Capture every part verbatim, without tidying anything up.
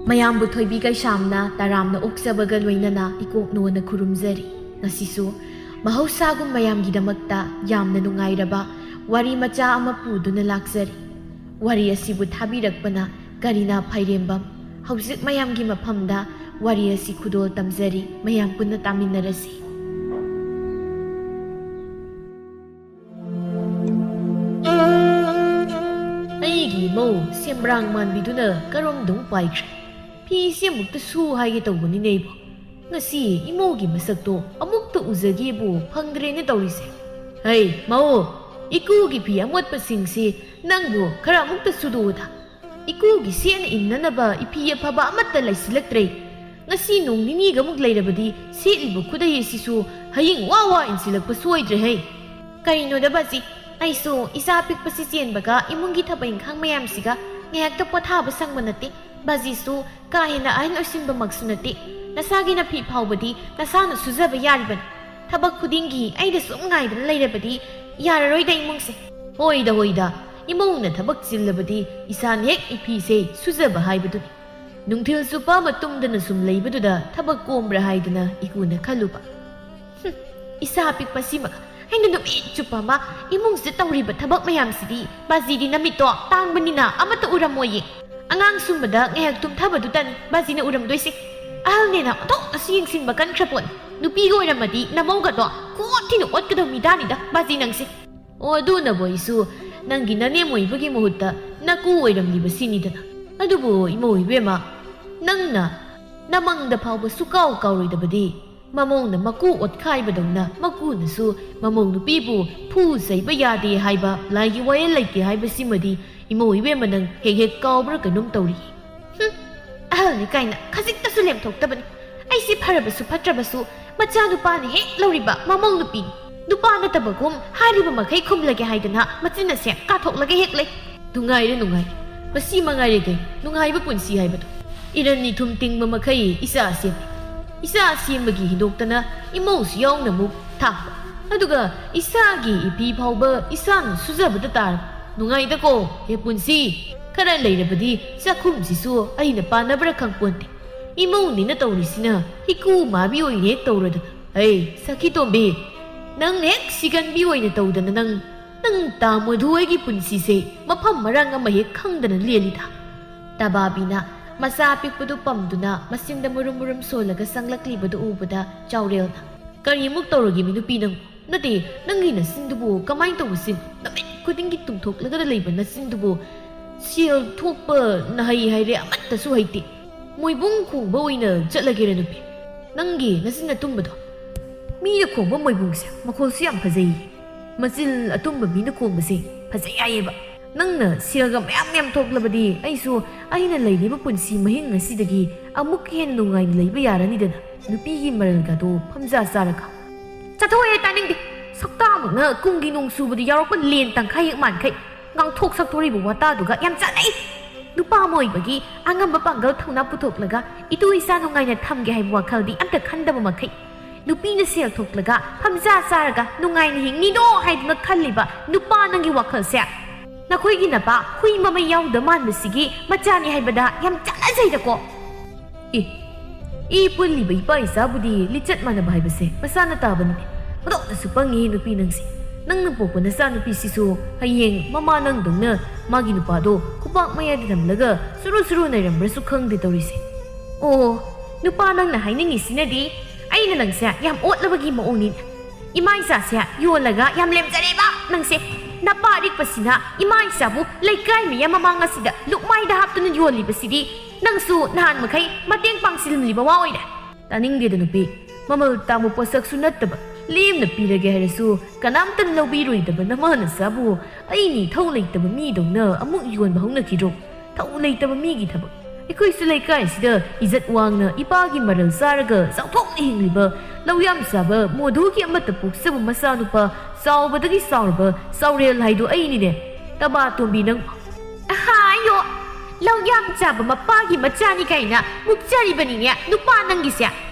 ꯃꯌꯥꯝꯕꯨ ꯊꯣꯏꯕꯤ ꯀꯩꯁꯥꯝꯅ ꯇꯔꯥꯝꯅ ꯑꯣꯛꯆꯕꯒ ꯂꯣꯏꯅꯅ ꯏꯀꯣꯛꯅꯣꯅ ꯈꯨꯔꯨꯝꯖꯔꯤ꯫ ꯉꯁꯤꯁꯨ ꯃꯍꯧꯁꯥꯒꯨꯝ ꯃꯌꯥꯝꯒꯤꯗꯃꯛꯇ ꯌꯥꯝꯅ ꯅꯨꯡꯉꯥꯏꯔꯕ ꯋꯥꯔꯤ ꯃꯆꯥ ꯑꯃ ꯄꯨꯗꯨꯅ ꯂꯥꯛꯆꯔꯤ꯫ ꯋꯥꯔꯤ ꯑꯁꯤꯕꯨ ꯊꯥꯕꯤꯔꯛꯄꯅ ꯀꯔꯤꯅꯥ ꯐꯥꯏꯔꯦꯝꯕꯝ꯫ ꯍꯧꯖꯤꯛ ꯃꯌꯥꯝꯒꯤ ꯃꯐꯝꯗ ꯋꯥꯔꯤ ꯑꯁꯤ ꯈꯨꯗꯣꯜ ꯇꯝꯖꯔꯤ꯫ ꯃꯌꯥꯝ ꯄꯨꯟꯅ ꯇꯥꯃꯤꯟꯅꯔꯁꯤ꯫ ꯑꯩꯒꯤ ꯏꯃꯧ ꯁꯦꯝꯕ꯭ꯔꯥꯡ ꯃꯥꯟꯕꯤꯗꯨꯅ ꯀꯔꯣꯝꯗꯧ ꯄꯥꯏꯈ꯭ꯔꯦ? ꯐꯤꯁꯤ ꯑꯃꯨꯛꯇ ꯁꯨ ꯍꯥꯏꯒꯦ ꯇꯧꯕꯅꯤꯅꯦ ꯑꯩꯕꯨ꯫ ꯉꯁꯤ ꯏꯃꯧꯒꯤ ꯃꯁꯛꯇꯣ ꯑꯃꯨꯛꯇ ꯎꯖꯒꯦꯕꯨ ꯐꯪꯗ꯭ꯔꯦꯅꯦ ꯇꯧꯔꯤꯁꯦ꯫ ꯍꯩ, ꯃꯧ, ꯏꯀꯨꯒꯤ ꯐꯤ ꯑꯃꯣꯠꯄꯁꯤꯡꯁꯤ ꯅꯪꯕꯨ ꯈꯔ ꯑꯃꯨꯛꯇ ꯁꯨꯗꯣꯛꯎꯗ꯫ ꯏꯀꯨꯒꯤ ꯁꯦꯠꯅ ꯏꯟꯅꯅꯕ ꯏꯐꯤ ꯑꯐꯕ ꯑꯃꯠꯇ ꯂꯩꯁꯤꯜꯂꯛꯇ꯭ꯔꯦ꯫ ꯉꯁꯤ ꯅꯣꯡ ꯅꯤꯅꯤꯒꯃꯨꯛ ꯂꯩꯔꯕꯗꯤ ꯁꯦꯠꯂꯤꯕ ꯈꯨꯗꯩ ꯑꯁꯤꯁꯨ ꯍꯌꯤꯡ ꯋꯥ ꯋꯥ ꯏꯟꯁꯤꯜꯂꯛꯄ ꯁꯣꯏꯗ꯭ꯔꯦ ꯍꯩ꯫ ꯀꯔꯤꯅꯣꯗ ꯕꯥꯖꯤ, ꯑꯩꯁꯨ ꯏꯆꯥ ꯑꯄꯤꯛꯄꯁꯤ ꯆꯦꯟꯕꯒ ꯏꯃꯨꯡꯒꯤ ꯊꯕꯛ ꯏꯪꯈꯥꯡ ꯃꯌꯥꯝꯁꯤꯒ ꯉꯥꯏꯍꯥꯛꯇ ꯄꯣꯊꯥꯕ ꯁꯪꯕ ꯅꯠꯇꯦ꯫ ꯕꯥꯖꯤꯁꯨ ꯀꯥ ꯍꯦꯟꯅ ꯑꯍꯟ ꯑꯣꯏꯁꯤꯟꯕꯃꯛꯁꯨ ꯅꯠꯇꯦ꯫ ꯅꯁꯥꯒꯤ ꯅꯐꯤ ꯐꯥꯎꯕꯗꯤ ꯅꯁꯥꯅ ꯁꯨꯖꯕ ꯌꯥꯔꯤꯕꯅꯤ꯫ ꯊꯕꯛ ꯈꯨꯗꯤꯡꯒꯤ ꯑꯩꯅ ꯁꯨꯝ ꯉꯥꯏꯗꯨꯅ ꯂꯩꯔꯕꯗꯤ ꯌꯥꯔꯔꯣꯏꯗ ꯏꯃꯨꯡꯁꯦ꯫ ꯍꯣꯏꯗ, ꯍꯣꯏꯗ, ꯏꯃꯧꯅ ꯊꯕꯛ ꯆꯤꯜꯂꯕꯗꯤ ꯏꯁꯥꯅ ꯍꯦꯛ ꯏꯐꯤꯁꯦ ꯁꯨꯖꯕ ꯍꯥꯏꯕꯗꯨꯅꯤ꯫ ꯅꯨꯡꯊꯤꯜ ꯆꯨꯞꯄ ꯑꯃ ꯇꯨꯝꯗꯅ ꯁꯨꯝ ꯂꯩꯕꯗꯨꯗ ꯊꯕꯛ ꯀꯣꯝꯕ꯭ꯔꯥ ꯍꯥꯏꯗꯅ ꯏꯀꯨꯅ ꯈꯜꯂꯨꯕ꯫ ꯍꯨꯝ, ꯏꯆꯥ ꯑꯄꯤꯛꯄꯁꯤꯃ ꯑꯩꯅ ꯅꯨꯃꯤꯠ ꯆꯨꯞꯄ ꯑꯃ ꯏꯃꯨꯡꯁꯤꯗ ꯇꯧꯔꯤꯕ ꯊꯕꯛ ꯃꯌꯥꯝꯁꯤꯗꯤ ꯕꯥꯖꯤꯗꯤ ꯅꯃꯤꯠꯇꯣ ꯇꯥꯡꯕꯅꯤꯅ ꯑꯃꯠꯇ ꯎꯔꯝꯃꯣꯏꯌꯦ꯫ ꯑꯉꯥꯡ ꯁꯨꯝꯕꯗ ꯉꯥꯏꯍꯥꯛ ꯇꯨꯝꯊꯕꯗꯨꯇꯅꯤ ꯕꯥꯖꯤꯅ ꯎꯔꯝꯗꯣꯏꯁꯦ꯫ ꯑꯍꯜꯅꯦꯅ ꯑꯣꯟꯊꯣꯛꯅꯁꯨ ꯌꯦꯡꯁꯤꯟꯕ ꯀꯟꯈ꯭ꯔ ꯄꯣꯠꯅꯤ꯫ ꯅꯨꯄꯤꯒ ꯑꯣꯏꯔꯝꯃꯗꯤ ꯅꯃꯧꯒꯗꯣ ꯈꯣꯠ ꯊꯤꯅ ꯑꯣꯠꯀꯗꯧ ꯃꯤꯗꯥꯅꯤꯗ ꯕꯥꯖꯤ ꯅꯪꯁꯦ꯫ ꯑꯣ, ꯑꯗꯨꯅꯕꯨ ꯑꯩꯁꯨ ꯅꯪꯒꯤ ꯅꯅꯦꯝ ꯑꯣꯏꯕꯒꯤ ꯃꯍꯨꯠꯇ ꯅꯀꯨ ꯑꯣꯏꯔꯝꯂꯤꯕꯁꯤꯅꯤꯗꯅ꯫ ꯑꯗꯨꯕꯨ ꯏꯃꯧ ꯏꯕꯦꯝꯃ, ꯅꯪꯅ ꯅꯃꯪꯗ ꯐꯥꯎꯕ ꯁꯨꯀꯥꯎ ꯀꯥꯎꯔꯣꯏꯗꯕꯗꯤ ꯃꯃꯧꯅ ꯃꯀꯨ ꯑꯣꯠꯈꯥꯏꯕꯗꯧꯅ ꯃꯀꯨꯅꯁꯨ ꯃꯃꯧ ꯅꯨꯄꯤꯕꯨ ꯐꯨ ꯆꯩꯕ ꯌꯥꯗꯦ ꯍꯥꯏꯕ ꯂꯥꯏꯒꯤ ꯋꯥꯌꯦꯜ ꯂꯩꯇꯦ ꯍꯥꯏꯕꯁꯤꯃꯗꯤ ꯏꯃꯧ ꯏꯕꯦꯝꯃ ꯅꯪ ꯍꯦꯛ ꯍꯦꯛ ꯀꯥꯎꯕ꯭ꯔꯥ ꯀꯩꯅꯣꯝ ꯇꯧꯔꯤ꯫ ꯍꯨꯝ, ꯑꯍꯜꯅꯤ ꯀꯥꯏꯅ ꯈꯖꯤꯛꯇꯁꯨ ꯂꯦꯝꯊꯣꯛꯇꯕꯅꯤ꯫ ꯑꯩꯁꯤ ꯐꯔꯕꯁꯨ ꯐꯠꯇ꯭ꯔꯕꯁꯨ ꯃꯆꯥꯅꯨꯄꯥꯅ ꯍꯦꯛ ꯂꯧꯔꯤꯕ ꯃꯃꯧ ꯅꯨꯄꯤꯅꯤ꯫ ꯅꯨꯄꯥ ꯅꯠꯇꯕꯒꯨꯝ ꯍꯥꯏꯔꯤꯕ ꯃꯈꯩ ꯈꯨꯝꯂꯒꯦ ꯍꯥꯏꯗꯅ ꯃꯆꯤꯟ ꯑꯁꯦ ꯀꯥꯊꯣꯛꯂꯒ ꯍꯦꯛ ꯂꯩ꯫ ꯅꯨꯡꯉꯥꯏꯔꯦ, ꯅꯨꯡꯉꯥꯏꯔꯦ꯫ ꯃꯁꯤ ꯃꯉꯥꯏꯔꯦ ꯀꯩꯅꯣ ꯅꯨꯡꯉꯥꯏꯕ ꯄꯨꯟꯁꯤ ꯍꯥꯏꯕꯗꯣ꯫ ꯏꯔꯟ ꯏꯊꯨꯝ ꯇꯤꯡꯕ ꯃꯈꯩ ꯏꯆꯥ ꯁꯦꯝꯃꯤ꯫ ꯏꯆꯥ ꯁꯦꯝꯕꯒꯤ ꯍꯦꯟꯗꯣꯛꯇꯅ ꯏꯃꯧꯁꯨ ꯌꯥꯎꯅ ꯑꯃꯨꯛ ꯊꯥ꯫ ꯑꯗꯨꯒ ꯏꯁꯥꯒꯤ ꯏꯐꯤ ꯐꯥꯎꯕ ꯏꯁꯥꯅ ꯁꯨꯖꯕꯗ ꯇꯥꯔꯕ꯫ ꯅꯨꯡꯉꯥꯏꯗꯀꯣ, ꯍꯦ ꯄꯨꯟꯁꯤ꯫ ꯈꯔ ꯂꯩꯔꯕꯗꯤ ꯆꯥꯛꯈꯨꯝꯁꯤꯁꯨ ꯑꯩꯅ ꯄꯥꯟꯅꯕ꯭ꯔꯥ ꯈꯪꯄꯣꯟꯇꯦ꯫ ꯏꯃꯧꯅꯤꯅ ꯇꯧꯔꯤꯁꯤꯅ ꯏꯀꯨ ꯃꯥꯕꯤ ꯑꯣꯏꯅ ꯍꯦꯛ ꯇꯧꯔꯗꯅ꯫ ꯍꯩ, ꯁꯈꯤ ꯇꯣꯝꯕꯤ, ꯅꯪ ꯍꯦꯛ ꯁꯤꯒꯟꯕꯤ ꯑꯣꯏꯅ ꯇꯧꯗꯅ ꯅꯪ, ꯅꯪ ꯇꯥ ꯃꯣꯙꯨ ꯍꯣꯏꯒꯤ ꯄꯨꯟꯁꯤꯁꯦ ꯃꯐꯝ ꯃꯔꯥꯡ ꯑꯃ ꯍꯦꯛ ꯈꯪꯗꯅ ꯂꯦꯜꯂꯤꯗ꯫ ꯇꯕꯥꯕꯤꯅ ꯃꯆꯥ ꯑꯄꯤꯛꯄꯗꯨ ꯄꯝꯗꯨꯅ ꯃꯆꯤꯟꯗ ꯃꯨꯔꯨꯝ ꯃꯨꯔꯨꯝ ꯁꯣꯜꯂꯒ ꯆꯪꯂꯛꯂꯤꯕꯗꯨ ꯎꯕꯗ ꯆꯥꯎꯔꯦꯜꯅ, "ꯀꯔꯤꯃꯨꯛ ꯇꯧꯔꯒꯦꯃꯤ ꯅꯨꯄꯤ ꯅꯪ? ꯅꯠꯇꯦ, ꯅꯪꯒꯤ ꯅꯆꯤꯟꯗꯨꯕꯨ ꯀꯃꯥꯏꯅ ꯇꯧꯕ ꯆꯤꯟ? ꯅꯨꯃꯤꯠ ꯈꯨꯗꯤꯡꯒꯤ ꯇꯨꯝꯊꯣꯛꯂꯒꯗ ꯂꯩꯕ ꯅꯆꯤꯟꯗꯨꯕꯨ ꯁꯦꯜ ꯊꯣꯛꯄ ꯅꯍꯩ ꯍꯥꯏꯔꯦ ꯑꯃꯠꯇꯁꯨ ꯍꯩꯇꯦ꯫ ꯃꯣꯏꯕꯨꯡ ꯈꯣꯡꯕ ꯑꯣꯏꯅ ꯆꯠꯂꯒꯦꯔ ꯅꯨꯄꯤ? ꯅꯪꯒꯤ ꯅꯆꯤꯟ ꯑꯇꯨꯝꯕꯗꯣ?" "ꯃꯤꯅ ꯈꯣꯡꯕ ꯃꯣꯏꯕꯨꯡꯁꯦ ꯃꯈꯣꯜꯁꯨ ꯌꯥꯝ ꯐꯖꯩ꯫ ꯃꯆꯤꯟ ꯑꯇꯨꯝꯕ ꯃꯤꯅ ꯈꯣꯡꯕꯁꯦ ꯐꯖꯩ ꯍꯥꯏꯌꯦꯕ꯫ ꯅꯪꯅ ꯁꯦꯜꯒ ꯃꯌꯥꯝ ꯃꯌꯥꯝ ꯊꯣꯛꯂꯕꯗꯤ ꯑꯩꯁꯨ ꯑꯩꯅ ꯂꯩꯔꯤꯕ ꯄꯨꯟꯁꯤ ꯃꯍꯤꯡ ꯑꯁꯤꯗꯒꯤ ꯑꯃꯨꯛ ꯍꯦꯟꯅ ꯅꯨꯡꯉꯥꯏꯅ ꯂꯩꯕ ꯌꯥꯔꯅꯤꯗꯅ, ꯅꯨꯄꯤꯒꯤ ꯃꯔꯜꯒꯗꯣ ꯐꯝꯖꯥ ꯆꯥꯔꯒ?" "ꯆꯠꯊꯣꯛꯑꯦ, ꯇꯥꯅꯤꯡꯗꯦ꯫ ꯁꯛꯇꯥꯃꯛꯅ ꯀꯨꯝꯒꯤ ꯅꯣꯡ ꯆꯨꯕꯗ ꯌꯥꯎꯔꯛꯄ ꯂꯦꯟ ꯇꯪꯈꯥꯏ ꯍꯦꯛ ꯃꯥꯟꯈꯩ꯫ ꯉꯥꯡꯊꯣꯛ ꯁꯛꯇꯣꯔꯤꯕ ꯋꯥꯇꯥꯗꯨꯒ ꯌꯥꯝ ꯆꯥꯟꯅꯩ꯫ ꯅꯨꯄꯥ ꯑꯃ ꯑꯣꯏꯕꯒꯤ ꯑꯉꯝꯕ ꯄꯥꯡꯒꯜ ꯊꯧꯅꯥ ꯄꯨꯊꯣꯛꯂꯒ ꯏꯇꯨ ꯏꯆꯥ ꯅꯨꯡꯉꯥꯏꯅ ꯊꯝꯒꯦ ꯍꯥꯏꯕ ꯋꯥꯈꯜꯗꯤ ꯑꯝꯇ ꯈꯟꯗꯕ ꯃꯈꯩ, ꯅꯨꯄꯤꯅ ꯁꯦꯜ ꯊꯣꯛꯂꯒ ꯐꯝꯖꯥ ꯆꯥꯔꯒ ꯅꯨꯡꯉꯥꯏꯅ ꯍꯤꯡꯅꯤꯗꯣ ꯍꯥꯏꯗꯨꯅ ꯈꯜꯂꯤꯕ ꯅꯨꯄꯥ ꯅꯪꯒꯤ ꯋꯥꯈꯜꯁꯦ ꯅꯈꯣꯏꯒꯤ ꯅꯄꯥ ꯍꯨꯏ ꯃꯃꯩ ꯌꯥꯎꯗ ꯃꯥꯟꯕꯁꯤꯒꯤ ꯃꯆꯥꯅꯤ ꯍꯥꯏꯕꯗ ꯌꯥꯝ ꯆꯥꯟꯅꯖꯩꯗꯀꯣ꯫" ꯑꯦ, ꯏ ꯄꯨꯜꯂꯤꯕ ꯏꯄꯥ ꯏꯆꯥꯕꯨꯗꯤ ꯂꯤꯆꯠ ꯃꯥꯟꯅꯕ ꯍꯥꯏꯕꯁꯦ ꯃꯁꯥꯅ ꯇꯥꯕꯅꯤꯅꯦ꯫ ꯃꯗꯣꯛꯅꯁꯨ ꯄꯪꯉꯤ ꯅꯨꯄꯤ ꯅꯪꯁꯦ꯫ ꯅꯪꯅ ꯄꯣꯛꯄ ꯅꯆꯥꯅꯨꯄꯤꯁꯤꯁꯨ ꯍꯌꯦꯡ ꯃꯃꯥ ꯅꯪꯗꯧꯅ ꯃꯥꯒꯤ ꯅꯨꯄꯥꯗꯣ ꯈꯨꯄꯥꯛ ꯃꯌꯥꯗ ꯊꯝꯂꯒ ꯁꯨꯔꯨ ꯁꯨꯔꯨ ꯅꯩꯔꯝꯕ꯭ꯔꯁꯨ ꯈꯪꯗꯦ ꯇꯧꯔꯤꯁꯦ꯫ ꯑꯣ, ꯅꯨꯄꯥ ꯅꯪꯅ ꯍꯥꯏꯅꯤꯡꯉꯤꯁꯤꯅꯗꯤ ꯑꯩꯅ ꯅꯪꯁꯦ ꯌꯥꯝ ꯑꯣꯠꯂꯕꯒꯤ ꯃꯑꯣꯡꯅꯤꯅꯦ꯫ ꯏꯃꯥ ꯏꯆꯥꯁꯦ ꯌꯣꯜꯂꯒ ꯌꯥꯝ ꯂꯦꯝꯖꯔꯦꯕ ꯅꯪꯁꯦ꯫ ꯅꯄꯥ ꯑꯔꯤꯛꯄꯁꯤꯅ ꯏꯃꯥ ꯏꯆꯥꯕꯨ ꯂꯩꯀꯥꯏ ꯃꯤꯌꯥꯝ ꯃꯃꯥꯡ ꯑꯁꯤꯗ ꯂꯨꯛꯃꯥꯏꯗ ꯍꯥꯞꯇꯨꯅ ꯌꯣꯜꯂꯤꯕꯁꯤꯗꯤ ꯅꯪꯁꯨ ꯅꯍꯥꯟ ꯃꯈꯩ ꯃꯇꯦꯡ ꯄꯥꯡꯁꯤꯜꯂꯝꯂꯤꯕ ꯋꯥ ꯑꯣꯏꯔꯦ꯫ ꯇꯥꯅꯤꯡꯗꯦꯗ ꯅꯨꯄꯤ, ꯃꯃꯜ ꯇꯥꯡꯕ ꯄꯣꯠꯁꯛꯁꯨ ꯅꯠꯇꯕ, ꯂꯦꯝꯅ ꯄꯤꯔꯒꯦ ꯍꯥꯏꯔꯁꯨ ꯀꯅꯥꯝꯇꯅ ꯂꯧꯕꯤꯔꯣꯏꯗꯕ ꯅꯃꯥ ꯅꯆꯥꯕꯨ ꯑꯩꯅꯤ ꯊꯧ ꯂꯩꯇꯕ ꯃꯤꯗꯧꯅ ꯑꯃꯨꯛ ꯌꯣꯟꯕ ꯍꯧꯅꯈꯤꯗ꯭ꯔꯣ? ꯊꯧ ꯂꯩꯇꯕ ꯃꯤꯒꯤ ꯊꯕꯛ꯫ ꯑꯩꯈꯣꯏꯁꯨ ꯂꯩꯀꯥꯏꯁꯤꯗ ꯏꯖꯠ ꯋꯥꯡꯅ ꯏꯄꯥꯒꯤ ꯃꯔꯜ ꯆꯥꯔꯒ ꯆꯥꯎꯊꯣꯛꯅ ꯍꯤꯡꯂꯤꯕ ꯂꯧꯌꯥꯝ ꯆꯥꯕ ꯃꯣꯙꯨꯒꯤ ꯑꯃꯠꯇ ꯄꯣꯛꯆꯕ ꯃꯆꯥꯅꯨꯄꯥ ꯆꯥꯎꯕꯗꯒꯤ ꯆꯥꯎꯔꯕ ꯆꯥꯎꯔꯦꯜ ꯍꯥꯏꯗꯣ ꯑꯩꯅꯤꯅꯦ꯫ ꯇꯕꯥ ꯇꯣꯝꯕꯤ ꯅꯪ꯫ ꯑꯍꯥꯌꯣ! ꯂꯧ ꯌꯥꯝ ꯆꯥꯕ ꯃꯄꯥꯒꯤ ꯃꯆꯥꯅꯤ ꯀꯥꯏꯅ ꯃꯨꯛꯆꯔꯤꯕꯅꯤꯅꯦ ꯅꯨꯄꯥ ꯅꯪꯒꯤꯁꯦ꯫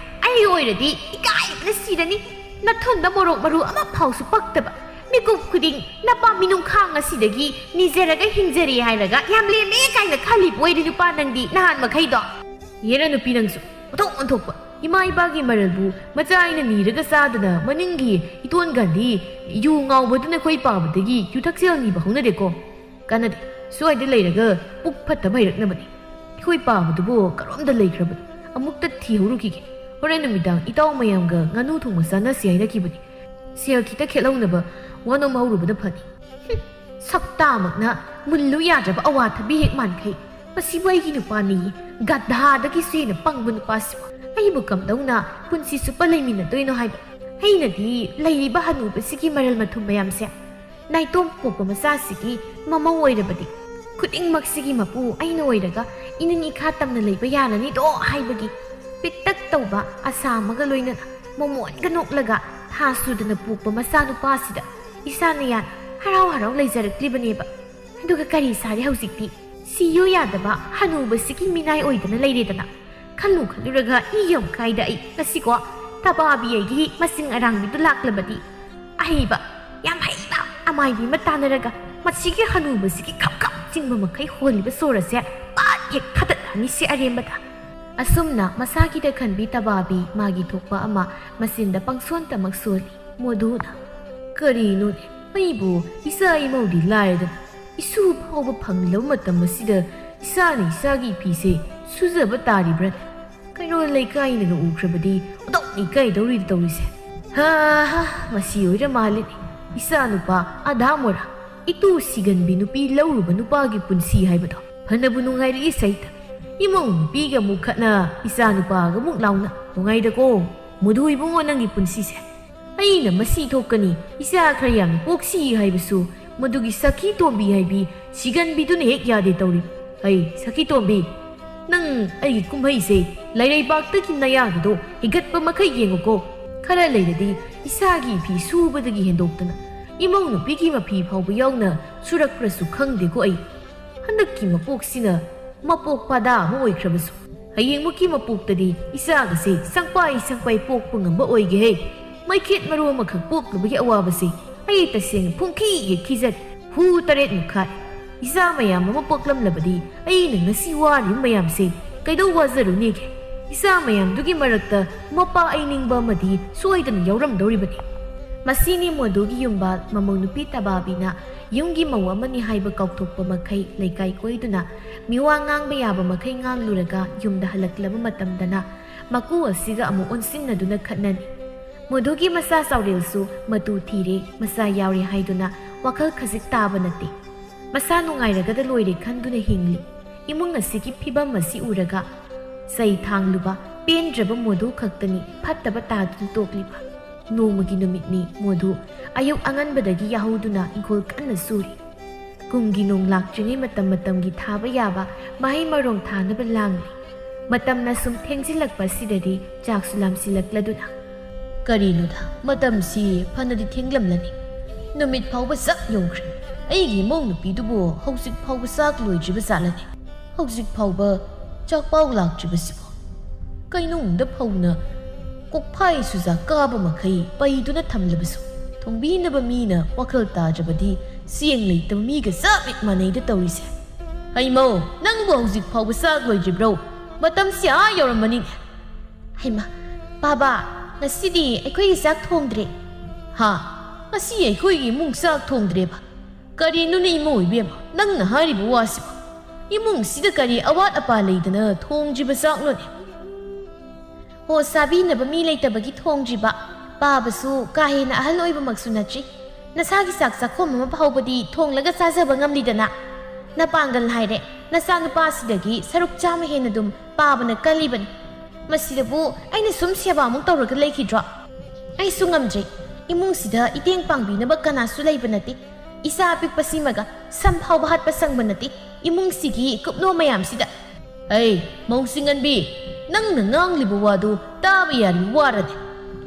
ꯑꯩ ꯑꯣꯏꯔꯗꯤ ꯏꯀꯥꯏꯕꯅ ꯁꯤꯔꯅꯤ꯫ ꯅꯊꯨꯟꯗ ꯃꯣꯔꯣꯛ ꯃꯔꯨ ꯑꯃ ꯐꯥꯎꯁꯨ ꯄꯛꯇꯕ, ꯃꯤꯀꯨꯞ ꯈꯨꯗꯤꯡ ꯅꯄꯥ ꯃꯤꯅꯨꯡꯈꯥꯡ ꯑꯁꯤꯗꯒꯤ ꯅꯤꯖꯔꯒ ꯍꯤꯡꯖꯔꯦ ꯍꯥꯏꯔꯒ ꯌꯥꯝ ꯂꯦꯝꯃꯦ ꯀꯥꯏꯅ ꯈꯜꯂꯤꯕ ꯑꯣꯏꯔꯦ ꯅꯨꯄꯥ ꯅꯪꯗꯤ ꯅꯍꯥꯟ ꯃꯈꯩꯗꯣ꯫ ꯌꯦꯔ ꯅꯨꯄꯤ ꯅꯪꯁꯨ ꯑꯣꯟꯊꯣꯛ ꯑꯣꯟꯊꯣꯛꯄ꯫ ꯏꯃꯥ ꯏꯄꯥꯒꯤ ꯃꯔꯜꯕꯨ ꯃꯆꯥ ꯑꯩꯅ ꯅꯤꯔꯒ ꯆꯥꯗꯅ ꯃꯅꯤꯡꯒꯤ ꯏꯇꯣꯟ ꯒꯥꯟꯙꯤ ꯌꯨ ꯉꯥꯎꯕꯗꯨꯅ ꯈꯣꯏ ꯄꯥꯕꯗꯒꯤ ꯌꯨꯊꯛꯁꯦꯜ ꯅꯤꯕ ꯍꯧꯅꯔꯦꯀꯣ꯫ ꯀꯥꯟꯅꯗꯦ꯫ ꯁ꯭ꯋꯥꯏꯗ ꯂꯩꯔꯒ ꯄꯨꯛ ꯐꯠꯇꯕ ꯍꯩꯔꯛꯅꯕꯅꯤ꯫ ꯑꯩꯈꯣꯏ ꯄꯥꯕꯗꯨꯕꯨ ꯀꯔꯣꯝꯗ ꯂꯩꯈ꯭ꯔꯕꯅꯣ? ꯑꯃꯨꯛꯇ ꯊꯤꯍꯧꯔꯨꯈꯤꯒꯦ꯫ ꯍꯣꯔꯦꯟ ꯅꯨꯃꯤꯗꯥꯡ ꯏꯇꯥꯎ ꯃꯌꯥꯝꯒ ꯉꯥꯅꯨ ꯊꯣꯡꯕ ꯆꯥꯅꯁꯤ ꯍꯥꯏꯅꯈꯤꯕꯅꯤ꯫ ꯁꯦꯜ ꯈꯤꯇ ꯈꯦꯠꯍꯧꯅꯕ ꯋꯥꯅꯣꯝ ꯍꯧꯔꯨꯕꯅ ꯐꯅꯤ꯫ ꯍꯨꯝ, ꯁꯛꯇꯥꯃꯛꯅ ꯃꯨꯜꯂꯨ ꯌꯥꯗ꯭ꯔꯕ ꯑꯋꯥꯊꯕꯤ ꯍꯦꯛ ꯃꯥꯟꯈꯩ꯫ ꯃꯁꯤꯕꯨ ꯑꯩꯒꯤ ꯅꯨꯄꯥꯅꯤ, ꯒꯙꯥꯗꯒꯤꯁꯨ ꯍꯦꯟꯅ ꯄꯪꯕ ꯅꯨꯄꯥꯁꯤꯕꯨ꯫ ꯑꯩꯕꯨ ꯀꯝꯗꯧꯅ ꯄꯨꯟꯁꯤ ꯆꯨꯞꯄ ꯂꯩꯃꯤꯟꯅꯗꯣꯏꯅꯣ ꯍꯥꯏꯕ? ꯑꯩꯅꯗꯤ ꯂꯩꯔꯤꯕ ꯍꯅꯨꯕꯁꯤꯒꯤ ꯃꯔꯜ ꯃꯊꯨꯝ ꯃꯌꯥꯝꯁꯦ ꯅꯥꯏꯇꯣꯝ ꯄꯣꯛꯄ ꯃꯆꯥꯁꯤꯒꯤ ꯃꯃꯧ ꯑꯣꯏꯔꯕꯗꯤ ꯈꯨꯗꯤꯡꯃꯛꯁꯤꯒꯤ ꯃꯄꯨ ꯑꯩꯅ ꯑꯣꯏꯔꯒ ꯏꯅꯤꯡ ꯏꯈꯥ ꯇꯝꯅ ꯂꯩꯕ ꯌꯥꯔꯅꯤꯗꯣ ꯍꯥꯏꯕꯒꯤ ꯄꯤꯛꯇꯛ ꯇꯧꯕ ꯑꯁꯥ ꯑꯃꯒ ꯂꯣꯏꯅꯅ ꯃꯣꯃꯣꯟꯒ ꯅꯣꯛꯂꯒ ꯊꯥ ꯁꯨꯗꯅ ꯄꯣꯛꯄ ꯃꯆꯥꯅꯨꯄꯥꯁꯤꯗ ꯏꯁꯥꯅ ꯌꯥꯝ ꯍꯔꯥꯎ ꯍꯔꯥꯎ ꯂꯩꯖꯔꯛꯂꯤꯕꯅꯦꯕ꯫ ꯑꯗꯨꯒ ꯀꯔꯤ ꯁꯥꯔꯦ ꯍꯧꯖꯤꯛꯇꯤ? ꯁꯤꯌꯨ ꯌꯥꯗꯕ ꯍꯅꯨꯕꯁꯤꯒꯤ ꯃꯤꯅꯥꯏ ꯑꯣꯏꯗꯅ ꯂꯩꯔꯦꯗꯅ꯫ ꯈꯜꯂꯨ ꯈꯜꯂꯨꯔꯒ ꯏ ꯌꯥꯝ ꯀꯥꯏꯗ ꯑꯩ꯫ ꯉꯁꯤꯀꯣ ꯇꯕꯥꯕꯤ ꯑꯩꯒꯤ ꯃꯁꯤꯡ ꯑꯔꯥꯡꯕꯤꯗꯨ ꯂꯥꯛꯂꯕꯗꯤ ꯑꯍꯩꯕ, ꯌꯥꯝ ꯍꯩꯕ ꯑꯃꯥꯏꯕꯤ ꯑꯃ ꯇꯥꯟꯅꯔꯒ ꯃꯁꯤꯒꯤ ꯍꯅꯨꯕꯁꯤꯒꯤ ꯈꯞ ꯈꯞ ꯆꯤꯡꯕ ꯃꯈꯩ ꯍꯣꯜꯂꯤꯕ ꯁꯣꯔ ꯑꯁꯦ ꯄꯥꯠ ꯍꯦꯛ ꯊꯥꯗꯠꯂꯅꯤꯁꯦ ꯑꯔꯦꯝꯕꯗ꯫ ꯑꯁꯨꯝꯅ ꯃꯁꯥꯒꯤꯗ ꯈꯟꯕꯤ ꯇꯕꯥꯕꯤ ꯃꯥꯒꯤ ꯊꯣꯛꯄ ꯑꯃ ꯃꯆꯤꯟꯗ ꯄꯪꯁꯣꯟꯇꯃꯛ ꯁꯣꯜꯂꯤ꯫ ꯃꯣꯗꯨꯅ, "ꯀꯔꯤꯅꯣꯅꯦ, ꯑꯩꯕꯨ ꯏꯆꯥ ꯏꯃꯧꯗꯤ ꯂꯥꯏꯔꯗꯅ ꯏꯁꯨ ꯐꯥꯎꯕ ꯐꯪꯂꯕ ꯃꯇꯝ ꯑꯁꯤꯗ ꯏꯁꯥꯅ ꯏꯁꯥꯒꯤ ꯐꯤꯁꯦ ꯁꯨꯖꯕ ꯇꯥꯔꯤꯕ꯭ꯔꯥꯅꯦ? ꯀꯩꯔꯣꯜ ꯂꯩꯀꯥꯏꯅꯒ ꯎꯈ꯭ꯔꯕꯗꯤ ꯑꯣꯟꯊꯣꯛꯅ ꯏꯀꯥꯏꯗꯧꯔꯤꯗ ꯇꯧꯔꯤꯁꯦ꯫ ꯍꯥ ꯍꯥ, ꯃꯁꯤ ꯑꯣꯏꯔ ꯃꯥꯜꯂꯦꯅꯦ, ꯏꯆꯥ ꯅꯨꯄꯥ ꯑꯙꯥ ꯃꯣꯔꯥ, ꯏꯇꯨ ꯁꯤꯒꯟꯕꯤ ꯅꯨꯄꯤ ꯂꯧꯔꯨꯕ ꯅꯨꯄꯥꯒꯤ ꯄꯨꯟꯁꯤ ꯍꯥꯏꯕꯗꯣ꯫ ꯐꯅꯕꯨ ꯅꯨꯡꯉꯥꯏꯔꯛꯏ ꯁꯩꯇ꯫ ꯏꯃꯧ ꯅꯨꯄꯤꯒ ꯑꯃꯨꯛ ꯈꯠꯅ, ꯏꯆꯥ ꯅꯨꯄꯥꯒ ꯑꯃꯨꯛ ꯂꯥꯎꯅ꯫ ꯅꯨꯡꯉꯥꯏꯗꯀꯣ ꯃꯨꯗꯨ ꯏꯕꯨꯡꯉꯣ ꯅꯪꯒꯤ ꯄꯨꯟꯁꯤꯁꯦ꯫ ꯑꯩꯅ ꯃꯁꯤ ꯊꯣꯛꯀꯅꯤ, ꯏꯆꯥ ꯈꯔ ꯌꯥꯝꯅ ꯄꯣꯛꯁꯤ ꯍꯥꯏꯕꯁꯨ ꯃꯗꯨꯒꯤ ꯁꯈꯤ ꯇꯣꯝꯕꯤ ꯍꯥꯏꯕꯤ ꯁꯤꯒꯟꯕꯤꯗꯨꯅ ꯍꯦꯛ ꯌꯥꯗꯦ ꯇꯧꯔꯤ꯫ ꯍꯩ, ꯁꯈꯤ ꯇꯣꯝꯕꯤ, ꯅꯪ ꯑꯩꯒꯤ ꯀꯨꯝꯍꯩꯁꯦ ꯂꯩꯔꯩꯕꯥꯛꯇꯒꯤ ꯅꯌꯥꯒꯤꯗꯣ ꯍꯤꯒꯠꯄ ꯃꯈꯩ ꯌꯦꯡꯉꯨꯀꯣ꯫ ꯈꯔ ꯂꯩꯔꯗꯤ ꯏꯁꯥꯒꯤ ꯐꯤ ꯁꯨꯕꯗꯒꯤ ꯍꯦꯟꯗꯣꯛꯇꯅ ꯏꯃꯧ ꯅꯨꯄꯤꯒꯤ ꯃꯐꯤ ꯐꯥꯎꯕ ꯌꯥꯎꯅ ꯁꯨꯔꯛꯄ꯭ꯔꯁꯨ ꯈꯪꯗꯦꯀꯣ ꯑꯩ꯫ ꯍꯟꯗꯛꯀꯤ ꯃꯄꯣꯛꯁꯤꯅ ꯃꯄꯣꯛ ꯄꯥꯗꯥ ꯑꯃ ꯑꯣꯏꯈ꯭ꯔꯕꯁꯨ ꯍꯌꯦꯡꯃꯨꯛꯀꯤ ꯃꯄꯣꯛꯇꯗꯤ ꯏꯆꯥꯒꯁꯦ ꯁꯪꯄꯥꯏ ꯁꯪꯄꯥꯏ ꯄꯣꯛꯄ ꯉꯝꯕ ꯑꯣꯏꯒꯦꯍꯦ꯫ ꯃꯩꯈꯦꯠ ꯃꯔꯨ ꯑꯃꯈꯛ ꯄꯣꯛꯂꯨꯕꯒꯤ ꯑꯋꯥꯕꯁꯤ ꯑꯩ ꯇꯁꯦꯡꯅ ꯄꯨꯡꯈꯤ ꯍꯦꯛ ꯈꯤꯖꯔꯦ꯫ ꯍꯨ ꯇꯔꯦꯠ ꯃꯈꯥꯏ꯫ ꯏꯆꯥ ꯃꯌꯥꯝ ꯑꯃ ꯄꯣꯛꯂꯝꯂꯕꯗꯤ ꯑꯩꯅ ꯉꯁꯤ ꯋꯥꯔꯤꯕ ꯃꯌꯥꯝꯁꯦ ꯀꯩꯗꯧ ꯋꯥꯖꯔꯨꯅꯤꯒꯦ? ꯏꯆꯥ ꯃꯌꯥꯝꯗꯨꯒꯤ ꯃꯔꯛꯇ ꯃꯄꯥ ꯑꯩ ꯅꯤꯡꯕ ꯑꯃꯗꯤ ꯁꯣꯏꯗꯅ ꯌꯥꯎꯔꯝꯗꯧꯔꯤꯕꯅꯤ꯫ ꯃꯁꯤꯅꯤ ꯃꯣꯗꯨꯒꯤ ꯌꯨꯝꯕꯥꯜ ꯃꯃꯧ ꯅꯨꯄꯤ ꯇꯕꯥꯕꯤꯅ ꯌꯨꯝꯒꯤ ꯃꯧ ꯑꯃꯅꯤ ꯍꯥꯏꯕ ꯀꯥꯎꯊꯣꯛꯄ ꯃꯈꯩ ꯂꯩꯀꯥꯏ ꯀꯣꯏꯗꯨꯅ ꯃꯤꯋꯥ ꯉꯥꯡꯕ ꯌꯥꯕ ꯃꯈꯩ ꯉꯥꯡꯂꯨꯔꯒ ꯌꯨꯝꯗ ꯍꯜꯂꯛꯂꯕ ꯃꯇꯝꯗꯅ ꯃꯀꯨ ꯑꯁꯤꯒ ꯑꯃꯨꯛ ꯑꯣꯟꯁꯤꯟꯅꯗꯨꯅ ꯈꯠꯅꯅꯤ꯫ ꯃꯗꯨꯒꯤ ꯃꯆꯥ ꯆꯥꯎꯔꯦꯜꯁꯨ ꯃꯇꯨ ꯊꯤꯔꯦ, ꯃꯆꯥ ꯌꯥꯎꯔꯦ ꯍꯥꯏꯗꯨꯅ ꯋꯥꯈꯜ ꯈꯖꯤꯛ ꯇꯥꯕ ꯅꯠꯇꯦ꯫ ꯃꯁꯥ ꯅꯨꯡꯉꯥꯏꯔꯒꯗ ꯂꯣꯏꯔꯦ ꯈꯟꯗꯨꯅ ꯍꯤꯡꯂꯤ꯫ ꯏꯃꯨꯡ ꯑꯁꯤꯒꯤ ꯐꯤꯕꯝ ꯑꯁꯤ ꯎꯔꯒ ꯆꯩ ꯊꯥꯡꯂꯨꯕ ꯄꯦꯟꯗ꯭ꯔꯕ ꯃꯣꯗꯨ ꯈꯛꯇꯅꯤ ꯐꯠꯇꯕ ꯇꯥꯗꯨꯅ ꯇꯣꯛꯂꯤꯕ꯫ ꯅꯣꯡꯃꯒꯤ ꯅꯨꯃꯤꯠꯅꯤ ꯃꯣꯗꯨ꯫ ꯑꯌꯨꯛ ꯑꯉꯟꯕꯗꯒꯤ ꯌꯥꯍꯧꯗꯨꯅ ꯏꯪꯈꯣꯜ ꯀꯟꯅ ꯁꯨꯔꯤ꯫ ꯀꯨꯝꯒꯤ ꯅꯣꯡ ꯂꯥꯛꯇ꯭ꯔꯤꯉꯩ ꯃꯇꯝ ꯃꯇꯝꯒꯤ ꯊꯥꯕ ꯌꯥꯕ ꯃꯍꯩ ꯃꯔꯣꯡ ꯊꯥꯅꯕ ꯂꯥꯡꯂꯤ꯫ ꯃꯇꯝꯅ ꯁꯨꯝ ꯊꯦꯡꯖꯤꯜꯂꯛꯄ ꯑꯁꯤꯗꯗꯤ ꯆꯥꯛꯁꯨ ꯂꯥꯝꯁꯤꯜꯂꯛꯂꯗꯨꯅ꯫ ꯀꯔꯤꯅꯣꯗ, ꯃꯇꯝꯁꯤ ꯐꯅꯗꯤ ꯊꯦꯡꯂꯝꯂꯅꯤ꯫ ꯅꯨꯃꯤꯠ ꯐꯥꯎꯕ ꯆꯞ ꯌꯨꯡꯈ꯭ꯔꯦ꯫ ꯑꯩꯒꯤ ꯏꯃꯧ ꯅꯨꯄꯤꯗꯨꯕꯨ ꯍꯧꯖꯤꯛ ꯐꯥꯎꯕ ꯆꯥꯛ ꯂꯣꯏꯗ꯭ꯔꯤꯕ ꯖꯥꯠꯂꯅꯤ? ꯍꯧꯖꯤꯛ ꯐꯥꯎꯕ ꯆꯥꯛꯄꯥꯎ ꯂꯥꯛꯇ꯭ꯔꯤꯕꯁꯤꯕꯣ? ꯀꯩꯅꯨꯡꯗ ꯐꯧꯅ ꯀꯣꯛꯐꯥꯏ ꯁꯨꯖꯥ ꯀꯥꯕ ꯃꯈꯩ ꯄꯩꯗꯨꯅ ꯊꯝꯂꯕꯁꯨ ꯊꯣꯡꯕꯤꯅꯕ ꯃꯤꯅ ꯋꯥꯈꯜ ꯇꯥꯗ꯭ꯔꯕꯗꯤ ꯆꯦꯡ ꯂꯩꯇꯕ ꯃꯤꯒ ꯆꯞ ꯍꯦꯛ ꯃꯥꯟꯅꯩꯗ ꯇꯧꯔꯤꯁꯦ꯫ ꯍꯩꯃꯧ, ꯅꯪꯕꯨ ꯍꯧꯖꯤꯛ ꯐꯥꯎꯕ ꯆꯥꯛ ꯂꯣꯏꯗ꯭ꯔꯤꯕ꯭ꯔꯣ? ꯃꯇꯝꯁꯤ ꯑꯥ ꯌꯧꯔꯝꯃꯅꯤꯅꯦ꯫ ꯍꯩꯃ, ꯕꯥꯕꯥ, ꯉꯁꯤꯗꯤ ꯑꯩꯈꯣꯏꯒꯤ ꯆꯥꯛ ꯊꯣꯡꯗ꯭ꯔꯦ꯫ ꯍꯥ? ꯉꯁꯤ ꯑꯩꯈꯣꯏꯒꯤ ꯏꯃꯨꯡ ꯆꯥꯛ ꯊꯣꯡꯗ꯭ꯔꯦꯕ? ꯀꯔꯤꯅꯣꯅꯦ ꯏꯃꯧ ꯏꯕꯦꯝꯃ, ꯅꯪꯅ ꯍꯥꯏꯔꯤꯕ ꯋꯥꯁꯤꯕꯨ? ꯏꯃꯨꯡꯁꯤꯗ ꯀꯔꯤ ꯑꯋꯥꯠ ꯑꯄꯥ ꯂꯩꯗꯅ ꯊꯣꯡꯗ꯭ꯔꯤꯕ ꯆꯥꯛꯅꯣꯅꯦ? ꯍꯣ, ꯆꯥꯕꯤꯅꯕ ꯃꯤ ꯂꯩꯇꯕꯒꯤ ꯊꯣꯡꯗ꯭ꯔꯤꯕ꯫ ꯄꯥꯕꯁꯨ ꯀꯥ ꯍꯦꯟꯅ ꯑꯍꯜ ꯑꯣꯏꯕꯃꯛꯁꯨ ꯅꯠꯇ꯭ꯔꯤ꯫ ꯅꯁꯥꯒꯤ ꯆꯥꯛ ꯆꯥꯛꯈꯣꯝ ꯑꯃ ꯐꯥꯎꯕꯗꯤ ꯊꯣꯡꯂꯒ ꯆꯥꯖꯕ ꯉꯝꯂꯤꯗꯅ꯫ ꯅꯄꯥꯡꯒꯜ ꯍꯥꯏꯔꯦ, ꯅꯆꯥꯅꯨꯄꯥꯁꯤꯗꯒꯤ ꯁꯔꯨꯛ ꯆꯥꯝꯃ ꯍꯦꯟꯅ ꯑꯗꯨꯝ ꯄꯥꯕꯅ ꯀꯜꯂꯤꯕꯅꯤ꯫ ꯃꯁꯤꯗꯕꯨ ꯑꯩꯅ ꯁꯨꯝ ꯁꯦꯕꯥꯃꯨꯛ ꯇꯧꯔꯒ ꯂꯩꯈꯤꯗ꯭ꯔꯣ? ꯑꯩꯁꯨ ꯉꯝꯗ꯭ꯔꯦ꯫ ꯏꯃꯨꯡꯁꯤꯗ ꯏꯇꯦꯡ ꯄꯥꯡꯕꯤꯅꯕ ꯀꯅꯥꯁꯨ ꯂꯩꯕ ꯅꯠꯇꯦ꯫ ꯏꯆꯥ ꯑꯄꯤꯛꯄꯁꯤꯃꯒ ꯁꯝ ꯐꯥꯎꯕ ꯍꯥꯠꯄ ꯁꯪꯕ ꯅꯠꯇꯦ ꯏꯃꯨꯡꯁꯤꯒꯤ ꯀꯨꯞꯅꯣ ꯃꯌꯥꯝꯁꯤꯗ꯫ ꯑꯩ, ꯃꯧ ꯁꯤꯡꯉꯟꯕꯤ, ꯅꯪꯅ ꯉꯥꯡꯂꯤꯕ ꯋꯥꯗꯨ ꯇꯥꯕ ꯌꯥꯔꯤ ꯋꯥꯔꯅꯤ꯫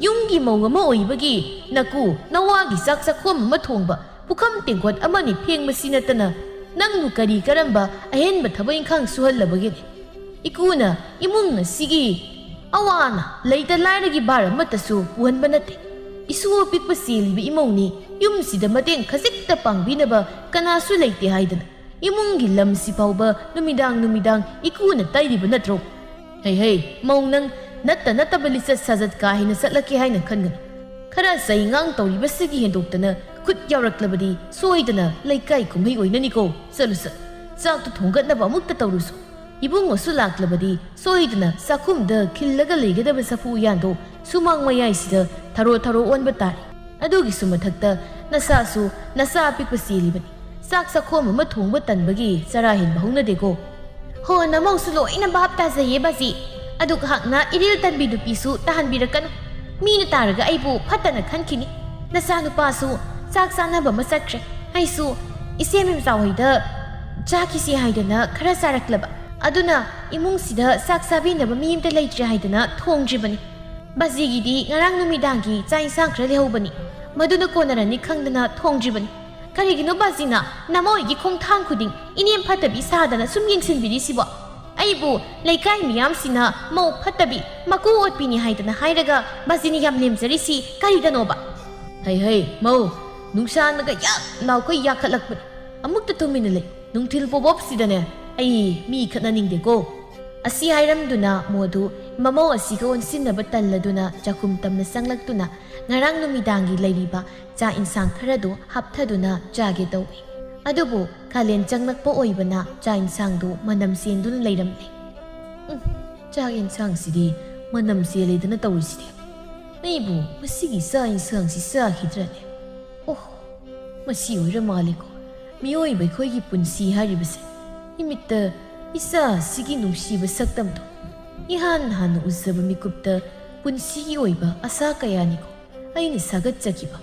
ꯌꯨꯝꯒꯤ ꯃꯧ ꯑꯃ ꯑꯣꯏꯕꯒꯤ ꯅꯀꯨ ꯅꯋꯥꯒꯤ ꯆꯥꯛ ꯆꯥꯛꯈꯣꯝ ꯑꯃ ꯊꯣꯡꯕ, ꯄꯨꯈꯝ ꯇꯦꯡꯀꯣꯠ ꯑꯃꯅꯤ ꯐꯦꯡꯕꯁꯤ ꯅꯠꯇꯅ ꯅꯪꯕꯨ ꯀꯔꯤ ꯀꯔꯝꯕ ꯑꯍꯦꯟꯕ ꯊꯕꯛ ꯏꯪꯈꯥꯡ ꯁꯨꯍꯜꯂꯕꯒꯦꯅꯦ? ꯏꯀꯨꯅ ꯏꯃꯨꯡ ꯑꯁꯤꯒꯤ ꯑꯋꯥ ꯑꯅꯥ, ꯂꯩꯇ ꯂꯥꯏꯔꯒꯤ ꯚꯥꯔ ꯑꯃꯠꯇꯁꯨ ꯄꯨꯍꯟꯕ ꯅꯠꯇꯦ꯫ ꯏꯁꯨ ꯑꯄꯤꯛꯄ ꯆꯦꯜꯂꯤꯕ ꯏꯃꯧꯅꯤ, ꯌꯨꯝꯁꯤꯗ ꯃꯇꯦꯡ ꯈꯖꯤꯛꯇ ꯄꯥꯡꯕꯤꯅꯕ ꯀꯅꯥꯁꯨ ꯂꯩꯇꯦ ꯍꯥꯏꯗꯅ ꯏꯃꯨꯡꯒꯤ ꯂꯝꯁꯤ ꯐꯥꯎꯕ ꯅꯨꯃꯤꯗꯥꯡ ꯅꯨꯃꯤꯗꯥꯡ ꯏꯀꯨꯅ ꯇꯩꯔꯤꯕ ꯅꯠꯇ꯭ꯔꯣ? ꯍꯩ ꯍꯩ, ꯃꯧ ꯅꯪ, ꯅꯠꯇ ꯅꯠꯇꯕ ꯂꯤꯆꯠ ꯁꯥꯖꯠ ꯀꯥ ꯍꯦꯟꯅ ꯆꯠꯂꯛꯀꯦ ꯍꯥꯏꯅ ꯈꯟꯒꯅꯨ꯫ ꯈꯔ ꯆꯩꯉꯥꯡ ꯇꯧꯔꯤꯕꯁꯤꯒꯤ ꯍꯦꯟꯗꯣꯛꯇꯅ ꯈꯨꯠ ꯌꯥꯎꯔꯛꯂꯕꯗꯤ ꯁꯣꯏꯗꯅ ꯂꯩꯀꯥꯏ ꯀꯨꯝꯍꯩ ꯑꯣꯏꯅꯅꯤꯀꯣ꯫ ꯆꯠꯂꯨ ꯆꯠ, ꯆꯥꯛꯇꯨ ꯊꯣꯡꯒꯠꯅꯕ ꯑꯃꯨꯛꯇ ꯇꯧꯔꯨꯁꯨ꯫ ꯏꯕꯨꯡꯉꯣꯁꯨ ꯂꯥꯛꯂꯕꯗꯤ ꯁꯣꯏꯗꯅ ꯆꯥꯛꯈꯨꯝꯗ ꯈꯤꯜꯂꯒ ꯂꯩꯒꯗꯕ ꯆꯐꯨ ꯎꯌꯥꯟꯗꯣ ꯁꯨꯃꯥꯡ ꯃꯌꯥꯏꯁꯤꯗ ꯊꯔꯣ ꯊꯔꯣ ꯑꯣꯟꯕ ꯇꯥꯔꯦ꯫ ꯑꯗꯨꯒꯤꯁꯨ ꯃꯊꯛꯇ ꯅꯁꯥꯁꯨ ꯅꯆꯥ ꯑꯄꯤꯛꯄ ꯆꯦꯜꯂꯤꯕꯅꯤ꯫ ꯆꯥꯛ ꯆꯥꯛꯈꯣꯝ ꯑꯃ ꯊꯣꯡꯕ ꯇꯟꯕꯒꯤ ꯆꯔꯥ ꯍꯦꯟꯕ ꯍꯧꯅꯗꯦꯀꯣ꯫ ꯍꯣ, ꯅꯃꯧꯁꯨ ꯂꯣꯏꯅ ꯚꯥꯞ ꯇꯥꯖꯩꯌꯦ ꯕꯥꯖꯤ꯫ ꯑꯗꯨꯛ ꯍꯥꯛꯅ ꯏꯔꯤꯜ ꯇꯟꯕꯤ ꯅꯨꯄꯤꯁꯨ ꯇꯥꯍꯟꯕꯤꯔꯛꯀꯅꯨ꯫ ꯃꯤꯅ ꯇꯥꯔꯒ ꯑꯩꯕꯨ ꯐꯠꯇꯅ ꯈꯟꯈꯤꯅꯤ꯫ ꯅꯆꯥꯅꯨꯄꯥꯁꯨ ꯆꯥꯛ ꯆꯥꯅꯕ ꯑꯃ ꯆꯠꯈ꯭ꯔꯦ꯫ ꯑꯩꯁꯨ ꯏꯆꯦ ꯃꯦꯝꯆꯥ ꯍꯣꯏꯗ ꯆꯥꯈꯤꯁꯤ ꯍꯥꯏꯗꯅ ꯈꯔ ꯆꯥꯔꯛꯂꯕ꯫ ꯑꯗꯨꯅ ꯏꯃꯨꯡꯁꯤꯗ ꯆꯥꯛ ꯆꯥꯕꯤꯅꯕ ꯃꯤ ꯑꯃꯇ ꯂꯩꯇ꯭ꯔꯦ ꯍꯥꯏꯗꯅ ꯊꯣꯡꯗ꯭ꯔꯤꯕꯅꯤ꯫ ꯕꯥꯖꯤꯒꯤꯗꯤ ꯉꯔꯥꯡ ꯅꯨꯃꯤꯗꯥꯡꯒꯤ ꯆꯥꯛ ꯏꯟꯁꯥꯡ ꯈꯔ ꯂꯩꯍꯧꯕꯅꯤ꯫ ꯃꯗꯨꯅ ꯀꯣꯟꯅꯔꯅꯤ ꯈꯪꯗꯅ ꯊꯣꯡꯗ꯭ꯔꯤꯕꯅꯤ꯫ ꯀꯔꯤꯒꯤꯅꯣ ꯕꯥꯖꯤꯅ ꯅꯃꯣꯏꯒꯤ ꯈꯣꯡꯊꯥꯡ ꯈꯨꯗꯤꯡ ꯏꯅꯦꯝ ꯐꯠꯇꯕꯤ ꯁꯥꯗꯅ ꯁꯨꯝ ꯌꯦꯡꯁꯤꯟꯕꯤꯔꯤꯁꯤꯕꯣ? ꯑꯩꯕꯨ ꯂꯩꯀꯥꯏ ꯃꯤꯌꯥꯝꯁꯤꯅ ꯃꯧ ꯐꯠꯇꯕꯤ, ꯃꯀꯨ ꯑꯣꯠꯄꯤꯅꯤ ꯍꯥꯏꯗꯅ ꯍꯥꯏꯔꯒ ꯕꯥꯖꯤꯅ ꯌꯥꯝ ꯂꯦꯝꯖꯔꯤꯁꯤ ꯀꯔꯤꯗꯅꯣꯕ? ꯍꯩ ꯍꯩ, ꯃꯧ, ꯅꯨꯡꯁꯥꯅꯒ ꯌꯥꯛ ꯂꯥꯎꯈꯩ ꯌꯥꯈꯠꯂꯛꯄꯅꯤ꯫ ꯑꯃꯨꯛꯇ ꯇꯨꯃꯤꯟꯅ ꯂꯩ꯫ ꯅꯨꯡꯊꯤꯜ ꯄꯣꯕꯣꯞꯁꯤꯗꯅꯦ ꯑꯩ ꯃꯤ ꯈꯠꯅꯅꯤꯡꯗꯦꯀꯣ꯫ ꯑꯁꯤ ꯍꯥꯏꯔꯝꯗꯨꯅ ꯃꯣꯗꯨ ꯃꯃꯧ ꯑꯁꯤꯒ ꯑꯣꯟꯁꯤꯟꯅꯕ ꯇꯜꯂꯗꯨꯅ ꯆꯥꯛꯈꯨꯝ ꯇꯝꯅ ꯆꯪꯂꯛꯇꯨꯅ ꯉꯔꯥꯡ ꯅꯨꯃꯤꯗꯥꯡꯒꯤ ꯂꯩꯔꯤꯕ ꯆꯥꯛ ꯏꯟꯁꯥꯡ ꯈꯔꯗꯨ ꯍꯥꯞꯊꯗꯨꯅ ꯆꯥꯒꯦ ꯇꯧꯏ꯫ ꯑꯗꯨꯕꯨ ꯀꯥꯂꯦꯟ ꯆꯪꯂꯛꯄ ꯑꯣꯏꯕꯅ ꯆꯥꯛ ꯏꯟꯁꯥꯡꯗꯨ ꯃꯅꯝ ꯆꯦꯟꯗꯨꯅ ꯂꯩꯔꯝꯂꯦ꯫ ꯎꯝ, ꯆꯥꯛ ꯏꯟꯁꯥꯡꯁꯤꯗꯤ ꯃꯅꯝ ꯆꯦꯜꯂꯦꯗꯅ ꯇꯧꯔꯤꯁꯤꯗꯤ꯫ ꯑꯩꯕꯨ ꯃꯁꯤꯒꯤ ꯆꯥꯛ ꯏꯟꯁꯥꯡꯁꯤ ꯆꯥꯈꯤꯗ꯭ꯔꯅꯦ? ꯑꯣꯍ, ꯃꯁꯤ ꯑꯣꯏꯔ ꯃꯥꯜꯂꯦꯀꯣ ꯃꯤꯑꯣꯏꯕ ꯑꯩꯈꯣꯏꯒꯤ ꯄꯨꯟꯁꯤ ꯍꯥꯏꯔꯤꯕꯁꯦ꯫ ꯏꯃꯤꯠꯇ ꯏꯆꯥ ꯑꯁꯤꯒꯤ ꯅꯨꯡꯁꯤꯕ ꯁꯛꯇꯝꯗꯣ ꯏꯍꯥꯟ ꯍꯥꯟꯅ ꯎꯖꯕ ꯃꯤꯀꯨꯞꯇ ꯄꯨꯟꯁꯤꯒꯤ ꯑꯣꯏꯕ ꯑꯁꯥ ꯀꯌꯥꯅꯤꯀꯣ ꯑꯩꯅ ꯁꯥꯒꯠꯆꯈꯤꯕ꯫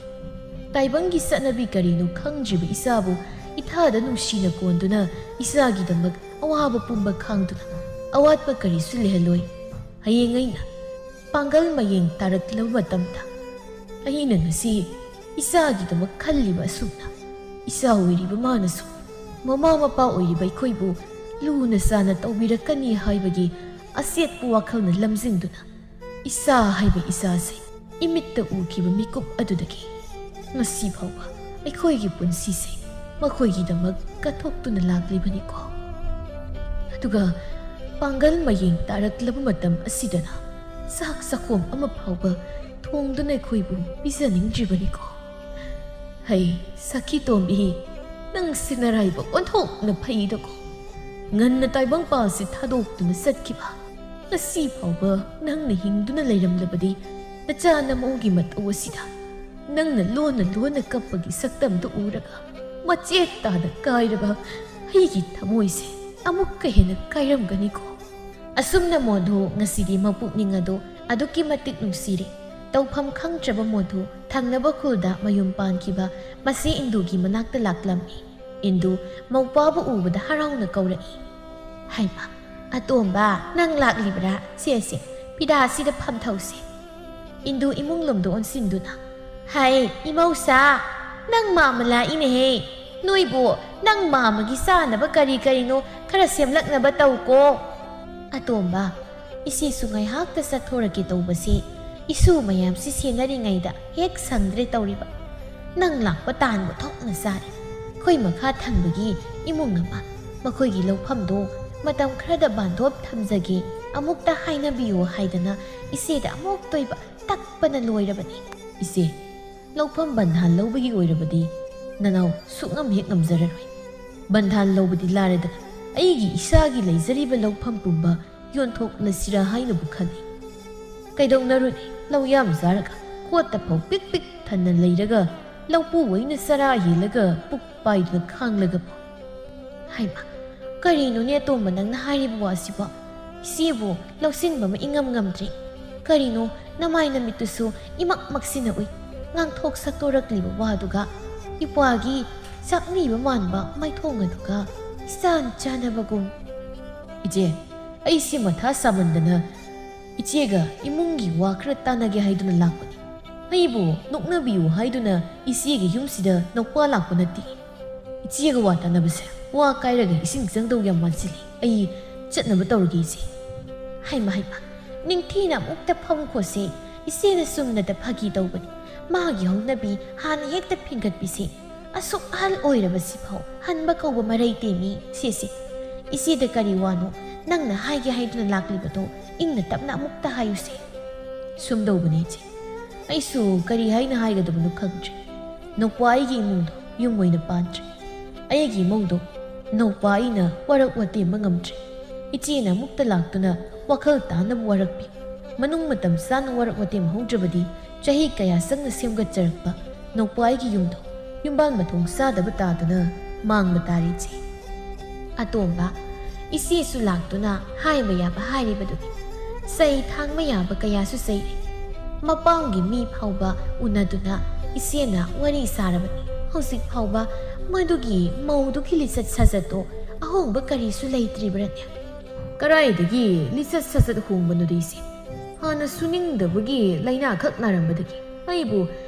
ꯇꯥꯏꯕꯪꯒꯤ ꯆꯠꯅꯕꯤ ꯀꯔꯤꯅꯣ ꯈꯪꯗ꯭ꯔꯤꯕ ꯏꯆꯥꯕꯨ ꯏꯊꯥꯗ ꯅꯨꯡꯁꯤꯅ ꯀꯣꯟꯗꯨꯅ ꯏꯆꯥꯒꯤꯗꯃꯛ ꯑꯋꯥꯕ ꯄꯨꯝꯕ ꯈꯥꯡꯗꯨꯅ ꯑꯋꯥꯠꯄ ꯀꯔꯤꯁꯨ ꯂꯩꯍꯜꯂꯣꯏ꯫ ꯍꯌꯦꯡ ꯑꯩꯅ ꯄꯥꯡꯒꯜ ꯃꯌꯦꯡ ꯇꯥꯔꯛꯂꯕ ꯃꯇꯝꯗ ꯑꯩꯅ ꯉꯁꯤ ꯏꯆꯥꯒꯤꯗꯃꯛ ꯈꯜꯂꯤꯕ ꯑꯁꯨꯝꯅ ꯏꯆꯥ ꯑꯣꯏꯔꯤꯕ ꯃꯥꯅꯁꯨ ꯃꯃꯥ ꯃꯄꯥ ꯑꯣꯏꯔꯤꯕ ꯑꯩꯈꯣꯏꯕꯨ ꯂꯨꯅ ꯆꯥꯅ ꯇꯧꯕꯤꯔꯛꯀꯅꯤ ꯍꯥꯏꯕꯒꯤ ꯑꯆꯦꯠꯄ ꯋꯥꯈꯜꯅ ꯂꯝꯖꯤꯡꯗꯨꯅ ꯏꯆꯥ ꯍꯥꯏꯕ ꯏꯆꯥꯁꯦ ꯏꯃꯤꯠꯇ ꯎꯈꯤꯕ ꯃꯤꯀꯨꯞ ꯑꯗꯨꯗꯒꯤ ꯉꯁꯤ ꯐꯥꯎꯕ ꯑꯩꯈꯣꯏꯒꯤ ꯄꯨꯟꯁꯤꯁꯦ ꯃꯈꯣꯏꯒꯤꯗꯃꯛ ꯀꯠꯊꯣꯛꯇꯨꯅ ꯂꯥꯛꯂꯤꯕꯅꯤꯀꯣ꯫ ꯑꯗꯨꯒ ꯄꯥꯡꯒꯜ ꯃꯌꯦꯡ ꯇꯥꯔꯛꯂꯕ ꯃꯇꯝ ꯑꯁꯤꯗꯅ ꯆꯥꯛ ꯆꯥꯛꯈꯣꯝ ꯑꯃ ꯐꯥꯎꯕ ꯊꯣꯡꯗꯨꯅ ꯑꯩꯈꯣꯏꯕꯨ ꯄꯤꯖꯅꯤꯡꯗ꯭ꯔꯤꯕꯅꯤꯀꯣ꯫ ꯍꯩ, ꯁꯈꯤ ꯇꯣꯝꯕꯤ, ꯅꯪꯁꯤ ꯅꯔꯥꯏꯕꯛ ꯑꯣꯟꯊꯣꯛꯅ ꯐꯩꯗꯀꯣ꯫ ꯉꯟꯅ ꯇꯥꯏꯕꯪꯄꯥꯜꯁꯤ ꯊꯥꯗꯣꯛꯇꯨꯅ ꯆꯠꯈꯤꯕ, ꯉꯁꯤ ꯐꯥꯎꯕ ꯅꯪꯅ ꯍꯤꯡꯗꯨꯅ ꯂꯩꯔꯝꯂꯕꯗꯤ, ꯅꯆꯥ ꯅꯃꯧꯒꯤ ꯃꯇꯧ ꯑꯁꯤꯗ ꯅꯪꯅ ꯂꯣꯟꯅ ꯂꯣꯟꯅ ꯀꯞꯄꯒꯤ ꯁꯛꯇꯝꯗꯨ ꯎꯔꯒ ꯃꯆꯦꯠ ꯇꯥꯅ ꯀꯥꯏꯔꯕ ꯑꯩꯒꯤ ꯊꯃꯣꯏꯁꯦ ꯑꯃꯨꯛꯀ ꯍꯦꯟꯅ ꯀꯥꯏꯔꯝꯒꯅꯤꯀꯣ꯫ ꯑꯁꯨꯝꯅ ꯃꯣꯙꯨ ꯉꯁꯤꯗꯤ ꯃꯄꯨꯛꯅꯤꯡ ꯑꯗꯨ ꯑꯗꯨꯛꯀꯤ ꯃꯇꯤꯛ ꯅꯨꯡꯁꯤꯔꯦ꯫ ꯇꯧꯐꯝ ꯈꯪꯗ꯭ꯔꯕ ꯃꯣꯙꯨ ꯊꯪꯅꯕ ꯈꯨꯜꯗ ꯃꯌꯨꯝ ꯄꯥꯟꯈꯤꯕ ꯃꯆꯦ ꯏꯟꯗꯨꯒꯤ ꯃꯅꯥꯛꯇ ꯂꯥꯛꯂꯝꯃꯤ꯫ ꯏꯟꯗꯨ ꯃꯧꯄ꯭ꯋꯥꯕꯨ ꯎꯕꯗ ꯍꯔꯥꯎꯅ ꯀꯧꯔꯛꯏ꯫ "ꯍꯩꯃꯥ, ꯑꯇꯣꯝꯕ, ꯅꯪ ꯂꯥꯛꯂꯤꯕ꯭ꯔꯥ? ꯁꯦ, ꯁꯦ, ꯐꯤꯗꯥꯁꯤꯗ ꯐꯝꯊꯧꯁꯦ꯫" ꯏꯟꯗꯨ ꯏꯃꯨꯡ ꯂꯣꯝꯗ ꯑꯣꯟꯁꯤꯟꯗꯨꯅ, "ꯍꯩ, ꯏꯃꯧꯁꯥ, ꯅꯪ ꯃꯥꯝꯃ ꯂꯥꯛꯏꯅꯦꯍꯦ꯫ ꯅꯣꯏꯕꯨ ꯅꯪ ꯃꯥꯝꯃꯒꯤ ꯆꯥꯅꯕ ꯀꯔꯤ ꯀꯔꯤꯅꯣ ꯈꯔ ꯁꯦꯝꯂꯛꯅꯕ ꯇꯧꯀꯣ꯫" "ꯑꯇꯣꯝꯕ, ꯏꯆꯦꯁꯨ ꯉꯥꯏꯍꯥꯛꯇ ꯆꯠꯊꯣꯔꯛꯀꯦ ꯇꯧꯕꯁꯦ, ꯏꯁꯨ ꯃꯌꯥꯝꯁꯤ ꯁꯦꯟꯅꯔꯤꯉꯩꯗ ꯍꯦꯛ ꯁꯪꯗ꯭ꯔꯦ ꯇꯧꯔꯤꯕ꯫ ꯅꯪ ꯂꯥꯛꯄ ꯇꯥꯟꯕ ꯊꯣꯛꯅ ꯆꯥꯔꯦ꯫ ꯑꯩꯈꯣꯏ ꯃꯈꯥ ꯊꯪꯕꯒꯤ ꯏꯃꯨꯡ ꯑꯃ, ꯃꯈꯣꯏꯒꯤ ꯂꯧꯐꯝꯗꯣ ꯃꯇꯝ ꯈꯔꯗ ꯕꯥꯟꯗꯣꯞ ꯊꯝꯖꯒꯦ, ꯑꯃꯨꯛꯇ ꯍꯥꯏꯅꯕꯤꯌꯨ ꯍꯥꯏꯗꯅ ꯏꯆꯦꯗ ꯑꯃꯨꯛꯇꯣꯏꯕ ꯇꯛꯄꯅ ꯂꯣꯏꯔꯕꯅꯤ꯫" "ꯏꯆꯦ, ꯂꯧꯐꯝ ꯕꯟꯙꯥꯟ ꯂꯧꯕꯒꯤ ꯑꯣꯏꯔꯕꯗꯤ ꯅꯅꯥꯎ ꯁꯨꯛꯉꯝ ꯍꯦꯛ ꯉꯝꯖꯔꯔꯣꯏ꯫ ꯕꯟꯙꯥꯟ ꯂꯧꯕꯗꯤ ꯂꯥꯏꯔꯗꯅ ꯑꯩꯒꯤ ꯏꯁꯥꯒꯤ ꯂꯩꯖꯔꯤꯕ ꯂꯧꯐꯝ ꯄꯨꯝꯕ ꯌꯣꯟꯊꯣꯛꯂꯁꯤꯔꯥ ꯍꯥꯏꯅꯕꯨ ꯈꯜꯂꯤ꯫ ꯀꯩꯗꯧꯅꯔꯨꯅꯤ, ꯂꯧ ꯌꯥꯝ ꯆꯥꯔꯒ ꯀꯣꯠꯇ ꯐꯧ ꯄꯤꯛ ꯄꯤꯛ ꯊꯟꯅ ꯂꯩꯔꯒ ꯂꯧꯄꯨ ꯑꯣꯏꯅ ꯆꯔꯥ ꯍꯦꯜꯂꯒ ꯄꯨꯛ ꯄꯥꯏꯗꯨꯅ ꯈꯥꯡꯂꯒ ꯄꯣ꯫" "ꯍꯩꯃꯥ, ꯀꯔꯤꯅꯣꯅꯦ ꯑꯇꯣꯝꯕ ꯅꯪꯅ ꯍꯥꯏꯔꯤꯕ ꯋꯥꯁꯤꯕꯣ? ꯏꯆꯦꯕꯨ ꯂꯧꯁꯤꯟꯕ ꯑꯃ ꯏꯉꯝ ꯉꯝꯗ꯭ꯔꯦ꯫ ꯀꯔꯤꯅꯣ ꯅꯃꯥꯏ ꯅꯃꯤꯠꯇꯨꯁꯨ ꯏꯃꯛ ꯃꯛꯁꯤꯟꯅ ꯎꯏ꯫ ꯉꯥꯡꯊꯣꯛ ꯁꯛꯇꯣꯔꯛꯂꯤꯕ ꯋꯥꯗꯨꯒ ꯏꯄ꯭ꯋꯥꯒꯤ ꯆꯥꯛꯅꯤꯕ ꯃꯥꯟꯕ ꯃꯥꯏꯊꯣꯡ ꯑꯗꯨꯒ ꯏꯆꯥꯟ ꯆꯥꯟꯅꯕꯒꯨꯝ꯫" "ꯏꯆꯦ, ꯑꯩꯁꯤ ꯃꯊꯥ ꯁꯥꯃꯟꯗꯅ ꯏꯆꯦꯒ ꯏꯃꯨꯡꯒꯤ ꯋꯥ ꯈꯔ ꯇꯥꯟꯅꯒꯦ ꯍꯥꯏꯗꯨꯅ ꯂꯥꯛꯄꯅꯤ꯫ ꯑꯩꯕꯨ ꯅꯣꯛꯅꯕꯤꯌꯨ ꯍꯥꯏꯗꯨꯅ ꯏꯆꯦꯒꯤ ꯌꯨꯝꯁꯤꯗ ꯅꯧꯄꯥ ꯂꯥꯛꯄ ꯅꯠꯇꯦ꯫ ꯏꯆꯦꯒ ꯋꯥ ꯇꯥꯟꯅꯕꯁꯦ ꯋꯥ ꯀꯥꯏꯔꯒ ꯏꯁꯤꯡ ꯆꯪꯗꯧ ꯌꯥꯝ ꯃꯥꯟꯁꯤꯜꯂꯤ꯫ ꯑꯩ ꯆꯠꯅꯕ ꯇꯧꯔꯒꯦ, ꯏꯆꯦ꯫" "ꯍꯩꯃꯥ, ꯍꯩꯃꯥ, ꯅꯤꯡꯊꯤꯅ ꯑꯃꯨꯛꯇ ꯐꯝꯈꯣꯁꯦ꯫ ꯏꯆꯦꯅ ꯆꯨꯝꯅꯇ ꯐꯥꯒꯤ ꯇꯧꯕꯅꯤ꯫ ꯃꯥꯒꯤ ꯍꯧꯅꯕꯤ ꯍꯥꯟꯅ ꯍꯦꯛꯇ ꯐꯤꯡꯒꯠꯄꯤꯁꯤ꯫ ꯑꯁꯨꯛ ꯑꯍꯜ ꯑꯣꯏꯔꯕꯁꯤꯐꯥꯎ ꯍꯟꯕ ꯀꯧꯕ ꯃꯔꯩ ꯇꯦꯝꯃꯤ ꯁꯤꯁꯦ꯫ ꯏꯆꯦꯗ ꯀꯔꯤ ꯋꯥꯅꯣ ꯅꯪꯅ ꯍꯥꯏꯒꯦ ꯍꯥꯏꯗꯨꯅ ꯂꯥꯛꯂꯤꯕꯗꯣ ꯏꯪꯅ ꯇꯞꯅ ꯑꯃꯨꯛꯇ ꯍꯥꯏꯌꯨꯁꯦ꯫ ꯁꯨꯝꯗꯧꯕꯅꯤ ꯏꯆꯦ, ꯑꯩꯁꯨ ꯀꯔꯤ ꯍꯥꯏꯅ ꯍꯥꯏꯒꯗꯕꯅꯣ ꯈꯪꯗ꯭ꯔꯦ꯫ ꯅꯧꯄꯥ ꯑꯩꯒꯤ ꯏꯃꯨꯡꯗꯣ ꯌꯨꯝ ꯑꯣꯏꯅ ꯄꯥꯟꯗ꯭ꯔꯦ꯫ ꯑꯩꯒꯤ ꯏꯃꯧꯗꯣ ꯅꯧꯄꯥ ꯑꯩꯅ ꯋꯥꯔꯛ ꯋꯥꯇꯦꯝꯕ ꯉꯝꯗ꯭ꯔꯦ꯫ ꯏꯆꯦꯅ ꯑꯃꯨꯛꯇ ꯂꯥꯛꯇꯨꯅ ꯋꯥꯈꯜ ꯇꯥꯅꯕ ꯋꯥꯔꯛꯄꯤ꯫ ꯃꯅꯨꯡ ꯃꯇꯝ ꯆꯥꯅ ꯋꯥꯔꯛ ꯋꯥꯇꯦꯝ ꯍꯧꯗ꯭ꯔꯕꯗꯤ ꯆꯍꯤ ꯀꯌꯥ ꯆꯪꯅ ꯁꯦꯝꯒꯠꯆꯔꯛꯄ ꯅꯧꯄꯥ ꯑꯩꯒꯤ ꯌꯨꯝꯗꯣ ꯌꯨꯝꯕꯥꯟ ꯃꯊꯣꯡ ꯆꯥꯗꯕ ꯇꯥꯗꯨꯅ ꯃꯥꯡꯕ ꯇꯥꯔꯦ ꯏꯆꯦ꯫ ꯑꯇꯣꯝꯕ, ꯏꯆꯦꯁꯨ ꯂꯥꯛꯇꯨꯅ ꯍꯥꯏꯕ ꯌꯥꯕ ꯍꯥꯏꯔꯤꯕꯗꯨꯅꯤ꯫ ꯆꯩ ꯊꯥꯡꯕ ꯌꯥꯕ ꯀꯌꯥꯁꯨ ꯆꯩꯔꯦ꯫ ꯃꯄꯥꯝꯒꯤ ꯃꯤ ꯐꯥꯎꯕ ꯎꯅꯗꯨꯅ ꯏꯆꯦꯅ ꯋꯥꯔꯤ ꯁꯥꯔꯕꯅꯤ꯫ ꯍꯧꯖꯤꯛ ꯐꯥꯎꯕ ꯃꯗꯨꯒꯤ ꯃꯧꯗꯨꯒꯤ ꯂꯤꯆꯠ ꯁꯥꯖꯠꯇꯣ ꯑꯍꯣꯡꯕ ꯀꯔꯤꯁꯨ ꯂꯩꯇ꯭ꯔꯤꯕ꯭ꯔꯅꯦ? ꯀꯔꯥꯏꯗꯒꯤ ꯂꯤꯆꯠ ꯁꯥꯖꯠ ꯍꯣꯡꯕꯅꯣꯗ ꯏꯆꯦ? ꯍꯥꯟꯅ ꯁꯨꯅꯤꯡꯗꯕꯒꯤ ꯂꯥꯏꯅꯥ ꯈꯛ ꯅꯥꯔꯝꯕꯗꯒꯤ ꯑꯩꯕꯨ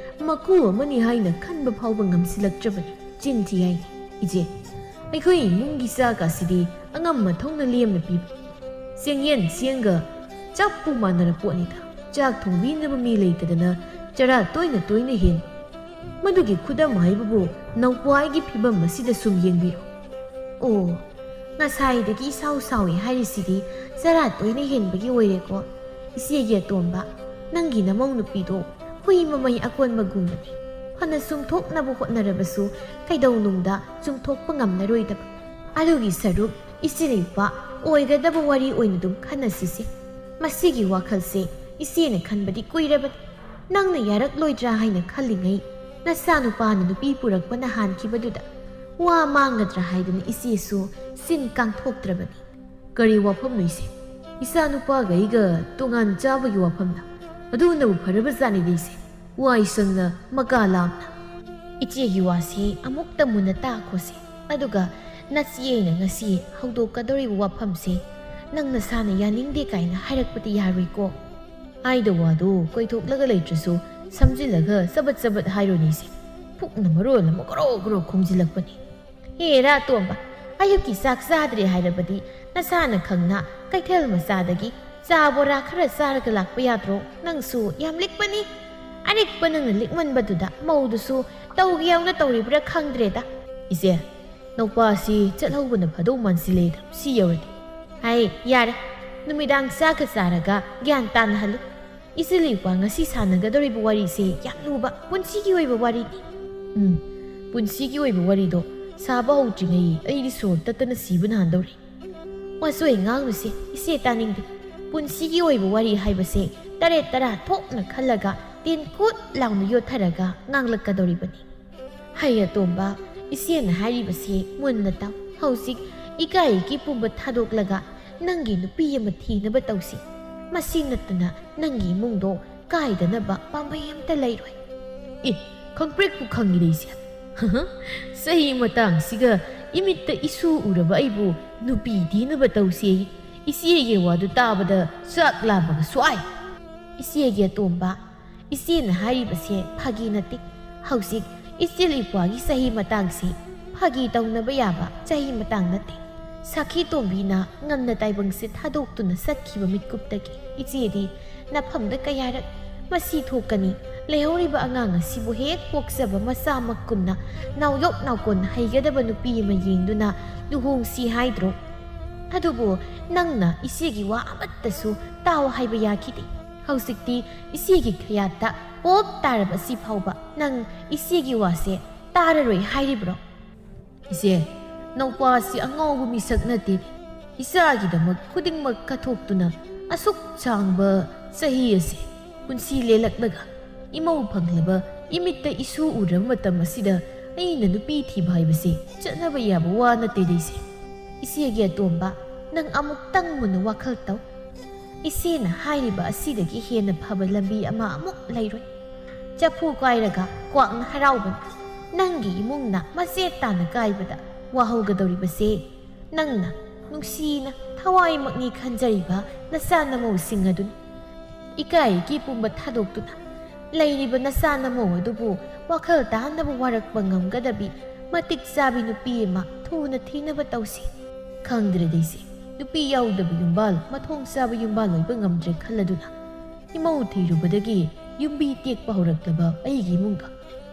ꯃꯀꯨ ꯑꯃꯅꯤ ꯍꯥꯏꯅ ꯈꯟꯕ ꯐꯥꯎꯕ ꯉꯝꯁꯤꯜꯂꯛꯇ꯭ꯔꯕꯅꯤ꯫ ꯆꯤꯟ ꯊꯤ ꯍꯥꯏꯅꯤ ꯏꯆꯦ꯫ ꯑꯩꯈꯣꯏ ꯏꯃꯨꯡꯒꯤ ꯆꯥꯛ ꯑꯁꯤꯗꯤ ꯑꯉꯝ ꯑꯊꯧꯅ ꯂꯦꯝꯅ ꯄꯤꯕ꯫ ꯆꯦꯡꯌꯦꯟ ꯆꯦꯡꯒ ꯆꯞꯄꯨ ꯃꯥꯟꯅꯔ ꯄꯣꯠꯅꯤꯗ꯫ ꯆꯥꯛ ꯊꯣꯡꯕꯤꯅꯕ ꯃꯤ ꯂꯩꯇꯗꯅ ꯆꯔꯥ ꯇꯣꯏꯅ ꯇꯣꯏꯅ ꯍꯦꯟꯕ꯫ ꯃꯗꯨꯒꯤ ꯈꯨꯗꯝ ꯍꯥꯏꯕꯕꯨ ꯅꯧꯄꯥ ꯑꯩꯒꯤ ꯐꯤꯕꯝ ꯑꯁꯤꯗ ꯁꯨꯝ ꯌꯦꯡꯕꯤꯔꯣ꯫ ꯑꯣ, ꯉꯁꯥꯏꯗꯒꯤ ꯏꯁꯥꯎ ꯁꯥꯎꯏ ꯍꯥꯏꯔꯤꯁꯤꯗꯤ ꯆꯔꯥ ꯇꯣꯏꯅ ꯍꯦꯟꯕꯒꯤ ꯑꯣꯏꯔꯦꯀꯣ꯫ ꯏꯆꯦꯒꯤ ꯑꯇꯣꯝꯕ, ꯅꯪꯒꯤ ꯅꯃꯧ ꯅꯨꯄꯤꯗꯣ ꯍꯨꯏ ꯃꯃꯩ ꯑꯀꯣꯟꯕꯒꯨꯝꯕꯅꯤ꯫ ꯐꯅ ꯆꯨꯝꯊꯣꯛꯅꯕ ꯍꯣꯠꯅꯔꯕꯁꯨ ꯀꯩꯗꯧꯅꯨꯡꯗ ꯆꯨꯝꯊꯣꯛꯄ ꯉꯝꯂꯔꯣꯏꯗꯕ꯫ ꯑꯗꯨꯒꯤ ꯁꯔꯨꯛ ꯏꯆꯦ ꯂꯩꯄꯥ ꯑꯣꯏꯒꯗꯕ ꯋꯥꯔꯤ ꯑꯣꯏꯅ ꯑꯗꯨꯝ ꯈꯟꯅꯁꯤꯁꯦ꯫ ꯃꯁꯤꯒꯤ ꯋꯥꯈꯜꯁꯦ ꯏꯆꯦꯅ ꯈꯟꯕꯗꯤ ꯀꯨꯏꯔꯕꯅꯤ꯫ ꯅꯪꯅ ꯌꯥꯔꯛꯂꯣꯏꯗ꯭ꯔꯥ ꯍꯥꯏꯅ ꯈꯜꯂꯤꯉꯩ ꯅꯆꯥꯅꯨꯄꯥꯅ ꯅꯨꯄꯤ ꯄꯨꯔꯛꯄꯅ ꯍꯥꯟꯈꯤꯕꯗꯨꯗ ꯋꯥ ꯃꯥꯡꯒꯗ꯭ꯔꯥ ꯍꯥꯏꯗꯨꯅ ꯏꯆꯦꯁꯨ ꯆꯤꯟ ꯀꯥꯡꯊꯣꯛꯇ꯭ꯔꯕꯅꯤ꯫ ꯀꯔꯤ ꯋꯥꯐꯝꯅꯣ ꯏꯆꯦ? ꯏꯆꯥꯅꯨꯄꯥꯒ ꯑꯩꯒ ꯇꯣꯉꯥꯟ ꯆꯥꯕꯒꯤ ꯋꯥꯐꯝꯂ? ꯑꯗꯨꯅꯕꯨ ꯐꯔꯕꯖꯥꯠꯅꯤꯗ ꯏꯆꯦ꯫ ꯋꯥꯏ ꯁꯪꯅ ꯃꯀꯥ ꯂꯥꯝꯅ꯫ ꯏꯆꯦꯒꯤ ꯋꯥꯁꯤ ꯑꯃꯨꯛꯇ ꯃꯨꯟꯅ ꯇꯥꯈꯣꯁꯦ꯫ ꯑꯗꯨꯒ ꯅꯆꯦ ꯑꯩꯅ ꯉꯁꯤ ꯍꯧꯗꯣꯛꯀꯗꯧꯔꯤꯕ ꯋꯥꯐꯝꯁꯦ ꯅꯪ ꯅꯁꯥꯅ ꯌꯥꯅꯤꯡꯗꯦ ꯀꯥꯏꯅ ꯍꯥꯏꯔꯛꯄꯗꯤ ꯌꯥꯔꯣꯏꯀꯣ꯫ ꯍꯥꯏꯗ ꯋꯥꯗꯨ ꯀꯣꯏꯊꯣꯛꯂꯒ ꯂꯩꯇ꯭ꯔꯁꯨ ꯁꯝꯖꯤꯜꯂꯒ ꯆꯕꯠ ꯆꯕꯠ ꯍꯥꯏꯔꯣꯅꯦ ꯏꯆꯦ꯫ ꯄꯨꯛꯅ ꯃꯔꯣꯜ ꯑꯃ ꯒ꯭ꯔꯣ ꯒ꯭ꯔꯣ ꯈꯣꯡꯖꯤꯜꯂꯛꯄꯅꯤ꯫ ꯍꯦꯔꯥ ꯇꯣꯝꯕ, ꯑꯌꯨꯛꯀꯤ ꯆꯥꯛ ꯆꯥꯗ꯭ꯔꯦ ꯍꯥꯏꯔꯕꯗꯤ ꯅꯁꯥꯅ ꯈꯪꯅ ꯀꯩꯊꯦꯜ ꯃꯆꯥꯗꯒꯤ ꯆꯥ ꯕꯣꯔꯥ ꯈꯔ ꯆꯥꯔꯒ ꯂꯥꯛꯄ ꯌꯥꯗ꯭ꯔꯣ? ꯅꯪꯁꯨ ꯌꯥꯝ ꯂꯤꯛꯄꯅꯤ꯫ ꯑꯔꯤꯛꯄ ꯅꯪꯅ ꯂꯤꯛꯃꯟꯕꯗꯨꯗ ꯃꯧꯗꯨꯁꯨ ꯇꯧꯒꯦ ꯌꯥꯎꯅ ꯇꯧꯔꯤꯕ꯭ꯔꯥ ꯈꯪꯗ꯭ꯔꯦꯗ꯫ ꯏꯆꯦ, ꯅꯧꯄꯥꯁꯤ ꯆꯠꯍꯧꯕꯅ ꯐꯗꯧ ꯃꯥꯟꯁꯤꯜꯂꯦꯗ, ꯁꯤ ꯌꯧꯔꯗꯤ꯫ ꯍꯥꯏ, ꯌꯥꯔꯦ꯫ ꯅꯨꯃꯤꯗꯥꯡ ꯆꯥꯛꯀ ꯆꯥꯔꯒ ꯒ꯭ꯌꯥꯟ ꯇꯥꯅ ꯍꯜꯂꯨ꯫ ꯏꯆꯦ ꯂꯤꯛꯄ ꯉꯁꯤ ꯁꯥꯟꯅꯒꯗꯧꯔꯤꯕ ꯋꯥꯔꯤꯁꯦ ꯌꯥꯝ ꯂꯨꯕ, ꯄꯨꯟꯁꯤꯒꯤ ꯑꯣꯏꯕ ꯋꯥꯔꯤꯅꯤ꯫ ꯎꯝ, ꯄꯨꯟꯁꯤꯒꯤ ꯑꯣꯏꯕ ꯋꯥꯔꯤꯗꯣ ꯁꯥꯕ ꯍꯧꯗ꯭ꯔꯤꯉꯩ ꯑꯩꯗꯤ ꯁꯣꯔ ꯇꯠꯇꯅ ꯁꯤꯕꯅ ꯍꯥꯟꯗꯧꯔꯦ꯫ ꯋꯥꯆꯣꯏ ꯉꯥꯡꯅꯨꯁꯦ, ꯏꯆꯦ ꯇꯥꯅꯤꯡꯗꯦ꯫ ꯄꯨꯟꯁꯤꯒꯤ ꯑꯣꯏꯕ ꯋꯥꯔꯤ ꯍꯥꯏꯕꯁꯦ ꯇꯔꯦꯠ ꯇꯔꯥ ꯊꯣꯛꯅ ꯈꯜꯂꯒ ꯇꯦꯟꯀꯨꯠ ꯂꯥꯎꯅ ꯌꯣꯠꯊꯔꯒ ꯉꯥꯡꯂꯛꯀꯗꯧꯔꯤꯕꯅꯤ꯫ ꯍꯩ ꯑꯇꯣꯝꯕ, ꯏꯆꯦꯅ ꯍꯥꯏꯔꯤꯕꯁꯦ ꯃꯨꯟꯅ ꯇꯥꯎ꯫ ꯍꯧꯖꯤꯛ ꯏꯀꯥꯏ ꯏꯀꯤ ꯄꯨꯝꯕ ꯊꯥꯗꯣꯛꯂꯒ ꯅꯪꯒꯤ ꯅꯨꯄꯤ ꯑꯃ ꯊꯤꯅꯕ ꯇꯧꯁꯤ꯫ ꯃꯁꯤ ꯅꯠꯇꯅ ꯅꯪꯒꯤ ꯏꯃꯨꯡꯗꯣ ꯀꯥꯏꯗꯅꯕ ꯄꯥꯝꯕꯩ ꯑꯝꯇ ꯂꯩꯔꯣꯏ꯫ ꯑꯦ, ꯈꯪꯄ꯭ꯔꯦꯛꯄꯨ ꯈꯪꯉꯤꯗ ꯏꯆꯦ꯫ ꯆꯍꯤ ꯃꯇꯥꯡꯁꯤꯒ ꯏꯃꯤꯠꯇ ꯏꯁꯨ ꯎꯔꯕ ꯑꯩꯕꯨ ꯅꯨꯄꯤ ꯊꯤꯅꯕ ꯇꯧꯁꯦ꯫ ꯏꯆꯦꯒꯤ ꯋꯥꯗꯨ ꯇꯥꯕꯗ ꯆꯥꯛ ꯂꯥꯝꯕꯒ ꯁ꯭ꯋꯥꯏ꯫ ꯏꯆꯦꯒꯤ ꯑꯇꯣꯝꯕ, ꯏꯆꯦꯅ ꯍꯥꯏꯔꯤꯕꯁꯦ ꯐꯥꯒꯤ ꯅꯠꯇꯦ꯫ ꯍꯧꯖꯤꯛ ꯏꯆꯦ ꯂꯤꯛꯄꯥꯒꯤ ꯆꯍꯤ ꯃꯇꯥꯡꯁꯤ ꯐꯥꯒꯤ ꯇꯧꯅꯕ ꯌꯥꯕ ꯆꯍꯤ ꯃꯇꯥꯡ ꯅꯠꯇꯦ꯫ ꯁꯥꯈꯤ ꯇꯣꯝꯕꯤꯅ ꯉꯟꯅ ꯇꯥꯏꯕꯪꯁꯦ ꯊꯥꯗꯣꯛꯇꯨꯅ ꯆꯠꯈꯤꯕ ꯃꯤꯠꯀꯨꯞꯇꯒꯤ ꯏꯆꯦꯗꯤ ꯅꯐꯝꯗ ꯀꯌꯥꯔꯛ ꯃꯁꯤ ꯊꯣꯛꯀꯅꯤ, ꯂꯩꯍꯧꯔꯤꯕ ꯑꯉꯥꯡ ꯑꯁꯤꯕꯨ ꯍꯦꯛ ꯄꯣꯛꯆꯕ ꯃꯆꯥꯃꯛꯀꯨꯝꯅ ꯅꯥꯎꯌꯣꯛ ꯅꯥꯎꯀꯣꯟ ꯍꯩꯒꯗꯕ ꯅꯨꯄꯤ ꯑꯃ ꯌꯦꯡꯗꯨꯅ ꯂꯨꯍꯣꯡꯁꯤ ꯍꯥꯏꯗ꯭ꯔꯣ? ꯑꯗꯨꯕꯨ ꯅꯪꯅ ꯏꯆꯦꯒꯤ ꯋꯥ ꯑꯃꯠꯇꯁꯨ ꯇꯥꯎ ꯍꯥꯏꯕ ꯌꯥꯈꯤꯗꯦ꯫ ꯍꯧꯖꯤꯛꯇꯤ ꯏꯆꯦꯒꯤ ꯀꯌꯥꯠꯇ ꯄꯣꯞ ꯇꯥꯔꯕ ꯑꯁꯤ ꯐꯥꯎꯕ ꯅꯪ ꯏꯆꯦꯒꯤ ꯋꯥꯁꯦ ꯇꯥꯔꯔꯣꯏ ꯍꯥꯏꯔꯤꯕ꯭ꯔꯣ? ꯏꯆꯦ, ꯅꯧꯄꯥꯁꯤ ꯑꯉꯥꯎꯕ ꯃꯤꯁꯛ ꯅꯠꯇꯦ꯫ ꯏꯆꯥꯒꯤꯗꯃꯛ ꯈꯨꯗꯤꯡꯃꯛ ꯀꯠꯊꯣꯛꯇꯨꯅ ꯑꯁꯨꯛ ꯁꯥꯡꯕ ꯆꯍꯤ ꯑꯁꯦ ꯄꯨꯟꯁꯤ ꯂꯦꯜꯂꯛꯂꯒ ꯏꯃꯧ ꯐꯪꯂꯕ ꯏꯃꯤꯠꯇ ꯏꯁꯨ ꯎꯔꯕ ꯃꯇꯝ ꯑꯁꯤꯗ ꯑꯩꯅ ꯅꯨꯄꯤ ꯊꯤꯕ ꯍꯥꯏꯕꯁꯤ ꯆꯠꯅꯕ ꯌꯥꯕ ꯋꯥ ꯅꯠꯇꯦꯗ ꯏꯆꯦ꯫ ꯏꯆꯦꯒꯤ ꯑꯇꯣꯝꯕ, ꯅꯪ ꯑꯃꯨꯛꯇꯪ ꯃꯨꯟꯅ ꯋꯥꯈꯜ ꯇꯧ꯫ ꯏꯆꯦꯅ ꯍꯥꯏꯔꯤꯕ ꯑꯁꯤꯗꯒꯤ ꯍꯦꯟꯅ ꯐꯕ ꯂꯝꯕꯤ ꯑꯃ ꯑꯃꯨꯛ ꯂꯩꯔꯣꯏ꯫ ꯆꯐꯨ ꯀꯥꯏꯔꯒ ꯀ꯭ꯋꯥꯛꯅ ꯍꯔꯥꯎꯕꯅꯤ꯫ ꯅꯪꯒꯤ ꯏꯃꯨꯡꯅ ꯃꯆꯦꯠ ꯇꯥꯅ ꯀꯥꯏꯕꯗ ꯋꯥꯍꯧꯒꯗꯧꯔꯤꯕꯁꯦ ꯅꯪꯅ ꯅꯨꯡꯁꯤꯅ ꯊꯋꯥꯏꯃꯛꯅꯤ ꯈꯟꯖꯔꯤꯕ ꯅꯆꯥ ꯅꯃꯧꯁꯤꯡ ꯑꯗꯨꯅꯤ꯫ ꯏꯀꯥꯏ ꯏꯀꯤ ꯄꯨꯝꯕ ꯊꯥꯗꯣꯛꯇꯨꯅ ꯂꯩꯔꯤꯕ ꯅꯆꯥ ꯅꯃꯧ ꯑꯗꯨꯕꯨ ꯋꯥꯈꯜ ꯇꯥꯍꯟꯅꯕ ꯋꯥꯔꯛꯄ ꯉꯝꯒꯗꯕꯤ ꯃꯇꯤꯛ ꯆꯥꯕꯤ ꯅꯨꯄꯤ ꯑꯃ ꯊꯨꯅ ꯊꯤꯅꯕ ꯇꯧꯁꯤ꯫ ꯈꯪꯗ꯭ꯔꯦꯗ ꯏꯆꯦ, ꯅꯨꯄꯤ ꯌꯥꯎꯗꯕ ꯌꯨꯝꯕꯥꯜ, ꯃꯊꯣꯡ ꯆꯥꯕ ꯌꯨꯝꯕꯥꯜ ꯑꯣꯏꯕ ꯉꯝꯗ꯭ꯔꯦ ꯈꯜꯂꯗꯨꯅ, ꯏꯃꯧ ꯊꯤꯔꯨꯕꯗꯒꯤ ꯌꯨꯝꯕꯤ ꯇꯦꯛꯄ ꯍꯧꯔꯛꯂꯕ ꯑꯩꯒꯤ ꯏꯃꯨꯡꯒ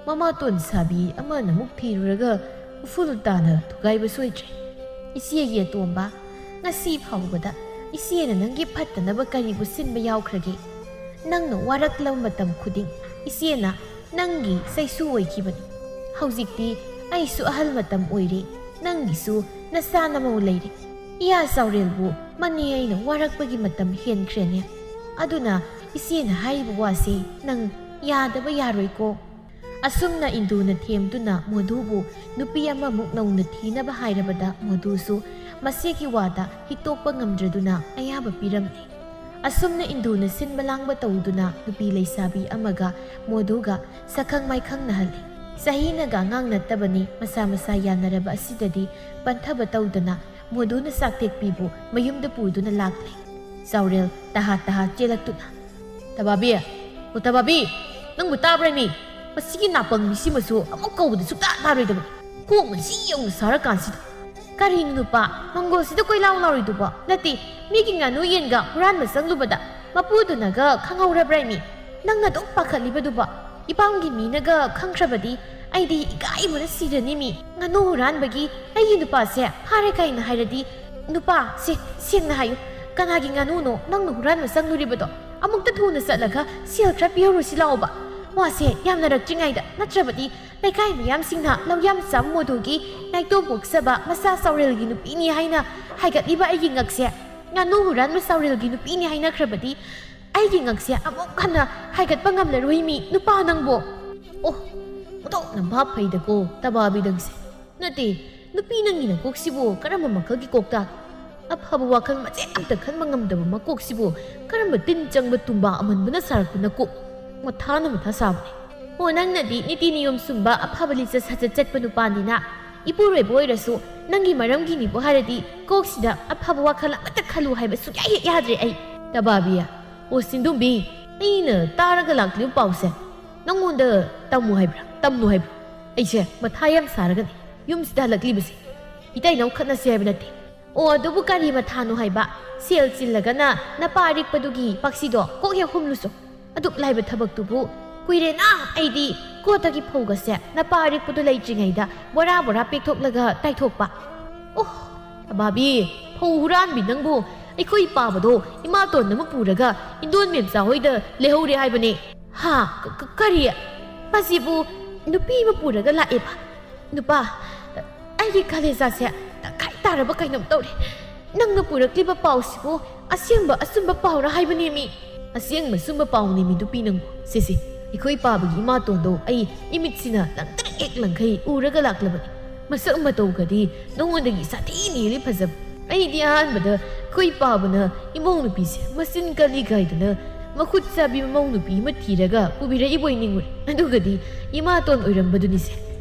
ꯃꯃꯥꯇꯣꯟ ꯁꯥꯕꯤ ꯑꯃꯅ ꯑꯃꯨꯛ ꯊꯤꯔꯨꯔꯒ ꯎꯐꯨꯜ ꯇꯥꯅ ꯊꯨꯒꯥꯏꯕ ꯁꯣꯏꯗ꯭ꯔꯦ꯫ ꯏꯆꯦꯒꯤ ꯑꯇꯣꯝꯕ, ꯉꯁꯤ ꯐꯥꯎꯕꯗ ꯏꯆꯦꯅ ꯅꯪꯒꯤ ꯐꯠꯇꯅꯕ ꯀꯔꯤꯕꯨ ꯁꯤꯟꯕ ꯌꯥꯎꯈ꯭ꯔꯒꯦ? ꯅꯪꯅ ꯋꯥꯔꯛꯂꯕ ꯃꯇꯝ ꯈꯨꯗꯤꯡ ꯏꯆꯦꯅ ꯅꯪꯒꯤ ꯆꯩꯁꯨ ꯑꯣꯏꯈꯤꯕꯅꯤ꯫ ꯍꯧꯖꯤꯛꯇꯤ ꯑꯩꯁꯨ ꯑꯍꯜ ꯃꯇꯝ ꯑꯣꯏꯔꯦ, ꯅꯪꯒꯤꯁꯨ ꯅꯆꯥ ꯅꯃꯧ ꯂꯩꯔꯦ꯫ ꯏꯌꯥ ꯆꯥꯎꯔꯦꯜꯕꯨ ꯃꯅꯦ ꯑꯩꯅ ꯋꯥꯔꯛꯄꯒꯤ ꯃꯇꯝ ꯍꯦꯟꯈ꯭ꯔꯦꯅꯦ꯫ ꯑꯗꯨꯅ ꯏꯆꯦꯅ ꯍꯥꯏꯔꯤꯕ ꯋꯥꯁꯤ ꯅꯪ ꯌꯥꯗꯕ ꯌꯥꯔꯣꯏꯀꯣ꯫ ꯑꯁꯨꯝꯅ ꯏꯟꯗꯨꯅ ꯊꯦꯝꯗꯨꯅ ꯃꯣꯗꯨꯕꯨ ꯅꯨꯄꯤ ꯑꯃꯃꯨꯛ ꯅꯧꯅ ꯊꯤꯅꯕ ꯍꯥꯏꯔꯕꯗ ꯃꯣꯗꯨꯁꯨ ꯃꯁꯤꯒꯤ ꯋꯥꯗ ꯍꯤꯇꯣꯛꯄ ꯉꯝꯗ꯭ꯔꯗꯨꯅ ꯑꯌꯥꯕ ꯄꯤꯔꯝꯂꯦ꯫ ꯑꯁꯨꯝꯅ ꯏꯟꯗꯨꯅ ꯁꯤꯟꯕ ꯂꯥꯡꯕ ꯇꯧꯗꯨꯅ ꯅꯨꯄꯤ ꯂꯩꯁꯥꯕꯤ ꯑꯃꯒ ꯃꯣꯗꯨꯒ ꯁꯛꯈꯪ ꯃꯥꯏꯈꯪꯅꯍꯜꯂꯤ꯫ ꯆꯍꯤꯅꯒ ꯑꯉꯥꯡ ꯅꯠꯇꯕꯅꯤ, ꯃꯁꯥ ꯃꯁꯥ ꯌꯥꯅꯔꯕ ꯑꯁꯤꯗꯗꯤ ꯄꯟꯊꯕ ꯇꯧꯗꯅ ꯃꯣꯗꯨꯅ ꯆꯥꯛꯇꯦꯛꯄꯤꯕꯨ ꯃꯌꯨꯝꯗ ꯄꯨꯗꯨꯅ ꯂꯥꯛꯂꯦ꯫ ꯆꯥꯎꯔꯦꯜ ꯇꯍꯥ ꯇꯍꯥ ꯆꯦꯜꯂꯛꯇꯨꯅ, "ꯇꯕꯥꯕꯤ, ꯑꯣ ꯇꯕꯥꯕꯤ, ꯅꯪꯕꯨ ꯇꯥꯕ꯭ꯔꯥ ꯃꯤ? ꯃꯁꯤꯒꯤ ꯅꯥꯄꯪ ꯃꯤꯁꯤꯃꯁꯨ ꯑꯃꯨꯛ ꯀꯧꯕꯗ ꯁꯨꯛꯇꯥ ꯇꯥꯔꯣꯏꯗꯕꯅꯤ꯫ ꯀꯣꯛꯅ ꯁꯤ ꯌꯧꯅ ꯁꯥꯔꯀꯥꯟꯁꯤꯗ꯫ ꯀꯔꯤꯅꯣ ꯅꯨꯄꯥ, ꯃꯪꯒꯣꯜꯁꯤꯗ ꯀꯣꯏꯂꯥꯎ ꯂꯥꯎꯔꯤꯗꯨꯕꯣ? ꯅꯠꯇꯦ, ꯃꯤꯒꯤ ꯉꯥꯅꯨ ꯌꯦꯟꯒ ꯍꯨꯔꯥꯟꯕ ꯆꯪꯂꯨꯕꯗ ꯃꯄꯨꯗꯨꯅꯒ ꯈꯪꯍꯧꯔꯕ꯭ꯔꯥ ꯃꯤ? ꯅꯪꯅ ꯑꯗꯨꯛ ꯄꯥꯈꯠꯂꯤꯕꯗꯨꯕꯣ? ꯏꯄꯥꯝꯒꯤ ꯃꯤꯅꯒ ꯈꯪꯈ꯭ꯔꯕꯗꯤ ꯑꯩꯗꯤ ꯏꯀꯥꯏꯕꯅ ꯁꯤꯔꯅꯤ ꯃꯤ꯫ ꯉꯥꯅꯨ ꯍꯨꯔꯥꯟꯕꯒꯤ ꯑꯩꯒꯤ ꯅꯨꯄꯥꯁꯦ ꯐꯥꯔꯦ ꯀꯥꯏꯅ ꯍꯥꯏꯔꯗꯤ, ꯅꯨꯄꯥ, ꯁꯦ, ꯁꯦꯡꯅ ꯍꯥꯏꯌꯨ, ꯀꯅꯥꯒꯤ ꯉꯥꯅꯨꯅꯣ ꯅꯪꯅ ꯍꯨꯔꯥꯟꯕ ꯆꯪꯂꯨꯔꯤꯕꯗꯣ? ꯑꯃꯨꯛꯇ ꯊꯨꯅ ꯆꯠꯂꯒ ꯁꯦꯜ ꯈꯔ ꯄꯤꯍꯧꯔꯨꯁꯤ ꯂꯥꯛꯑꯣꯕ꯫ ꯋꯥꯁꯦ ꯌꯥꯝꯅꯔꯛꯇ꯭ꯔꯤꯉꯩꯗ, ꯅꯠꯇ꯭ꯔꯕꯗꯤ ꯂꯩꯀꯥꯏ ꯃꯤꯌꯥꯝꯁꯤꯡꯅ ꯂꯧꯌꯥꯝ ꯆꯥꯝ ꯃꯣꯗꯨꯒꯤ ꯅꯥꯏꯇꯣꯝ ꯄꯣꯛꯆꯕ ꯃꯆꯥ ꯆꯥꯎꯔꯦꯜꯒꯤ ꯅꯨꯄꯤꯅꯤ ꯍꯥꯏꯅ ꯍꯥꯏꯒꯠꯂꯤꯕ ꯑꯩꯒꯤ ꯉꯛꯁꯦ ꯉꯥꯅꯨ ꯍꯨꯔꯥꯟꯕ ꯆꯥꯎꯔꯦꯜꯒꯤ ꯅꯨꯄꯤꯅꯤ ꯍꯥꯏꯅꯈ꯭ꯔꯕꯗꯤ, ꯑꯩꯒꯤ ꯉꯛꯁꯦ ꯑꯃꯨꯛ ꯍꯟꯅ ꯍꯥꯏꯒꯠꯄ ꯉꯝꯂꯔꯣꯏ ꯃꯤ, ꯅꯨꯄꯥ ꯅꯪꯕꯣ꯫ ꯑꯣ, ꯑꯣꯟꯊꯣꯛꯅ ꯚꯥꯞ ꯐꯩꯗꯀꯣ ꯇꯕꯥꯕꯤ ꯅꯪꯁꯦ꯫ ꯅꯠꯇꯦ, ꯅꯨꯄꯤ ꯅꯪꯒꯤ ꯅꯀꯣꯛꯁꯤꯕꯨ ꯀꯔꯝꯕ ꯃꯈꯜꯒꯤ ꯀꯣꯛꯇ? ꯑꯐꯕ ꯋꯥꯈꯜ ꯃꯆꯦꯠ ꯑꯝꯇ ꯈꯟꯕ ꯉꯝꯗꯕ ꯃꯀꯣꯛꯁꯤꯕꯨ ꯀꯔꯝꯕ ꯇꯤꯟ ꯆꯪꯕ ꯇꯨꯝꯕꯥ ꯑꯃꯟꯕꯅ ꯁꯥꯔꯛꯄ ꯅꯀꯣꯛ? ꯃꯊꯥꯅ ꯃꯊꯥ ꯁꯥꯕꯅꯦ꯫ ꯑꯣ, ꯅꯪꯅꯗꯤ ꯅꯤꯇꯤ ꯅꯤꯌꯣꯝ ꯆꯨꯝꯕ, ꯑꯐꯕ ꯂꯤꯆꯠ ꯁꯥꯆꯠ ꯆꯠꯄ ꯅꯨꯄꯥꯅꯤꯅ, ꯏꯄꯨꯔꯣꯏꯕ ꯑꯣꯏꯔꯁꯨ ꯅꯪꯒꯤ ꯃꯔꯝꯒꯤꯅꯤꯕꯨ ꯍꯥꯏꯔꯗꯤ ꯀꯣꯛꯁꯤꯗ ꯑꯐꯕ ꯋꯥꯈꯜ ꯑꯃꯠꯇ ꯈꯜꯂꯨ ꯍꯥꯏꯕ ꯁꯨꯛꯌꯥ ꯍꯦꯛ ꯌꯥꯗ꯭ꯔꯦ ꯑꯩ꯫ ꯇꯕꯥꯕꯤ, ꯑꯣ ꯁꯤꯟꯗꯨꯝꯕꯤ, ꯑꯩꯅ ꯇꯥꯔꯒ ꯂꯥꯛꯂꯤꯕ ꯄꯥꯎꯁꯦ ꯅꯪꯉꯣꯟꯗ ꯇꯝꯃꯨ ꯍꯥꯏꯕ꯭ꯔꯥ, ꯇꯝꯅꯨ ꯍꯥꯏꯕ꯭ꯔꯥ? ꯑꯩꯁꯦ ꯃꯊꯥ ꯌꯥꯝ ꯁꯥꯔꯒꯅꯤ ꯌꯨꯝꯁꯤꯗ ꯍꯜꯂꯛꯂꯤꯕꯁꯦ꯫ ꯏꯇꯩꯅꯧ ꯈꯠꯅꯁꯦ ꯍꯥꯏꯕ ꯅꯠꯇꯦ, ꯑꯣ, ꯑꯗꯨꯕꯨ ꯀꯔꯤ ꯃꯊꯥꯅꯣ ꯍꯥꯏꯕ? ꯁꯦꯜ ꯆꯤꯜꯂꯒꯅ ꯅꯄꯥ ꯑꯔꯤꯛꯄꯗꯨꯒꯤ ꯄꯥꯛꯁꯤꯗꯣ ꯀꯣꯛ ꯍꯦꯛ ꯍꯨꯝꯂꯨꯆꯣ꯫ ꯑꯗꯨꯛ ꯂꯥꯏꯕ ꯊꯕꯛꯇꯨꯕꯨ꯫ ꯀꯨꯏꯔꯦꯅ ꯑꯩꯗꯤ ꯀꯣꯠꯇꯒꯤ ꯐꯧꯒꯁꯦ ꯅꯄꯥ ꯑꯔꯤꯛꯄꯗꯨ ꯂꯩꯇ꯭ꯔꯤꯉꯩꯗ ꯕꯣꯔꯥ ꯕꯣꯔꯥ ꯄꯦꯛꯊꯣꯛꯂꯒ ꯇꯥꯏꯊꯣꯛꯄ꯫ ꯑꯣ, ꯑꯕꯥꯕꯤ, ꯐꯧ ꯍꯨꯔꯥꯟꯕꯤ ꯅꯪꯕꯨ! ꯑꯩꯈꯣꯏ ꯄꯥꯕꯗꯣ ꯏꯃꯥꯇꯣꯟ ꯑꯃ ꯄꯨꯔꯒ ꯏꯟꯗꯣꯟ ꯃꯦꯝꯆꯥ ꯍꯣꯏꯗ ꯂꯩꯍꯧꯔꯦ ꯍꯥꯏꯕꯅꯦ꯫ ꯍꯥ? ꯀ-, ꯀ-, ꯀꯔꯤ? ꯃꯁꯤꯕꯨ ꯅꯨꯄꯤ ꯑꯃ ꯄꯨꯔꯒ ꯂꯥꯛꯑꯦꯕ? ꯅꯨꯄꯥ, ꯑꯩꯒꯤ ꯀꯥꯂꯦꯖꯥꯁꯦ ꯇꯪꯈꯥꯏ ꯇꯥꯔꯕ ꯀꯩꯅꯣꯝ ꯇꯧꯔꯦ꯫ ꯅꯪꯅ ꯄꯨꯔꯛꯂꯤꯕ ꯄꯥꯎꯁꯤꯕꯨ ꯑꯁꯦꯡꯕ ꯑꯆꯨꯝꯕ ꯄꯥꯎꯔ ꯍꯥꯏꯕꯅꯦꯃꯤ꯫ ꯑꯁꯦꯡꯕ ꯑꯆꯨꯝꯕ ꯄꯥꯎꯅꯦꯃꯤ ꯅꯨꯄꯤ ꯅꯪꯕꯨ꯫ ꯁꯦ ꯁꯦ, ꯑꯩꯈꯣꯏ ꯄꯥꯕꯒꯤ ꯏꯃꯥꯇꯣꯟꯗꯣ ꯑꯩ ꯏꯃꯤꯠꯁꯤꯅ ꯂꯪꯇ꯭ꯔꯤꯛ ꯍꯦꯛ ꯂꯪꯈꯩ ꯎꯔꯒ ꯂꯥꯛꯂꯕꯅꯤ꯫ ꯃꯁꯛ ꯃꯇꯧꯒꯗꯤ ꯅꯉꯣꯟꯗꯒꯤ ꯁꯥꯊꯤꯅ ꯍꯦꯜꯂꯤ ꯐꯖꯕ꯫ ꯑꯩꯗꯤ ꯑꯍꯥꯟꯕꯗ ꯑꯩꯈꯣꯏ ꯄꯥꯕꯅ ꯏꯃꯧ ꯅꯨꯄꯤꯁꯦ ꯃꯆꯤꯟ ꯀꯜꯂꯤ ꯀꯥꯏꯗꯅ ꯃꯈꯨꯠ ꯆꯥꯕꯤ ꯃꯃꯧ ꯅꯨꯄꯤ ꯑꯃ ꯊꯤꯔꯒ ꯄꯨꯕꯤꯔꯛꯏꯕꯣꯏ ꯅꯤꯡꯉꯨꯔꯦ꯫ ꯑꯗꯨꯒꯗꯤ ꯏꯃꯥꯇꯣꯟ ꯑꯣꯏꯔꯝꯕꯗꯨꯅꯤꯁꯦ꯫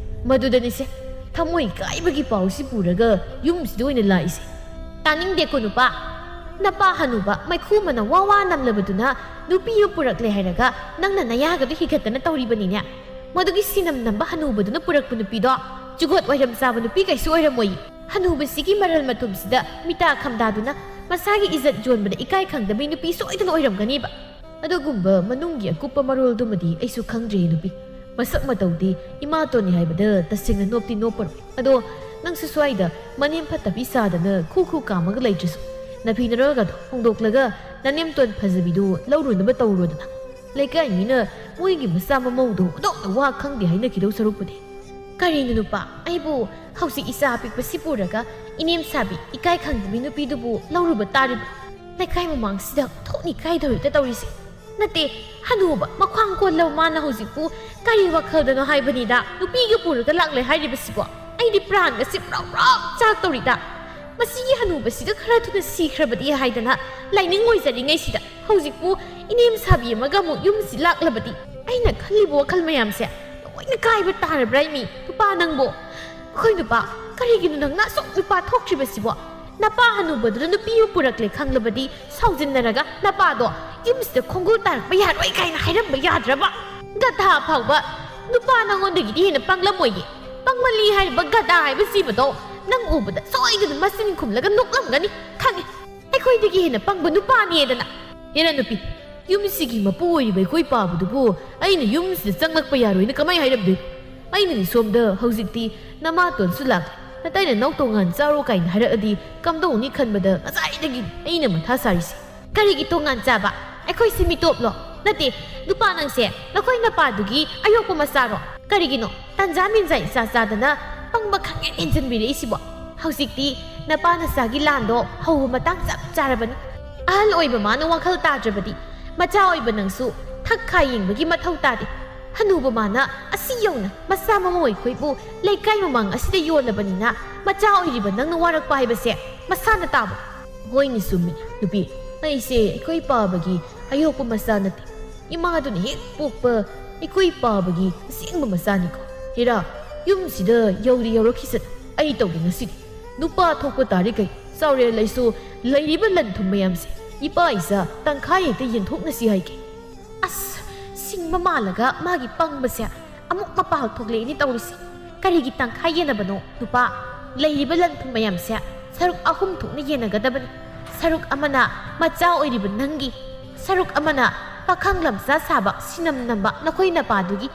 ꯃꯗꯨꯗꯅꯤꯁꯦ ꯊꯃꯣꯏ ꯀꯥꯏꯕꯒꯤ ꯄꯥꯎꯁꯤ ꯄꯨꯔꯒ ꯌꯨꯝꯁꯤꯗ ꯑꯣꯏꯅ ꯂꯥꯛꯏꯁꯦ꯫ ꯇꯥꯅꯤꯡꯗꯦꯀꯣ ꯅꯨꯄꯥ꯫ ꯅꯄꯥ ꯍꯅꯨꯕ ꯃꯩꯈꯨ ꯃꯅꯝ ꯋꯥ ꯋꯥ ꯅꯝꯂꯕꯗꯨꯅ ꯅꯨꯄꯤ ꯑꯃ ꯄꯨꯔꯛꯂꯦ ꯍꯥꯏꯔꯒ ꯅꯪꯅ ꯅꯌꯥꯒꯗꯨ ꯍꯤꯒꯠꯇꯅ ꯇꯧꯔꯤꯕꯅꯤꯅꯦ꯫ ꯃꯗꯨꯒꯤ ꯁꯤꯅꯝ ꯅꯝꯕ ꯍꯅꯨꯕꯗꯨꯅ ꯄꯨꯔꯛꯄ ꯅꯨꯄꯤꯗꯣ ꯖꯨꯒꯣꯠ ꯋꯥꯏꯔꯝ ꯆꯥꯕ ꯅꯨꯄꯤ ꯀꯩꯁꯨ ꯑꯣꯏꯔꯝꯃꯣꯏ꯫ ꯍꯅꯨꯕꯁꯤꯒꯤ ꯃꯔꯜ ꯃꯊꯨꯝꯁꯤꯗ ꯃꯤꯇꯥ ꯈꯝꯗꯥꯗꯨꯅ ꯃꯁꯥꯒꯤ ꯏꯖꯠ ꯌꯣꯟꯕꯗ ꯏꯀꯥꯏ ꯈꯪꯗꯕꯤ ꯅꯨꯄꯤ ꯁꯣꯏꯗꯅ ꯑꯣꯏꯔꯝꯒꯅꯤꯕ꯫ ꯑꯗꯨꯒꯨꯝꯕ ꯃꯅꯨꯡꯒꯤ ꯑꯀꯨꯞꯄ ꯃꯔꯣꯜꯗꯨꯃꯗꯤ ꯑꯩꯁꯨ ꯈꯪꯗ꯭ꯔꯦ ꯅꯨꯄꯤ꯫ ꯃꯁꯛ ꯃꯇꯧꯗꯤ ꯏꯃꯥꯇꯣꯟꯅꯤ ꯍꯥꯏꯕꯗ ꯇꯁꯦꯡꯅ ꯅꯣꯞꯇꯤ ꯅꯣꯞꯄꯔꯣꯏ꯫ ꯑꯗꯣ ꯅꯪꯁꯨ ꯁ꯭ꯋꯥꯏꯗ ꯃꯅꯦꯝ ꯐꯠꯇꯕꯤ ꯁꯥꯗꯅ ꯈꯨ ꯈꯨ ꯀꯥꯝꯃꯒ ꯂꯩꯇ꯭ꯔꯁꯨ, ꯅꯐꯤ ꯅꯔꯣꯜꯒꯗꯣ ꯍꯣꯡꯗꯣꯛꯂꯒ ꯅꯅꯦꯝꯇꯣꯟ ꯐꯖꯕꯤꯗꯨ ꯂꯧꯔꯨꯅꯕ ꯇꯧꯔꯣꯗꯅ꯫ ꯂꯩꯀꯥꯏ ꯃꯤꯅ ꯃꯣꯏꯒꯤ ꯃꯆꯥ ꯃꯃꯧꯗꯣ ꯑꯣꯟꯊꯣꯛꯅ ꯋꯥ ꯈꯪꯗꯦ ꯍꯥꯏꯅꯈꯤꯗꯧ ꯁꯔꯨꯛꯄꯨꯗꯤ꯫ ꯀꯔꯤꯅꯣ ꯅꯨꯄꯥ, ꯑꯩꯕꯨ ꯍꯧꯖꯤꯛ ꯏꯆꯥ ꯑꯄꯤꯛꯄꯁꯤ ꯄꯨꯔꯒ ꯏꯅꯦꯝ ꯁꯥꯕꯤ ꯏꯀꯥꯏ ꯈꯪꯗꯕꯤ ꯅꯨꯄꯤꯗꯨꯕꯨ ꯂꯧꯔꯨꯕ ꯇꯥꯔꯤꯕ? ꯂꯩꯀꯥꯏ ꯃꯃꯥꯡꯁꯤꯗ ꯊꯣꯛꯅꯤ ꯀꯥꯏꯗꯧꯔꯤꯕꯇ ꯇꯧꯔꯤꯁꯦ꯫ ꯅꯠꯇꯦ, ꯍꯅꯨꯕ ꯃꯈ꯭ꯋꯥꯡ ꯀꯣꯜꯂꯕ ꯃꯥꯅ ꯍꯧꯖꯤꯛꯄꯨ ꯀꯔꯤ ꯋꯥꯈꯜꯗꯅꯣ ꯍꯥꯏꯕꯅꯤꯗ ꯅꯨꯄꯤꯒ ꯄꯨꯔꯒ ꯂꯥꯛꯂꯦ ꯍꯥꯏꯔꯤꯕꯁꯤꯕꯣ? ꯑꯩꯗꯤ ꯄ꯭ꯔꯥꯟꯒꯁꯤ ꯄ꯭ꯔꯣꯛ ꯄ꯭ꯔꯣꯛ ꯆꯥꯛꯇꯧꯔꯤꯗ꯫ ꯃꯁꯤꯒꯤ ꯍꯅꯨꯕꯁꯤꯒ ꯈꯔ ꯊꯨꯅ ꯁꯤꯈ꯭ꯔꯕꯗꯤ ꯍꯥꯏꯗꯅ ꯂꯥꯏꯅꯤꯡ ꯑꯣꯏꯖꯔꯤꯉꯩꯁꯤꯗ ꯍꯧꯖꯤꯛꯄꯨ ꯏꯅꯦꯝ ꯁꯥꯕꯤ ꯑꯃꯒ ꯑꯃꯨꯛ ꯌꯨꯝꯁꯤ ꯂꯥꯛꯂꯕꯗꯤ ꯑꯩꯅ ꯈꯜꯂꯤꯕ ꯋꯥꯈꯜ ꯃꯌꯥꯝꯁꯦ ꯂꯣꯏꯅ ꯀꯥꯏꯕ ꯇꯥꯔꯕ꯭ꯔꯥ ꯏꯃꯤ? ꯅꯨꯄꯥ ꯅꯪꯕꯣ! ꯑꯩꯈꯣꯏ ꯅꯨꯄꯥ, ꯀꯔꯤꯒꯤꯅꯣ ꯅꯪꯅ ꯑꯁꯨꯛ ꯅꯨꯄꯥ ꯊꯣꯛꯇ꯭ꯔꯤꯕꯁꯤꯕꯣ? ꯅꯄꯥ ꯍꯅꯨꯕꯗꯨꯅ ꯅꯨꯄꯤ ꯑꯃ ꯄꯨꯔꯛꯂꯦ ꯈꯪꯂꯕꯗꯤ ꯁꯥꯎꯖꯤꯟꯅꯔꯒ ꯅꯄꯥꯗꯣ ꯌꯨꯝꯁꯤꯗ ꯈꯣꯡꯒꯨꯜ ꯇꯥꯔꯛꯄ ꯌꯥꯔꯣꯏ ꯀꯥꯏꯅ ꯍꯥꯏꯔꯝꯕ ꯌꯥꯗ꯭ꯔꯕ? ꯒꯙꯥ ꯑꯐꯥꯎꯕ! ꯅꯨꯄꯥ ꯅꯉꯣꯟꯗꯒꯤꯗꯤ ꯍꯦꯟꯅ ꯄꯪꯂꯝꯃꯣꯏꯌꯦ꯫ ꯄꯪꯃꯜꯂꯤ ꯍꯥꯏꯔꯤꯕ ꯒꯙꯥ ꯍꯥꯏꯕ ꯖꯤꯕꯗꯣ ꯅꯪ ꯎꯕꯗ ꯁꯣꯏꯗꯅ ꯃꯆꯤꯟ ꯈꯨꯝꯂꯒ ꯅꯣꯛꯂꯝꯒꯅꯤ, ꯈꯪꯉꯦ꯫ ꯑꯩꯈꯣꯏꯗꯒꯤ ꯍꯦꯟꯅ ꯄꯪꯕ ꯅꯨꯄꯥꯅꯦꯗꯅ꯫ ꯍꯦꯔꯥ ꯅꯨꯄꯤ, ꯌꯨꯝꯁꯤꯒꯤ ꯃꯄꯨ ꯑꯣꯏꯔꯤꯕ ꯑꯩꯈꯣꯏ ꯄꯥꯕꯗꯨꯕꯨ ꯑꯩꯅ ꯌꯨꯝꯁꯤꯗ ꯆꯪꯂꯛꯄ ꯌꯥꯔꯣꯏꯅ ꯀꯃꯥꯏ ꯍꯥꯏꯔꯝꯗꯣꯏꯅꯣ? ꯑꯩꯅꯗꯤ ꯁꯣꯝꯗ ꯍꯧꯖꯤꯛꯇꯤ ꯅꯃꯥꯇꯣꯟꯁꯨ ꯂꯥꯛꯂꯦ, ꯅꯇꯩ ꯅꯅꯥꯎ ꯇꯣꯉꯥꯟ ꯆꯥꯔꯣ ꯀꯥꯏꯅ ꯍꯥꯏꯔꯛꯑꯗꯤ ꯀꯝꯗꯧꯅꯤ ꯈꯟꯕꯗ ꯉꯁꯥꯏꯗꯒꯤ ꯑꯩꯅ ꯃꯊꯥ ꯁꯥꯔꯤꯁꯦ꯫ ꯀꯔꯤꯒꯤ ꯇꯣꯉꯥꯟ ꯆꯥꯕ? ꯑꯩꯈꯣꯏꯁꯤ ꯃꯤꯇꯣꯞꯂꯣ? ꯅꯠꯇꯦ, ꯅꯨꯄꯥ ꯅꯪꯁꯦ ꯅꯈꯣꯏ ꯅꯄꯥꯗꯨꯒꯤ ꯑꯌꯣꯛꯄ ꯃꯆꯥꯔꯣ? ꯀꯔꯤꯒꯤꯅꯣ ꯇꯟꯖꯥ ꯃꯦꯟꯖꯥ ꯏꯆꯥ ꯆꯥꯗꯅ ꯄꯪꯕ ꯈꯪꯍꯦꯟ ꯍꯦꯟꯖꯤꯟꯕꯤꯔꯛꯏꯁꯤꯕꯣ? ꯍꯧꯖꯤꯛꯇꯤ ꯅꯄꯥ ꯅꯆꯥꯒꯤ ꯂꯥꯟꯗꯣ ꯍꯧꯕ ꯃꯇꯥꯡ ꯆꯞ ꯆꯥꯔꯕꯅꯤ꯫ ꯑꯍꯜ ꯑꯣꯏꯕ ꯃꯥꯅ ꯋꯥꯈꯜ ꯇꯥꯗ꯭ꯔꯕꯗꯤ ꯃꯆꯥ ꯑꯣꯏꯕ ꯅꯪꯁꯨ ꯊꯛ ꯈꯥ ꯌꯦꯡꯕꯒꯤ ꯃꯊꯧ ꯇꯥꯗꯦ꯫ ꯍꯅꯨꯕ ꯃꯥꯅ ꯑꯁꯤ ꯌꯧꯅ ꯃꯆꯥ ꯃꯃꯧ ꯑꯩꯈꯣꯏꯕꯨ ꯂꯩꯀꯥꯏ ꯃꯃꯥꯡ ꯑꯁꯤꯗ ꯌꯣꯜꯂꯕꯅꯤꯅ ꯃꯆꯥ ꯑꯣꯏꯔꯤꯕ ꯅꯪꯅ ꯋꯥꯔꯛꯄ ꯍꯥꯏꯕꯁꯦ ꯃꯁꯥꯅ ꯇꯥꯕ꯫ ꯍꯣꯏꯅꯦ, ꯆꯨꯝꯃꯤ, ꯅꯨꯄꯤ꯫ ꯑꯩꯁꯦ ꯑꯩꯈꯣꯏ ꯄꯥꯕꯒꯤ ꯑꯌꯣꯛꯄ ꯃꯆꯥ ꯅꯠꯇꯦ꯫ ꯏꯃꯥꯗꯨꯅ ꯍꯦꯛ ꯄꯣꯛꯄ ꯑꯩꯈꯣꯏ ꯄꯥꯕꯒꯤ ꯑꯁꯦꯡꯕ ꯃꯆꯥꯅꯤꯀꯣ꯫ ꯍꯦꯔꯥ, ꯌꯨꯝꯁꯤꯗ ꯌꯧꯔꯤ ꯌꯧꯔꯛꯈꯤꯁꯅꯨ꯫ ꯑꯩ ꯇꯧꯒꯦ ꯉꯁꯤꯗꯤ꯫ ꯅꯨꯄꯥ ꯊꯣꯛꯄ ꯇꯥꯔꯦ ꯀꯩ꯫ ꯆꯥꯎꯔꯦꯜ ꯑꯩꯁꯨ ꯂꯩꯔꯤꯕ ꯂꯟ ꯊꯨꯝ ꯃꯌꯥꯝꯁꯦ ꯏꯄꯥ ꯏꯆꯥ ꯇꯪꯈꯥꯏ ꯍꯦꯛꯇ ꯌꯦꯟꯊꯣꯛꯅꯁꯤ ꯍꯥꯏꯒꯦ꯫ ꯑꯁ, ꯁꯤꯡꯕ ꯃꯥꯜꯂꯒ ꯃꯥꯒꯤ ꯄꯪꯕꯁꯦ ꯑꯃꯨꯛ ꯃꯄꯥꯜ ꯊꯣꯛꯂꯛꯏꯅꯦ ꯇꯧꯔꯤꯁꯦ꯫ ꯀꯔꯤꯒꯤ ꯇꯪꯈꯥꯏ ꯌꯦꯟꯅꯕꯅꯣ ꯅꯨꯄꯥ? ꯂꯩꯔꯤꯕ ꯂꯟ ꯊꯨꯝ ꯃꯌꯥꯝꯁꯦ ꯁꯔꯨꯛ ꯑꯍꯨꯝ ꯊꯣꯛꯅ ꯌꯦꯟꯅꯒꯗꯕꯅꯤ꯫ ꯁꯔꯨꯛ ꯑꯃꯅ ꯃꯆꯥ ꯑꯣꯏꯔꯤꯕ ꯅꯪꯒꯤ, ꯁꯔꯨꯛ ꯑꯃꯅ ꯄꯥꯈꯪ ꯂꯝꯆꯥ ꯁꯥꯕ ꯁꯤꯅꯝ ꯅꯝꯕ ꯅꯈꯣꯏ ꯅꯄꯥꯗꯨꯒꯤ,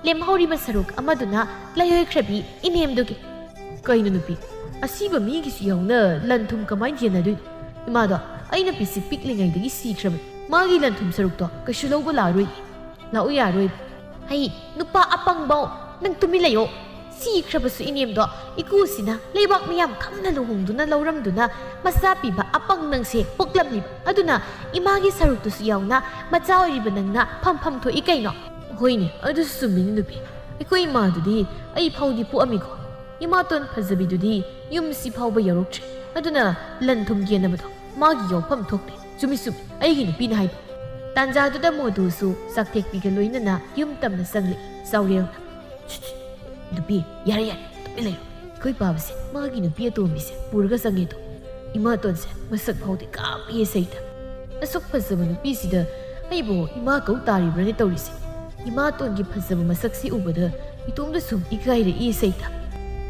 ꯂꯦꯝꯍꯧꯔꯤꯕ ꯁꯔꯨꯛ ꯑꯃꯗꯨꯅ ꯂꯩꯑꯣꯏꯈ꯭ꯔꯕꯤ ꯏꯅꯦꯝꯗꯨꯒꯤ꯫ ꯀꯩꯅꯣ ꯅꯨꯄꯤ, ꯑꯁꯤꯕ ꯃꯤꯒꯤꯁꯨ ꯌꯥꯎꯅ ꯂꯟ ꯊꯨꯝ ꯀꯃꯥꯏꯅ ꯌꯦꯟꯅꯗꯣꯏꯅꯣ? ꯏꯃꯥꯗꯣ ꯑꯩꯅ ꯄꯤꯁꯤ ꯄꯤꯛꯂꯤꯉꯩꯗꯒꯤ ꯁꯤꯈ꯭ꯔꯕꯅꯤ꯫ ꯃꯥꯒꯤ ꯂꯟ ꯊꯨꯝ ꯁꯔꯨꯛꯇꯣ ꯀꯩꯁꯨ ꯂꯧꯕ ꯂꯥꯛꯑꯔꯣꯏ꯫ ꯂꯥꯛꯎ ꯌꯥꯔꯣꯏ꯫ ꯍꯩ, ꯅꯨꯄꯥ ꯑꯄꯪꯕꯧ, ꯅꯪ ꯇꯨꯃꯤꯟ ꯂꯩꯌꯣ꯫ ꯁꯤꯈ꯭ꯔꯕꯁꯨ ꯏꯅꯦꯝꯗꯣ ꯏꯀꯨꯁꯤꯅ ꯂꯩꯕꯥꯛ ꯃꯤꯌꯥꯝ ꯈꯪꯅ ꯂꯨꯍꯣꯡꯗꯨꯅ ꯂꯧꯔꯝꯗꯨꯅ ꯃꯆꯥ ꯄꯤꯕ ꯑꯄꯪ ꯅꯪꯁꯦ ꯄꯣꯛꯂꯝꯂꯤꯕ꯫ ꯑꯗꯨꯅ ꯏꯃꯥꯒꯤ ꯁꯔꯨꯛꯇꯨꯁꯨ ꯌꯥꯎꯅ ꯃꯆꯥ ꯑꯣꯏꯔꯤꯕ ꯅꯪꯅ ꯐꯝꯐꯝ ꯊꯣꯛꯏ ꯀꯩꯅꯣ? ꯍꯣꯏꯅꯦ, ꯑꯗꯨꯁꯨ ꯆꯨꯝꯃꯤꯅꯦ ꯅꯨꯄꯤ꯫ ꯑꯩꯈꯣꯏ ꯏꯃꯥꯗꯨꯗꯤ ꯑꯩ ꯐꯥꯎꯗꯤ ꯄꯣꯛꯑꯝꯃꯤꯀꯣ꯫ ꯏꯃꯥꯇꯣꯟ ꯐꯖꯕꯤꯗꯨꯗꯤ ꯌꯨꯝꯁꯤ ꯐꯥꯎꯕ ꯌꯧꯔꯛꯇ꯭ꯔꯤ꯫ ꯑꯗꯨꯅ ꯂꯟ ꯊꯨꯝ ꯌꯦꯟꯅꯕꯗꯣ ꯃꯥꯒꯤ ꯌꯥꯎꯐꯝ ꯊꯣꯛꯇꯦ꯫ ꯆꯨꯝꯃꯤ ꯆꯨꯝꯃꯤ, ꯑꯩꯒꯤ ꯅꯨꯄꯤꯅ ꯍꯥꯏꯕ꯫ ꯇꯥꯟꯖꯥꯗꯨꯗ ꯃꯣꯗꯨꯁꯨ ꯆꯥꯛꯊꯦꯛꯄꯤꯒ ꯂꯣꯏꯅꯅ ꯌꯨꯝ ꯇꯝꯅ ꯆꯪꯂꯛꯏ꯫ ꯆꯥꯎꯔꯦꯜꯅ, "ꯁꯨꯠ, ꯁꯨꯠ, ꯅꯨꯄꯤ, ꯌꯥꯔꯦ, ꯌꯥꯔꯦ, ꯇꯨꯃꯤꯟ ꯂꯩꯔꯣ꯫ ꯑꯩꯈꯣꯏ ꯄꯥꯕꯁꯦ ꯃꯥꯒꯤ ꯅꯨꯄꯤ ꯑꯇꯣꯝꯕꯤꯁꯦ ꯄꯨꯔꯒ ꯆꯪꯉꯦꯗꯣ꯫ ꯏꯃꯥꯇꯣꯟꯁꯦ ꯃꯁꯛ ꯐꯥꯎꯗꯤ ꯀꯥꯞꯄꯤꯌꯦ ꯁꯩꯇ꯫ ꯑꯁꯨꯛ ꯐꯖꯕ ꯅꯨꯄꯤꯁꯤꯗ ꯑꯩꯕꯨ ꯏꯃꯥ ꯀꯧ ꯇꯥꯔꯤꯕ꯭ꯔꯥꯅꯦ ꯇꯧꯔꯤꯁꯦ꯫ ꯏꯃꯥꯇꯣꯟꯒꯤ ꯐꯖꯕ ꯃꯁꯛꯁꯤ ꯎꯕꯗ ꯏꯇꯣꯝꯗ ꯁꯨꯝ ꯏꯀꯥꯏꯔꯛꯏ ꯁꯩꯇ"꯫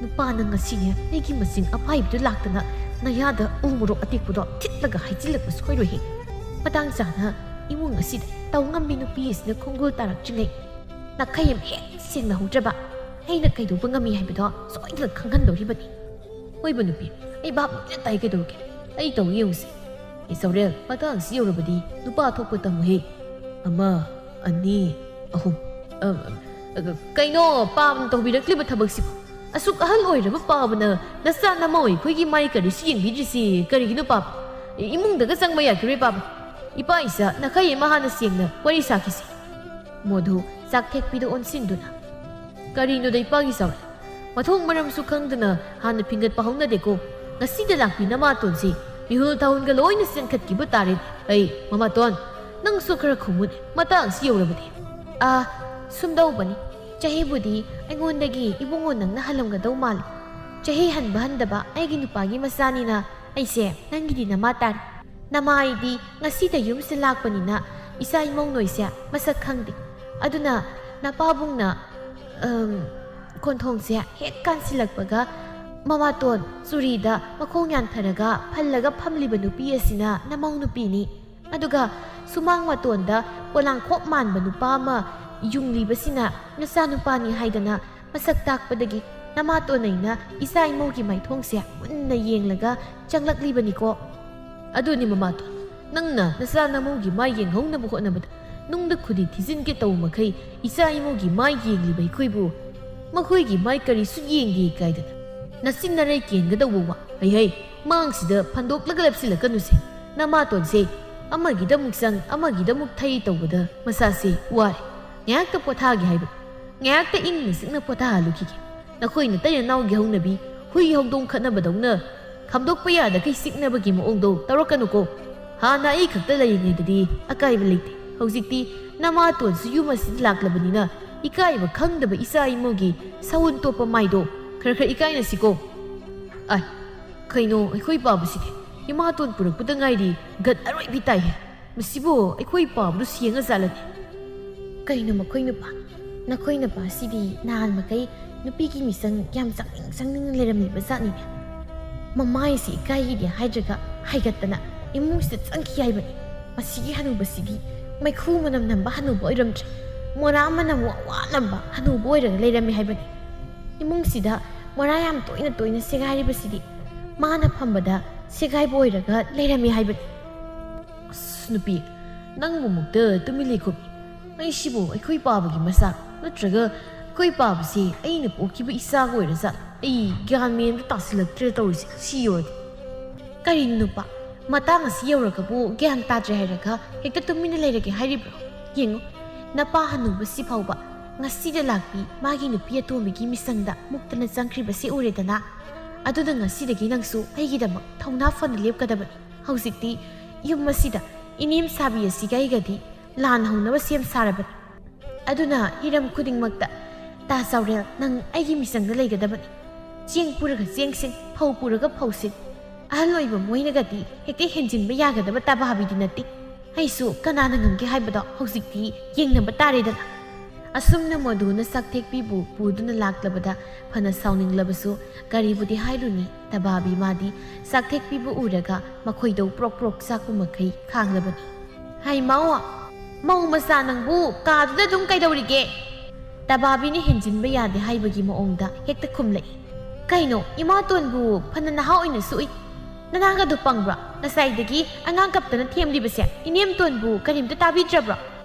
ꯅꯨꯄꯥꯅ ꯉꯁꯤꯅꯦ ꯑꯩꯒꯤ ꯃꯆꯤꯡ ꯑꯄꯥꯏꯕꯤꯗꯨ ꯂꯥꯛꯇꯅ ꯅꯌꯥꯗ ꯎ ꯃꯣꯔꯣꯛ ꯑꯇꯦꯛꯄꯗꯣ ꯊꯤꯠꯂꯒ ꯍꯩꯖꯤꯜꯂꯛꯄ ꯁꯣꯏꯔꯣꯏꯍꯦ꯫ ꯃꯇꯥꯡ ꯆꯥꯅ ꯏꯃꯨꯡ ꯑꯁꯤꯗ ꯇꯧ ꯉꯝꯕꯤ ꯅꯨꯄꯤ ꯑꯁꯤꯅ ꯈꯣꯡꯒꯨꯜ ꯇꯥꯔꯛꯇ꯭ꯔꯤꯉꯩ ꯅꯥꯈꯩ ꯑꯃ ꯍꯦꯛ ꯁꯦꯡꯅꯍꯧꯗ꯭ꯔꯕ ꯑꯩꯅ ꯀꯩꯗꯧꯕ ꯉꯝꯃꯤ ꯍꯥꯏꯕꯗꯣ ꯁꯣꯏꯗꯅ ꯈꯪꯍꯟꯗꯧꯔꯤꯕꯅꯤ꯫ ꯍꯣꯏꯕ ꯅꯨꯄꯤ, ꯑꯩ ꯚꯥꯞ ꯂꯣꯏꯅ ꯇꯥꯏ, ꯀꯩꯗꯧꯒꯦ? ꯑꯩ ꯇꯧ ꯌꯦꯡꯉꯨꯁꯦ꯫ ꯏꯆꯧꯔꯦꯜ, ꯃꯇꯥꯡꯁꯤ ꯌꯧꯔꯕꯗꯤ ꯅꯨꯄꯥ ꯊꯣꯛꯄ ꯇꯝꯃꯨꯍꯦ꯫ ꯑꯃ, ꯑꯅꯤ, ꯑꯍꯨꯝ꯫ ꯑ, ꯑ, ꯀꯩꯅꯣ ꯄꯥꯕꯅ ꯇꯧꯕꯤꯔꯛꯂꯤꯕ ꯊꯕꯛꯁꯤꯕꯨ? ꯑꯁꯨꯛ ꯑꯍꯜ ꯑꯣꯏꯔꯕ ꯄꯥꯕꯅ ꯅꯆꯥ ꯅꯃꯧ ꯑꯩꯈꯣꯏꯒꯤ ꯃꯥꯏ ꯀꯔꯤꯁꯨ ꯌꯦꯡꯕꯤꯗ꯭ꯔꯤꯁꯤ ꯀꯔꯤꯒꯤꯅꯣ ꯄꯥꯕ? ꯏꯃꯨꯡꯗꯒ ꯆꯪꯕ ꯌꯥꯈꯤꯔꯣꯏ ꯄꯥꯕ꯫ ꯏꯄꯥ ꯏꯆꯥ ꯅꯈꯩ ꯑꯃ ꯍꯥꯟꯅ ꯁꯦꯡꯅ ꯋꯥꯔꯤ ꯁꯥꯈꯤꯁꯤ꯫ ꯃꯣꯙꯨ ꯆꯥꯛ ꯊꯦꯛꯄꯤꯗ ꯑꯣꯟꯁꯤꯟꯗꯨꯅ, ꯀꯔꯤꯅꯣꯗ ꯏꯄꯥꯒꯤ ꯆꯥꯎꯔꯦꯜ? ꯃꯊꯣꯡ ꯃꯔꯝꯁꯨ ꯈꯪꯗꯅ ꯍꯥꯟꯅ ꯐꯤꯡꯒꯠꯄ ꯍꯧꯅꯗꯦꯀꯣ꯫ ꯉꯁꯤꯗ ꯂꯥꯛꯄꯤ ꯅꯃꯥꯇꯣꯟꯁꯤ ꯃꯤꯍꯨꯜ ꯊꯥꯍꯨꯟꯒ ꯂꯣꯏꯅ ꯆꯦꯟꯈꯠꯈꯤꯕ ꯇꯥꯔꯦ꯫ ꯑꯩ, ꯃꯃꯥꯇꯣꯟ, ꯅꯪꯁꯨ ꯈꯔ ꯈꯨꯝꯃꯨꯅꯦ, ꯃꯇꯥꯡꯁꯤ ꯌꯧꯔꯕꯗꯤ꯫ ꯑꯥ, ꯁꯨꯝꯗꯧꯕꯅꯤ꯫ ꯆꯍꯤꯕꯨꯗꯤ ꯑꯩꯉꯣꯟꯗꯒꯤ ꯏꯕꯨꯡꯉꯣ ꯅꯪꯅ ꯍꯜꯂꯝꯒꯗꯧ ꯃꯥꯜꯂꯤ꯫ ꯆꯍꯤ ꯍꯟꯕ ꯍꯟꯗꯕ ꯑꯩꯒꯤ ꯅꯨꯄꯥꯒꯤ ꯃꯆꯥꯅꯤꯅ ꯑꯩꯁꯦ ꯅꯪꯒꯤꯗꯤ ꯅꯃꯥ ꯇꯥꯔꯦ꯫ ꯅꯃꯥ ꯑꯩꯗꯤ ꯉꯁꯤꯗ ꯌꯨꯝꯁꯤꯗ ꯂꯥꯛꯄꯅꯤꯅ ꯏꯆꯥ ꯏꯃꯧ ꯅꯣꯏꯁꯦ ꯃꯁꯛ ꯈꯪꯗꯦ꯫ ꯑꯗꯨꯅ ꯅꯄꯥꯕꯨꯡꯅ, ꯑꯝ, ꯀꯣꯟꯊꯣꯡꯁꯦ ꯍꯦꯛ ꯀꯥꯟꯁꯤꯜꯂꯛꯄꯒ ꯃꯃꯥꯇꯣꯟ ꯆꯨꯔꯤꯗ ꯃꯈꯣꯡ ꯌꯥꯟꯊꯔꯒ ꯐꯜꯂꯒ ꯐꯝꯂꯤꯕ ꯅꯨꯄꯤ ꯑꯁꯤꯅ ꯅꯃꯧ ꯅꯨꯄꯤꯅꯤ꯫ ꯑꯗꯨꯒ ꯁꯨꯃꯥꯡ ꯃꯇꯣꯟꯗ ꯄꯣꯂꯥꯡꯈꯣꯛ ꯃꯥꯟꯕ ꯅꯨꯄꯥ ꯑꯃ ꯌꯨꯡꯂꯤꯕꯁꯤꯅ ꯅꯆꯥꯅꯨꯄꯥꯅꯤ ꯍꯥꯏꯗꯅ ꯃꯁꯛ ꯇꯥꯛꯄꯗꯒꯤ ꯅꯃꯥꯇꯣꯟ ꯑꯩꯅ ꯏꯆꯥ ꯏꯃꯧꯒꯤ ꯃꯥꯏꯊꯣꯡꯁꯦ ꯃꯨꯟꯅ ꯌꯦꯡꯂꯒ ꯆꯪꯂꯛꯂꯤꯕꯅꯤꯀꯣ꯫ ꯑꯗꯨꯅꯤ ꯃꯃꯥꯇꯣꯟ, ꯅꯪꯅ ꯅꯆꯥ ꯅꯃꯧꯒꯤ ꯃꯥꯏ ꯌꯦꯡꯍꯧꯅꯕ ꯍꯣꯠꯅꯕꯗ ꯅꯨꯡꯗ ꯈꯨꯗꯤ ꯊꯤꯖꯤꯟꯒꯦ ꯇꯧꯕ ꯃꯈꯩ ꯏꯆꯥ ꯏꯃꯧꯒꯤ ꯃꯥꯏ ꯌꯦꯡꯂꯤꯕ ꯑꯩꯈꯣꯏꯕꯨ ꯃꯈꯣꯏꯒꯤ ꯃꯥꯏ ꯀꯔꯤꯁꯨ ꯌꯦꯡꯗꯦ ꯀꯥꯏꯗꯅ ꯅꯆꯤꯟ ꯅꯔꯩ ꯀꯦꯟꯒꯗꯧꯕ ꯋꯥ꯫ ꯍꯩ ꯍꯩ, ꯃꯥꯡꯁꯤꯗ ꯐꯟꯗꯣꯛꯂꯒ ꯂꯦꯞꯁꯤꯜꯂꯛꯀꯅꯨꯁꯦ꯫ ꯅꯃꯥꯇꯣꯟꯁꯦ ꯑꯃꯒꯤꯗꯃꯨꯛ ꯆꯪ ꯑꯃꯒꯤꯗꯃꯨꯛ ꯊꯩ ꯇꯧꯕꯗ ꯃꯁꯥꯁꯦ ꯋꯥꯔꯦ꯫ ꯉꯥꯏꯍꯥꯛꯇ ꯄꯣꯊꯥꯒꯦ ꯍꯥꯏꯕ꯫ ꯉꯥꯏꯍꯥꯛꯇ ꯏꯪꯅ ꯆꯤꯛꯅ ꯄꯣꯊꯥꯍꯜꯂꯨꯈꯤꯒꯦ꯫ ꯅꯈꯣꯏ ꯅꯇꯩ ꯅꯅꯥꯎꯒꯤ ꯍꯧꯅꯕꯤ ꯍꯨꯏ ꯍꯧꯗꯣꯡ ꯈꯠꯅꯕꯗꯧꯅ ꯈꯥꯝꯗꯣꯛꯄ ꯌꯥꯗꯈꯩ ꯆꯤꯛꯅꯕꯒꯤ ꯃꯑꯣꯡꯗꯣ ꯇꯧꯔꯛꯀꯅꯨꯀꯣ꯫ ꯍꯥꯟꯅ ꯑꯩ ꯈꯛꯇ ꯂꯩꯔꯤꯉꯩꯗꯗꯤ ꯑꯀꯥꯏꯕ ꯂꯩꯇꯦ꯫ ꯍꯧꯖꯤꯛꯇꯤ ꯅꯃꯥꯇꯣꯟꯁꯨ ꯌꯨꯝ ꯑꯁꯤꯗ ꯂꯥꯛꯂꯕꯅꯤꯅ ꯏꯀꯥꯏꯕ ꯈꯪꯗꯕ ꯏꯆꯥ ꯏꯃꯧꯒꯤ ꯁꯎꯟ ꯇꯣꯞꯄ ꯃꯥꯏꯗꯣ ꯈꯔ ꯈꯔ ꯏꯀꯥꯏꯅꯁꯤꯀꯣ꯫ ꯑꯥꯏ, ꯀꯩꯅꯣ ꯑꯩꯈꯣꯏ ꯄꯥꯕꯁꯤꯗꯤ? ꯏꯃꯥꯇꯣꯟ ꯄꯨꯔꯛꯄꯗ ꯉꯥꯏꯔꯤ, ꯒꯠ ꯑꯔꯣꯏꯕꯤ ꯇꯥꯏꯍꯦ꯫ ꯃꯁꯤꯕꯨ ꯑꯩꯈꯣꯏ ꯄꯥꯕꯗꯨ ꯁꯦꯡꯉ ꯖꯥꯠꯂꯅꯦ? ꯀꯩꯅꯣ ꯃꯈꯣꯏ ꯅꯨꯄꯥ? "ꯅꯈꯣꯏ ꯅꯨꯄꯥꯁꯤꯗꯤ ꯅꯍꯥꯟ ꯃꯈꯩ ꯅꯨꯄꯤꯒꯤ ꯃꯤꯆꯪ ꯌꯥꯝ ꯆꯪꯅꯤꯡ ꯆꯪꯅꯤꯡꯅ ꯂꯩꯔꯝꯃꯤꯕ ꯖꯥꯠꯅꯤꯅꯦ꯫ ꯃꯃꯥꯏꯁꯤ ꯏꯀꯥꯏꯒꯤꯗꯦ ꯍꯥꯏꯗ꯭ꯔꯒ ꯍꯥꯏꯒꯠꯇꯅ ꯏꯃꯨꯡꯁꯤꯗ ꯆꯪꯈꯤ ꯍꯥꯏꯕꯅꯤ꯫ ꯃꯁꯤꯒꯤ ꯍꯅꯨꯕꯁꯤꯗꯤ ꯃꯩꯈꯨ ꯃꯅꯝ ꯅꯝꯕ ꯍꯅꯨꯕ ꯑꯣꯏꯔꯝꯗ꯭ꯔꯦ, ꯃꯣꯔꯥ ꯃꯅꯝ ꯋꯥ ꯋꯥ ꯅꯝꯕ ꯍꯅꯨꯕ ꯑꯣꯏꯔꯒ ꯂꯩꯔꯝꯃꯤ ꯍꯥꯏꯕꯅꯤ꯫ ꯏꯃꯨꯡꯁꯤꯗ ꯃꯣꯔꯥ ꯌꯥꯝ ꯇꯣꯏꯅ ꯇꯣꯏꯅ ꯁꯦꯒꯥꯏꯔꯤꯕꯁꯤꯗꯤ ꯃꯥꯅ ꯐꯝꯕꯗ ꯁꯦꯒꯥꯏꯕ ꯑꯣꯏꯔꯒ ꯂꯩꯔꯝꯃꯤ ꯍꯥꯏꯕꯅꯤ"꯫ "ꯑꯁ ꯅꯨꯄꯤ, ꯅꯪꯕꯨ ꯃꯨꯛꯇ ꯇꯨꯃꯤꯟ ꯂꯩꯈꯣꯃꯤ꯫ ꯑꯩꯁꯤꯕꯨ ꯑꯩꯈꯣꯏ ꯄꯥꯕꯒꯤ ꯃꯆꯥ, ꯅꯠꯇ꯭ꯔꯒ ꯑꯩꯈꯣꯏ ꯄꯥꯕꯁꯤ ꯑꯩꯅ ꯄꯣꯛꯈꯤꯕ ꯏꯆꯥꯒ ꯑꯣꯏꯔꯖꯥꯠꯂ? ꯑꯩ ꯒ꯭ꯌꯥꯟ ꯃꯦꯟ ꯑꯝꯇ ꯇꯥꯁꯤꯜꯂꯛꯇ꯭ꯔꯦ ꯇꯧꯔꯤꯁꯦ, ꯁꯤ ꯌꯧꯔꯗꯤ꯫ ꯀꯔꯤꯅꯣ ꯅꯨꯄꯥ, ꯃꯇꯥꯡ ꯑꯁꯤ ꯌꯧꯔꯒꯕꯨ ꯒ꯭ꯌꯥꯟ ꯇꯥꯗ꯭ꯔꯦ ꯍꯥꯏꯔꯒ ꯍꯦꯛꯇ ꯇꯨꯃꯤꯟꯅ ꯂꯩꯔꯒꯦ ꯍꯥꯏꯔꯤꯕ꯭ꯔꯣ? ꯌꯦꯡꯉꯨ, ꯅꯄꯥ ꯍꯅꯨꯕꯁꯤ ꯐꯥꯎꯕ ꯉꯁꯤꯗ ꯂꯥꯛꯄꯤ ꯃꯥꯒꯤ ꯅꯨꯄꯤ ꯑꯇꯣꯝꯕꯤꯒꯤ ꯃꯤꯆꯪꯗ ꯃꯨꯛꯇꯅ ꯆꯪꯈ꯭ꯔꯤꯕꯁꯤ ꯎꯔꯦꯗꯅ꯫ ꯑꯗꯨꯅ ꯉꯁꯤꯗꯒꯤ ꯅꯪꯁꯨ ꯑꯩꯒꯤꯗꯃꯛ ꯊꯧꯅꯥ ꯐꯅ ꯂꯦꯞꯀꯗꯕꯅꯤ꯫ ꯍꯧꯖꯤꯛꯇꯤ ꯌꯨꯝ ꯑꯁꯤꯗ ꯏꯅꯦꯝ ꯁꯥꯕꯤ ꯑꯁꯤꯒ ꯑꯩꯒꯗꯤ ꯂꯥꯟ ꯍꯧꯅꯕ ꯁꯦꯝ ꯁꯥꯔꯕꯅꯤ꯫ ꯑꯗꯨꯅ ꯍꯤꯔꯝ ꯈꯨꯗꯤꯡꯃꯛꯇ ꯇꯥ ꯆꯥꯎꯔꯦꯜ, ꯅꯪ ꯑꯩꯒꯤ ꯃꯤꯆꯪꯗ ꯂꯩꯒꯗꯕꯅꯤ꯫ ꯆꯦꯡ ꯄꯨꯔꯒ ꯆꯦꯡꯁꯤꯡ, ꯐꯧ ꯄꯨꯔꯒ ꯐꯧꯁꯤꯡ꯫ ꯑꯍꯜ ꯑꯣꯏꯕ ꯃꯣꯏꯅꯒꯗꯤ ꯍꯦꯛꯇ ꯍꯦꯟꯖꯤꯟꯕ ꯌꯥꯒꯗꯕ ꯇꯕꯥꯕꯤꯗꯤ ꯅꯠꯇꯦ꯫ ꯑꯩꯁꯨ ꯀꯅꯥꯅ ꯉꯝꯒꯦ ꯍꯥꯏꯕꯗꯣ ꯍꯧꯖꯤꯛꯇꯤ ꯌꯦꯡꯅꯕ ꯇꯥꯔꯦꯗꯅ꯫ ꯑꯁꯨꯝꯅ ꯃꯗꯨꯅ ꯆꯥꯛꯊꯦꯛꯄꯤꯕꯨ ꯄꯨꯗꯨꯅ ꯂꯥꯛꯂꯕꯗ ꯐꯅ ꯁꯥꯎꯅꯤꯡꯂꯕꯁꯨ ꯀꯔꯤꯕꯨꯗꯤ ꯍꯥꯏꯔꯨꯅꯤ, ꯇꯕꯥꯕꯤ ꯃꯥꯗꯤ ꯆꯥꯛꯊꯦꯛꯄꯤꯕꯨ ꯎꯔꯒ ꯃꯈꯣꯏꯗꯧ ꯄ꯭ꯔꯣꯛ ꯄ꯭ꯔꯣꯛ ꯆꯥꯛꯄ ꯃꯈꯩ ꯈꯥꯡꯂꯕꯅꯤ꯫ "ꯍꯥꯏ ꯃꯧ, ꯃꯧ ꯃꯆꯥ ꯅꯪꯕꯨ ꯀꯥꯗꯨꯗ ꯑꯗꯨꯝ ꯀꯩꯗꯧꯔꯤꯒꯦ?" ꯇꯕꯥꯕꯤꯅ ꯍꯦꯟꯖꯤꯟꯕ ꯌꯥꯗꯦ ꯍꯥꯏꯕꯒꯤ ꯃꯑꯣꯡꯗ ꯍꯦꯛꯇ ꯈꯨꯝꯂꯛꯏ꯫ "ꯀꯩꯅꯣ, ꯏꯃꯥꯇꯣꯟꯕꯨ ꯐꯅ ꯅꯍꯥ ꯑꯣꯏꯅꯁꯨ ꯎꯏ꯫ ꯅꯅꯥꯒꯗꯨ ꯄꯪꯕ꯭ꯔꯥ? ꯉꯁꯥꯏꯗꯒꯤ ꯑꯉꯥꯡ ꯀꯞꯇꯅ ꯊꯦꯝꯂꯤꯕꯁꯦ ꯏꯅꯦꯝꯇꯣꯟꯕꯨ ꯀꯔꯤꯝꯇ ꯇꯥꯕꯤꯗ꯭ꯔꯕ꯭ꯔꯣ?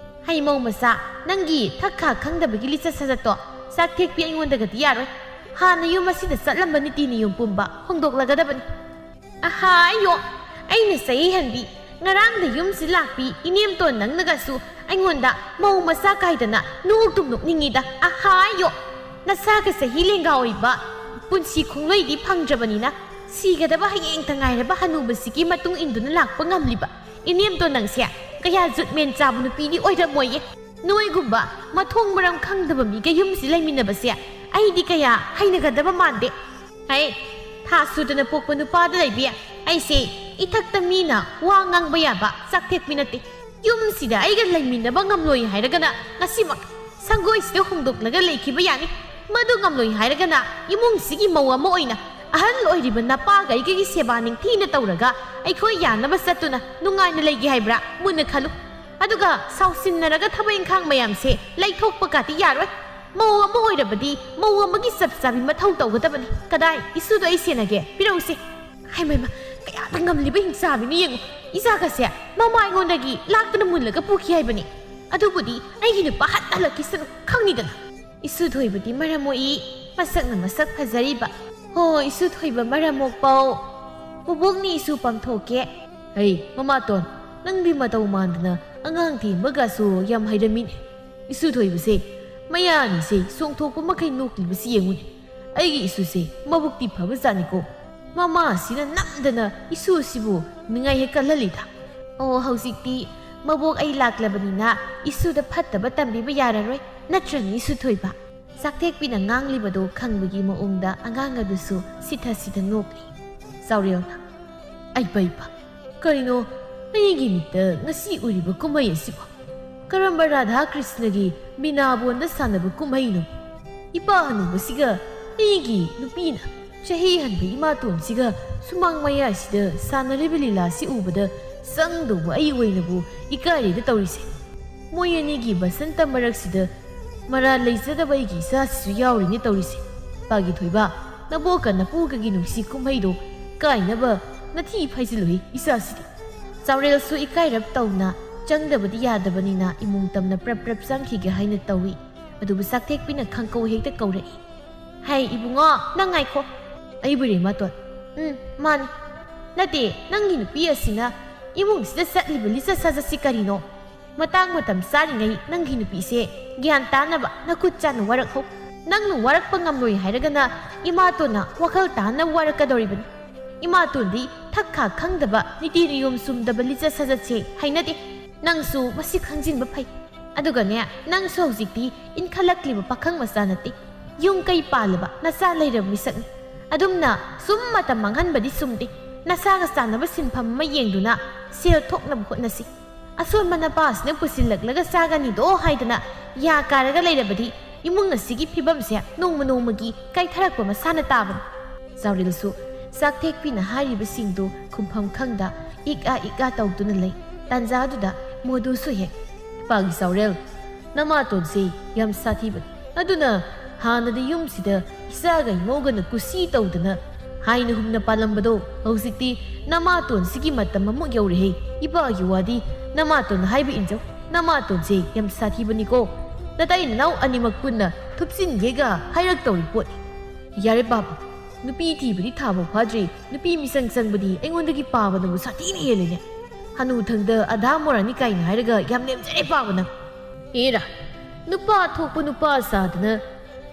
ꯍꯩ ꯃꯧ ꯃꯆꯥ, ꯅꯪꯒꯤ ꯊꯛ ꯈꯥ ꯈꯪꯗꯕꯒꯤ ꯂꯤꯆꯠ ꯁꯥꯖꯠꯇꯣ ꯆꯥꯛ ꯊꯦꯛꯄꯤ ꯑꯩꯉꯣꯟꯗꯒꯗꯤ ꯌꯥꯔꯣꯏ꯫ ꯍꯥꯟꯅ ꯌꯨꯝ ꯑꯁꯤꯗ ꯆꯠꯂꯝꯕ ꯅꯤꯇꯤ ꯅꯤꯌꯣꯝ ꯄꯨꯝꯕ ꯍꯣꯡꯗꯣꯛꯂꯒꯗꯕꯅꯤ"꯫ "ꯑꯍꯥ ꯑꯌꯣ, ꯑꯩꯅ ꯆꯍꯤ ꯍꯟꯕꯤ, ꯉꯔꯥꯡꯗ ꯌꯨꯝꯁꯤ ꯂꯥꯛꯄꯤ ꯏꯅꯦꯝꯇꯣꯟ ꯅꯪꯅꯒꯁꯨ ꯑꯩꯉꯣꯟꯗ ꯃꯧ ꯃꯆꯥ ꯀꯥꯏꯗꯅ ꯅꯣꯛꯇꯨꯝ ꯅꯣꯛꯅꯤꯡꯉꯤꯗ꯫ ꯑꯍꯥ ꯑꯌꯣ, ꯅꯆꯥꯒ ꯆꯍꯤ ꯂꯦꯡꯒꯥ ꯑꯣꯏꯕ ꯄꯨꯟꯁꯤ ꯈꯣꯡꯂꯣꯏꯗꯤ ꯐꯪꯗ꯭ꯔꯕꯅꯤꯅ, ꯁꯤꯒꯗꯕ ꯍꯌꯦꯡꯇ ꯉꯥꯏꯔꯕ ꯍꯅꯨꯕꯁꯤꯒꯤ ꯃꯇꯨꯡ ꯏꯟꯗꯨꯅ ꯂꯥꯛꯄ ꯉꯝꯂꯤꯕ ꯏꯅꯦꯝꯇꯣꯟ ꯅꯪꯁꯦ ꯀꯌꯥ ꯖꯨꯠꯃꯦꯟ ꯆꯥꯕ ꯅꯨꯄꯤꯗꯤ ꯑꯣꯏꯔꯝꯃꯣꯏꯌꯦ꯫ ꯅꯣꯏꯒꯨꯝꯕ ꯃꯊꯣꯡ ꯃꯔꯝ ꯈꯪꯗꯕ ꯃꯤꯒ ꯌꯨꯝꯁꯤ ꯂꯩꯃꯤꯟꯅꯕꯁꯦ ꯑꯩꯗꯤ ꯀꯌꯥ ꯍꯩꯅꯒꯗꯕ ꯃꯥꯟꯗꯦ꯫ ꯍꯩ, ꯊꯥ ꯁꯨꯗꯅ ꯄꯣꯛꯄ ꯅꯨꯄꯥꯗ ꯂꯩꯕꯤ ꯑꯩꯁꯦ ꯏꯊꯛꯇ ꯃꯤꯅ ꯋꯥ ꯉꯥꯡꯕ ꯌꯥꯕ ꯆꯥꯛꯊꯦꯛꯄꯤ ꯅꯠꯇꯦ꯫ ꯌꯨꯝꯁꯤꯗ ꯑꯩꯒ ꯂꯩꯃꯤꯟꯅꯕ ꯉꯝꯂꯣꯏ ꯍꯥꯏꯔꯒꯅ ꯉꯁꯤꯃꯛ ꯁꯪꯒꯣꯏꯁꯤꯗ ꯍꯣꯡꯗꯣꯛꯂꯒ ꯂꯩꯈꯤꯕ ꯌꯥꯅꯤ꯫ ꯃꯗꯨ ꯉꯝꯂꯣꯏ ꯍꯥꯏꯔꯒꯅ ꯏꯃꯨꯡꯁꯤꯒꯤ ꯃꯧ ꯑꯃ ꯑꯣꯏꯅ ꯑꯍꯜ ꯑꯣꯏꯔꯤꯕ ꯅꯄꯥꯒ ꯑꯩꯒꯒꯤ ꯁꯦꯕꯥ ꯅꯤꯡꯊꯤꯅ ꯇꯧꯔꯒ ꯑꯩꯈꯣꯏ ꯌꯥꯅꯕ ꯆꯠꯇꯨꯅ ꯅꯨꯡꯉꯥꯏꯅ ꯂꯩꯒꯦ ꯍꯥꯏꯕ꯭ꯔꯥ? ꯃꯨꯟꯅ ꯈꯜꯂꯨ꯫ ꯑꯗꯨꯒ ꯁꯥꯎꯁꯤꯟꯅꯔꯒ ꯊꯕꯛ ꯏꯪꯈꯥꯡ ꯃꯌꯥꯝꯁꯦ ꯂꯩꯊꯣꯛꯄ ꯀꯥꯇꯤ ꯌꯥꯔꯣꯏ꯫ ꯃꯧ ꯑꯃ ꯑꯣꯏꯔꯕꯗꯤ ꯃꯧ ꯑꯃꯒꯤ ꯆꯞ ꯆꯥꯕꯤ ꯃꯊꯧ ꯇꯧꯒꯗꯕꯅꯤ꯫ ꯀꯗꯥꯏ? ꯏꯁꯨꯗꯣ ꯑꯩ ꯁꯦꯟꯅꯒꯦ꯫ ꯄꯤꯔꯛꯎꯁꯦ꯫ ꯍꯥꯏꯃꯩꯃ, ꯀꯌꯥꯗ ꯉꯝꯂꯤꯕ ꯍꯤꯡꯆꯥꯕꯤꯅꯤ ꯌꯦꯡꯉꯨ꯫ ꯏꯆꯥꯒꯁꯦ ꯃꯃꯥ ꯑꯩꯉꯣꯟꯗꯒꯤ ꯂꯥꯛꯇꯅ ꯃꯨꯜꯂꯒ ꯄꯨꯈꯤ ꯍꯥꯏꯕꯅꯤ꯫ ꯑꯗꯨꯕꯨꯗꯤ ꯑꯩꯒꯤ ꯅꯨꯄꯥ ꯍꯟꯅ ꯍꯜꯂꯛꯈꯤꯁꯅꯨ, ꯈꯪꯅꯤꯗꯅ꯫ ꯏꯁꯨ ꯊꯣꯏꯕꯗꯤ ꯃꯔꯝ ꯃꯣꯛꯏ, ꯃꯁꯛꯅ ꯃꯁꯛ ꯐꯖꯔꯤꯕ꯫ ꯍꯣ, ꯏꯁꯨ ꯊꯣꯏꯕ ꯃꯔꯝ ꯃꯣꯛꯄꯧ꯫ ꯕꯣꯕꯣꯛꯅꯤ ꯏꯁꯨ ꯄꯝꯊꯣꯛꯀꯦ꯫ ꯍꯩ, ꯃꯃꯥꯇꯣꯟ, ꯅꯪꯗꯤ ꯃꯇꯧ ꯃꯥꯟꯗꯅ ꯑꯉꯥꯡ ꯊꯦꯝꯕꯒꯁꯨ ꯌꯥꯝ ꯍꯩꯔꯝꯃꯤꯅꯦ꯫ ꯏꯁꯨ ꯊꯣꯏꯕꯁꯦ, ꯃꯌꯥ ꯑꯅꯤꯁꯦ ꯆꯣꯡꯊꯣꯛꯄ ꯃꯈꯩ ꯅꯣꯛꯂꯤꯕꯁꯤ ꯌꯦꯡꯉꯨꯅꯦ꯫ ꯑꯩꯒꯤ ꯏꯁꯨꯁꯦ ꯃꯕꯨꯛꯇꯤ ꯐꯕꯖꯥꯠꯅꯤꯀꯣ꯫ ꯃꯃꯥꯁꯤꯅ ꯅꯝꯗꯅ ꯏꯁꯨ ꯑꯁꯤꯕꯨ ꯅꯤꯡꯉꯥꯏ ꯍꯦꯛ ꯀꯜꯍꯜꯂꯤꯗ꯫ ꯑꯣ, ꯍꯧꯖꯤꯛꯇꯤ ꯃꯕꯣꯛ ꯑꯩ ꯂꯥꯛꯂꯕꯅꯤꯅ ꯏꯁꯨꯗ ꯐꯠꯇꯕ ꯇꯝꯕꯤꯕ ꯌꯥꯔꯔꯣꯏ, ꯅꯠꯇ꯭ꯔꯅꯤ ꯏꯁꯨ ꯊꯣꯏꯕ? ꯆꯥꯛꯊꯦꯛꯄꯤꯅ ꯉꯥꯡꯂꯤꯕꯗꯨ ꯈꯪꯕꯒꯤ ꯃꯑꯣꯡꯗ ꯑꯉꯥꯡ ꯑꯗꯨꯁꯨ ꯁꯤꯊ ꯁꯤꯊ ꯅꯣꯛꯂꯤ꯫ ꯆꯥꯎꯔꯦꯜꯅ, ꯑꯩꯕ, ꯑꯩꯕ, ꯀꯔꯤꯅꯣ? ꯑꯩꯒꯤ ꯃꯤꯠꯇ ꯉꯁꯤ ꯎꯔꯤꯕ ꯀꯨꯝꯍꯩ ꯑꯁꯤꯕꯨ? ꯀꯔꯝꯕ ꯔꯥꯙꯥ ꯀ꯭ꯔꯤꯁꯅꯒꯤ ꯕꯤꯅꯥꯕꯣꯟꯗ ꯁꯥꯟꯅꯕ ꯀꯨꯝꯍꯩꯅꯣ? ꯏꯄꯥ ꯍꯅꯨꯕꯁꯤꯒ ꯑꯩꯒꯤ ꯅꯨꯄꯤꯅ ꯆꯍꯤ ꯍꯟꯕ ꯏꯃꯥꯇꯣꯟꯁꯤꯒ ꯁꯨꯃꯥꯡ ꯃꯌꯥꯏꯁꯤꯗ ꯁꯥꯟꯅꯔꯤꯕ ꯂꯤꯂꯥꯁꯤ ꯎꯕꯗ ꯆꯪꯗꯧꯕ ꯑꯩ ꯑꯣꯏꯅꯕꯨ ꯏꯀꯥꯏꯔꯦꯗ ꯇꯧꯔꯤꯁꯦ꯫ ꯃꯣꯏ ꯑꯅꯤꯒꯤ ꯕꯁꯟꯇ ꯃꯔꯛꯁꯤꯗ ꯃꯔꯥꯜ ꯂꯩꯖꯗꯕ ꯑꯩꯒꯤ ꯏꯆꯥꯁꯤꯁꯨ ꯌꯥꯎꯔꯤꯅꯦ ꯇꯧꯔꯤꯁꯦ꯫ ꯄꯥꯒꯤ ꯊꯣꯏꯕ, ꯅꯕꯣꯛꯀ ꯅꯄꯨꯒꯒꯤ ꯅꯨꯡꯁꯤ ꯀꯨꯝꯍꯩꯗꯣ ꯀꯥꯏꯅꯕ ꯅꯊꯤ ꯐꯥꯏꯖꯤꯜꯂꯨꯍꯦ ꯏꯆꯥꯁꯤꯗꯤ꯫ ꯆꯥꯎꯔꯦꯜꯁꯨ ꯏꯀꯥꯏꯔꯞ ꯇꯧꯅ ꯆꯪꯗꯕꯗꯤ ꯌꯥꯗꯕꯅꯤꯅ ꯏꯃꯨꯡ ꯇꯝꯅ ꯄ꯭ꯔꯞ ꯄ꯭ꯔꯞ ꯆꯪꯈꯤꯒꯦ ꯍꯥꯏꯅ ꯇꯧꯏ꯫ ꯑꯗꯨꯕꯨ ꯆꯥꯛꯊꯦꯛꯄꯤꯅ ꯈꯪꯀꯧ ꯍꯦꯛꯇ ꯀꯧꯔꯛꯏ꯫ ꯍꯩ ꯏꯕꯨꯡꯉꯣ, ꯅꯪ ꯉꯥꯏꯈꯣ꯫ ꯑꯩꯕꯨꯔꯦ ꯏꯃꯥꯇꯣꯟ? ꯎꯝ, ꯃꯥꯅꯤ꯫ ꯅꯠꯇꯦ, ꯅꯪꯒꯤ ꯅꯨꯄꯤ ꯑꯁꯤꯅ ꯏꯃꯨꯡꯁꯤꯗ ꯆꯠꯂꯤꯕ ꯂꯤꯆꯠ ꯁꯥꯖꯠꯁꯤ ꯀꯔꯤꯅꯣ? ꯃꯇꯥꯡ ꯃꯇꯝ ꯆꯥꯔꯤꯉꯩ ꯅꯪꯒꯤ ꯅꯨꯄꯤꯁꯦ ꯒ꯭ꯌꯥꯟ ꯇꯥꯅꯕ ꯅꯈꯨꯠ ꯆꯥꯅ ꯋꯥꯔꯛꯍꯧ꯫ ꯅꯪꯅ ꯋꯥꯔꯛꯄ ꯉꯝꯂꯣꯏ ꯍꯥꯏꯔꯒꯅ ꯏꯃꯥꯇꯣꯟꯅ ꯋꯥꯈꯜ ꯇꯥꯅ ꯋꯥꯔꯛꯀꯗꯧꯔꯤꯕꯅꯤ꯫ ꯏꯃꯥꯇꯣꯟꯗꯤ ꯊꯛ ꯈꯥ ꯈꯪꯗꯕ, ꯅꯤꯇꯤ ꯅꯤꯌꯣꯝ ꯆꯨꯝꯗꯕ ꯂꯤꯆꯠ ꯁꯥꯖꯠꯁꯦ ꯍꯩꯅꯗꯦ꯫ ꯅꯪꯁꯨ ꯃꯁꯤ ꯈꯪꯖꯤꯟꯕ ꯐꯩ꯫ ꯑꯗꯨꯒꯅꯦ, ꯅꯪꯁꯨ ꯍꯧꯖꯤꯛꯇꯤ ꯏꯟꯈꯠꯂꯛꯂꯤꯕ ꯄꯥꯈꯪ ꯃꯆꯥ ꯅꯠꯇꯦ꯫ ꯌꯨꯝ ꯀꯩ ꯄꯥꯜꯂꯕ ꯅꯆꯥ ꯂꯩꯔꯕ ꯃꯤꯁꯛꯅꯤ꯫ ꯑꯗꯨꯝꯅ ꯁꯨꯝ ꯃꯇꯝ ꯃꯥꯡꯍꯟꯕꯗꯤ ꯆꯨꯝꯗꯦ꯫ ꯅꯁꯥꯒ ꯆꯥꯟꯅꯕ ꯁꯤꯟꯐꯝ ꯑꯃ ꯌꯦꯡꯗꯨꯅ ꯁꯦꯜ ꯊꯣꯛꯅꯕ ꯍꯣꯠꯅꯁꯤ꯫ ꯑꯁꯣꯟꯕ ꯅꯄꯥꯁꯤꯅ ꯄꯨꯁꯤꯜꯂꯛꯂꯒ ꯆꯥꯒꯅꯤꯗꯣ ꯍꯥꯏꯗꯅ ꯌꯥ ꯀꯥꯔꯒ ꯂꯩꯔꯕꯗꯤ ꯏꯃꯨꯡ ꯑꯁꯤꯒꯤ ꯐꯤꯕꯝꯁꯦ ꯅꯣꯡꯃ ꯅꯣꯡꯃꯒꯤ ꯀꯥꯏꯊꯔꯛꯄ ꯃꯁꯥꯅ ꯇꯥꯕꯅꯤ꯫ ꯆꯥꯎꯔꯦꯜꯁꯨ ꯆꯥꯛꯊꯦꯛꯄꯤꯅ ꯍꯥꯏꯔꯤꯕꯁꯤꯡꯗꯨ ꯈꯨꯝꯐꯝ ꯈꯪꯗ ꯏꯛ ꯑꯥ ꯏꯛ ꯑꯥ ꯇꯧꯗꯨꯅ ꯂꯩ꯫ ꯇꯥꯟꯖꯥꯗꯨꯗ ꯃꯣꯗꯨꯁꯨ ꯍꯦꯛ, "ꯏꯄꯥꯒꯤ ꯆꯥꯎꯔꯦꯜ, ꯅꯃꯥꯇꯣꯟꯁꯦ ꯌꯥꯝ ꯁꯥꯊꯤꯕꯅꯤ꯫ ꯑꯗꯨꯅ ꯍꯥꯟꯅꯗꯤ ꯌꯨꯝꯁꯤꯗ ꯏꯆꯥꯒ ꯏꯃꯧꯒꯅ ꯀꯨꯁꯤ ꯇꯧꯗꯅ ꯍꯥꯏꯅ ꯍꯨꯝꯅ ꯄꯥꯜꯂꯝꯕꯗꯣ ꯍꯧꯖꯤꯛꯇꯤ ꯅꯃꯥꯇꯣꯟꯁꯤꯒꯤ ꯃꯇꯝ ꯑꯃꯨꯛ ꯌꯧꯔꯦꯍꯦ꯫ ꯏꯄꯥꯒꯤ ꯋꯥꯗꯤ ꯅꯃꯥꯇꯣꯟ ꯍꯥꯏꯕ ꯏꯟꯖꯧ꯫ ꯅꯃꯥꯇꯣꯟꯁꯦ ꯌꯥꯝ ꯁꯥꯊꯤꯕꯅꯤꯀꯣ꯫ ꯅꯇꯩ ꯅꯅꯥꯎ ꯑꯅꯤꯃꯛ ꯄꯨꯟꯅ ꯊꯨꯞꯆꯤꯟꯒꯦꯒ ꯍꯥꯏꯔꯛꯇꯧꯔꯤ ꯄꯣꯠꯅꯤ꯫ ꯌꯥꯔꯦ ꯄꯥꯕ, ꯅꯨꯄꯤ ꯊꯤꯕꯗꯤ ꯊꯥꯕꯨ ꯐꯥꯗ꯭ꯔꯤ, ꯅꯨꯄꯤ ꯃꯤꯆꯪ ꯆꯪꯕꯗꯤ ꯑꯩꯉꯣꯟꯗꯒꯤ ꯄꯥꯕꯅꯕꯨ ꯁꯥꯊꯤꯅ ꯍꯦꯜꯂꯦꯅꯦ꯫ ꯍꯅꯨꯊꯪꯗ ꯑꯙꯥ ꯃꯣꯔꯥꯅꯤ ꯀꯥꯏꯅ ꯍꯥꯏꯔꯒ ꯌꯥꯝ ꯂꯦꯝꯖꯔꯦ ꯄꯥꯕ ꯅꯪ꯫ ꯍꯦꯔꯥ, ꯅꯨꯄꯥ ꯊꯣꯛꯄ ꯅꯨꯄꯥ ꯁꯥꯗꯅ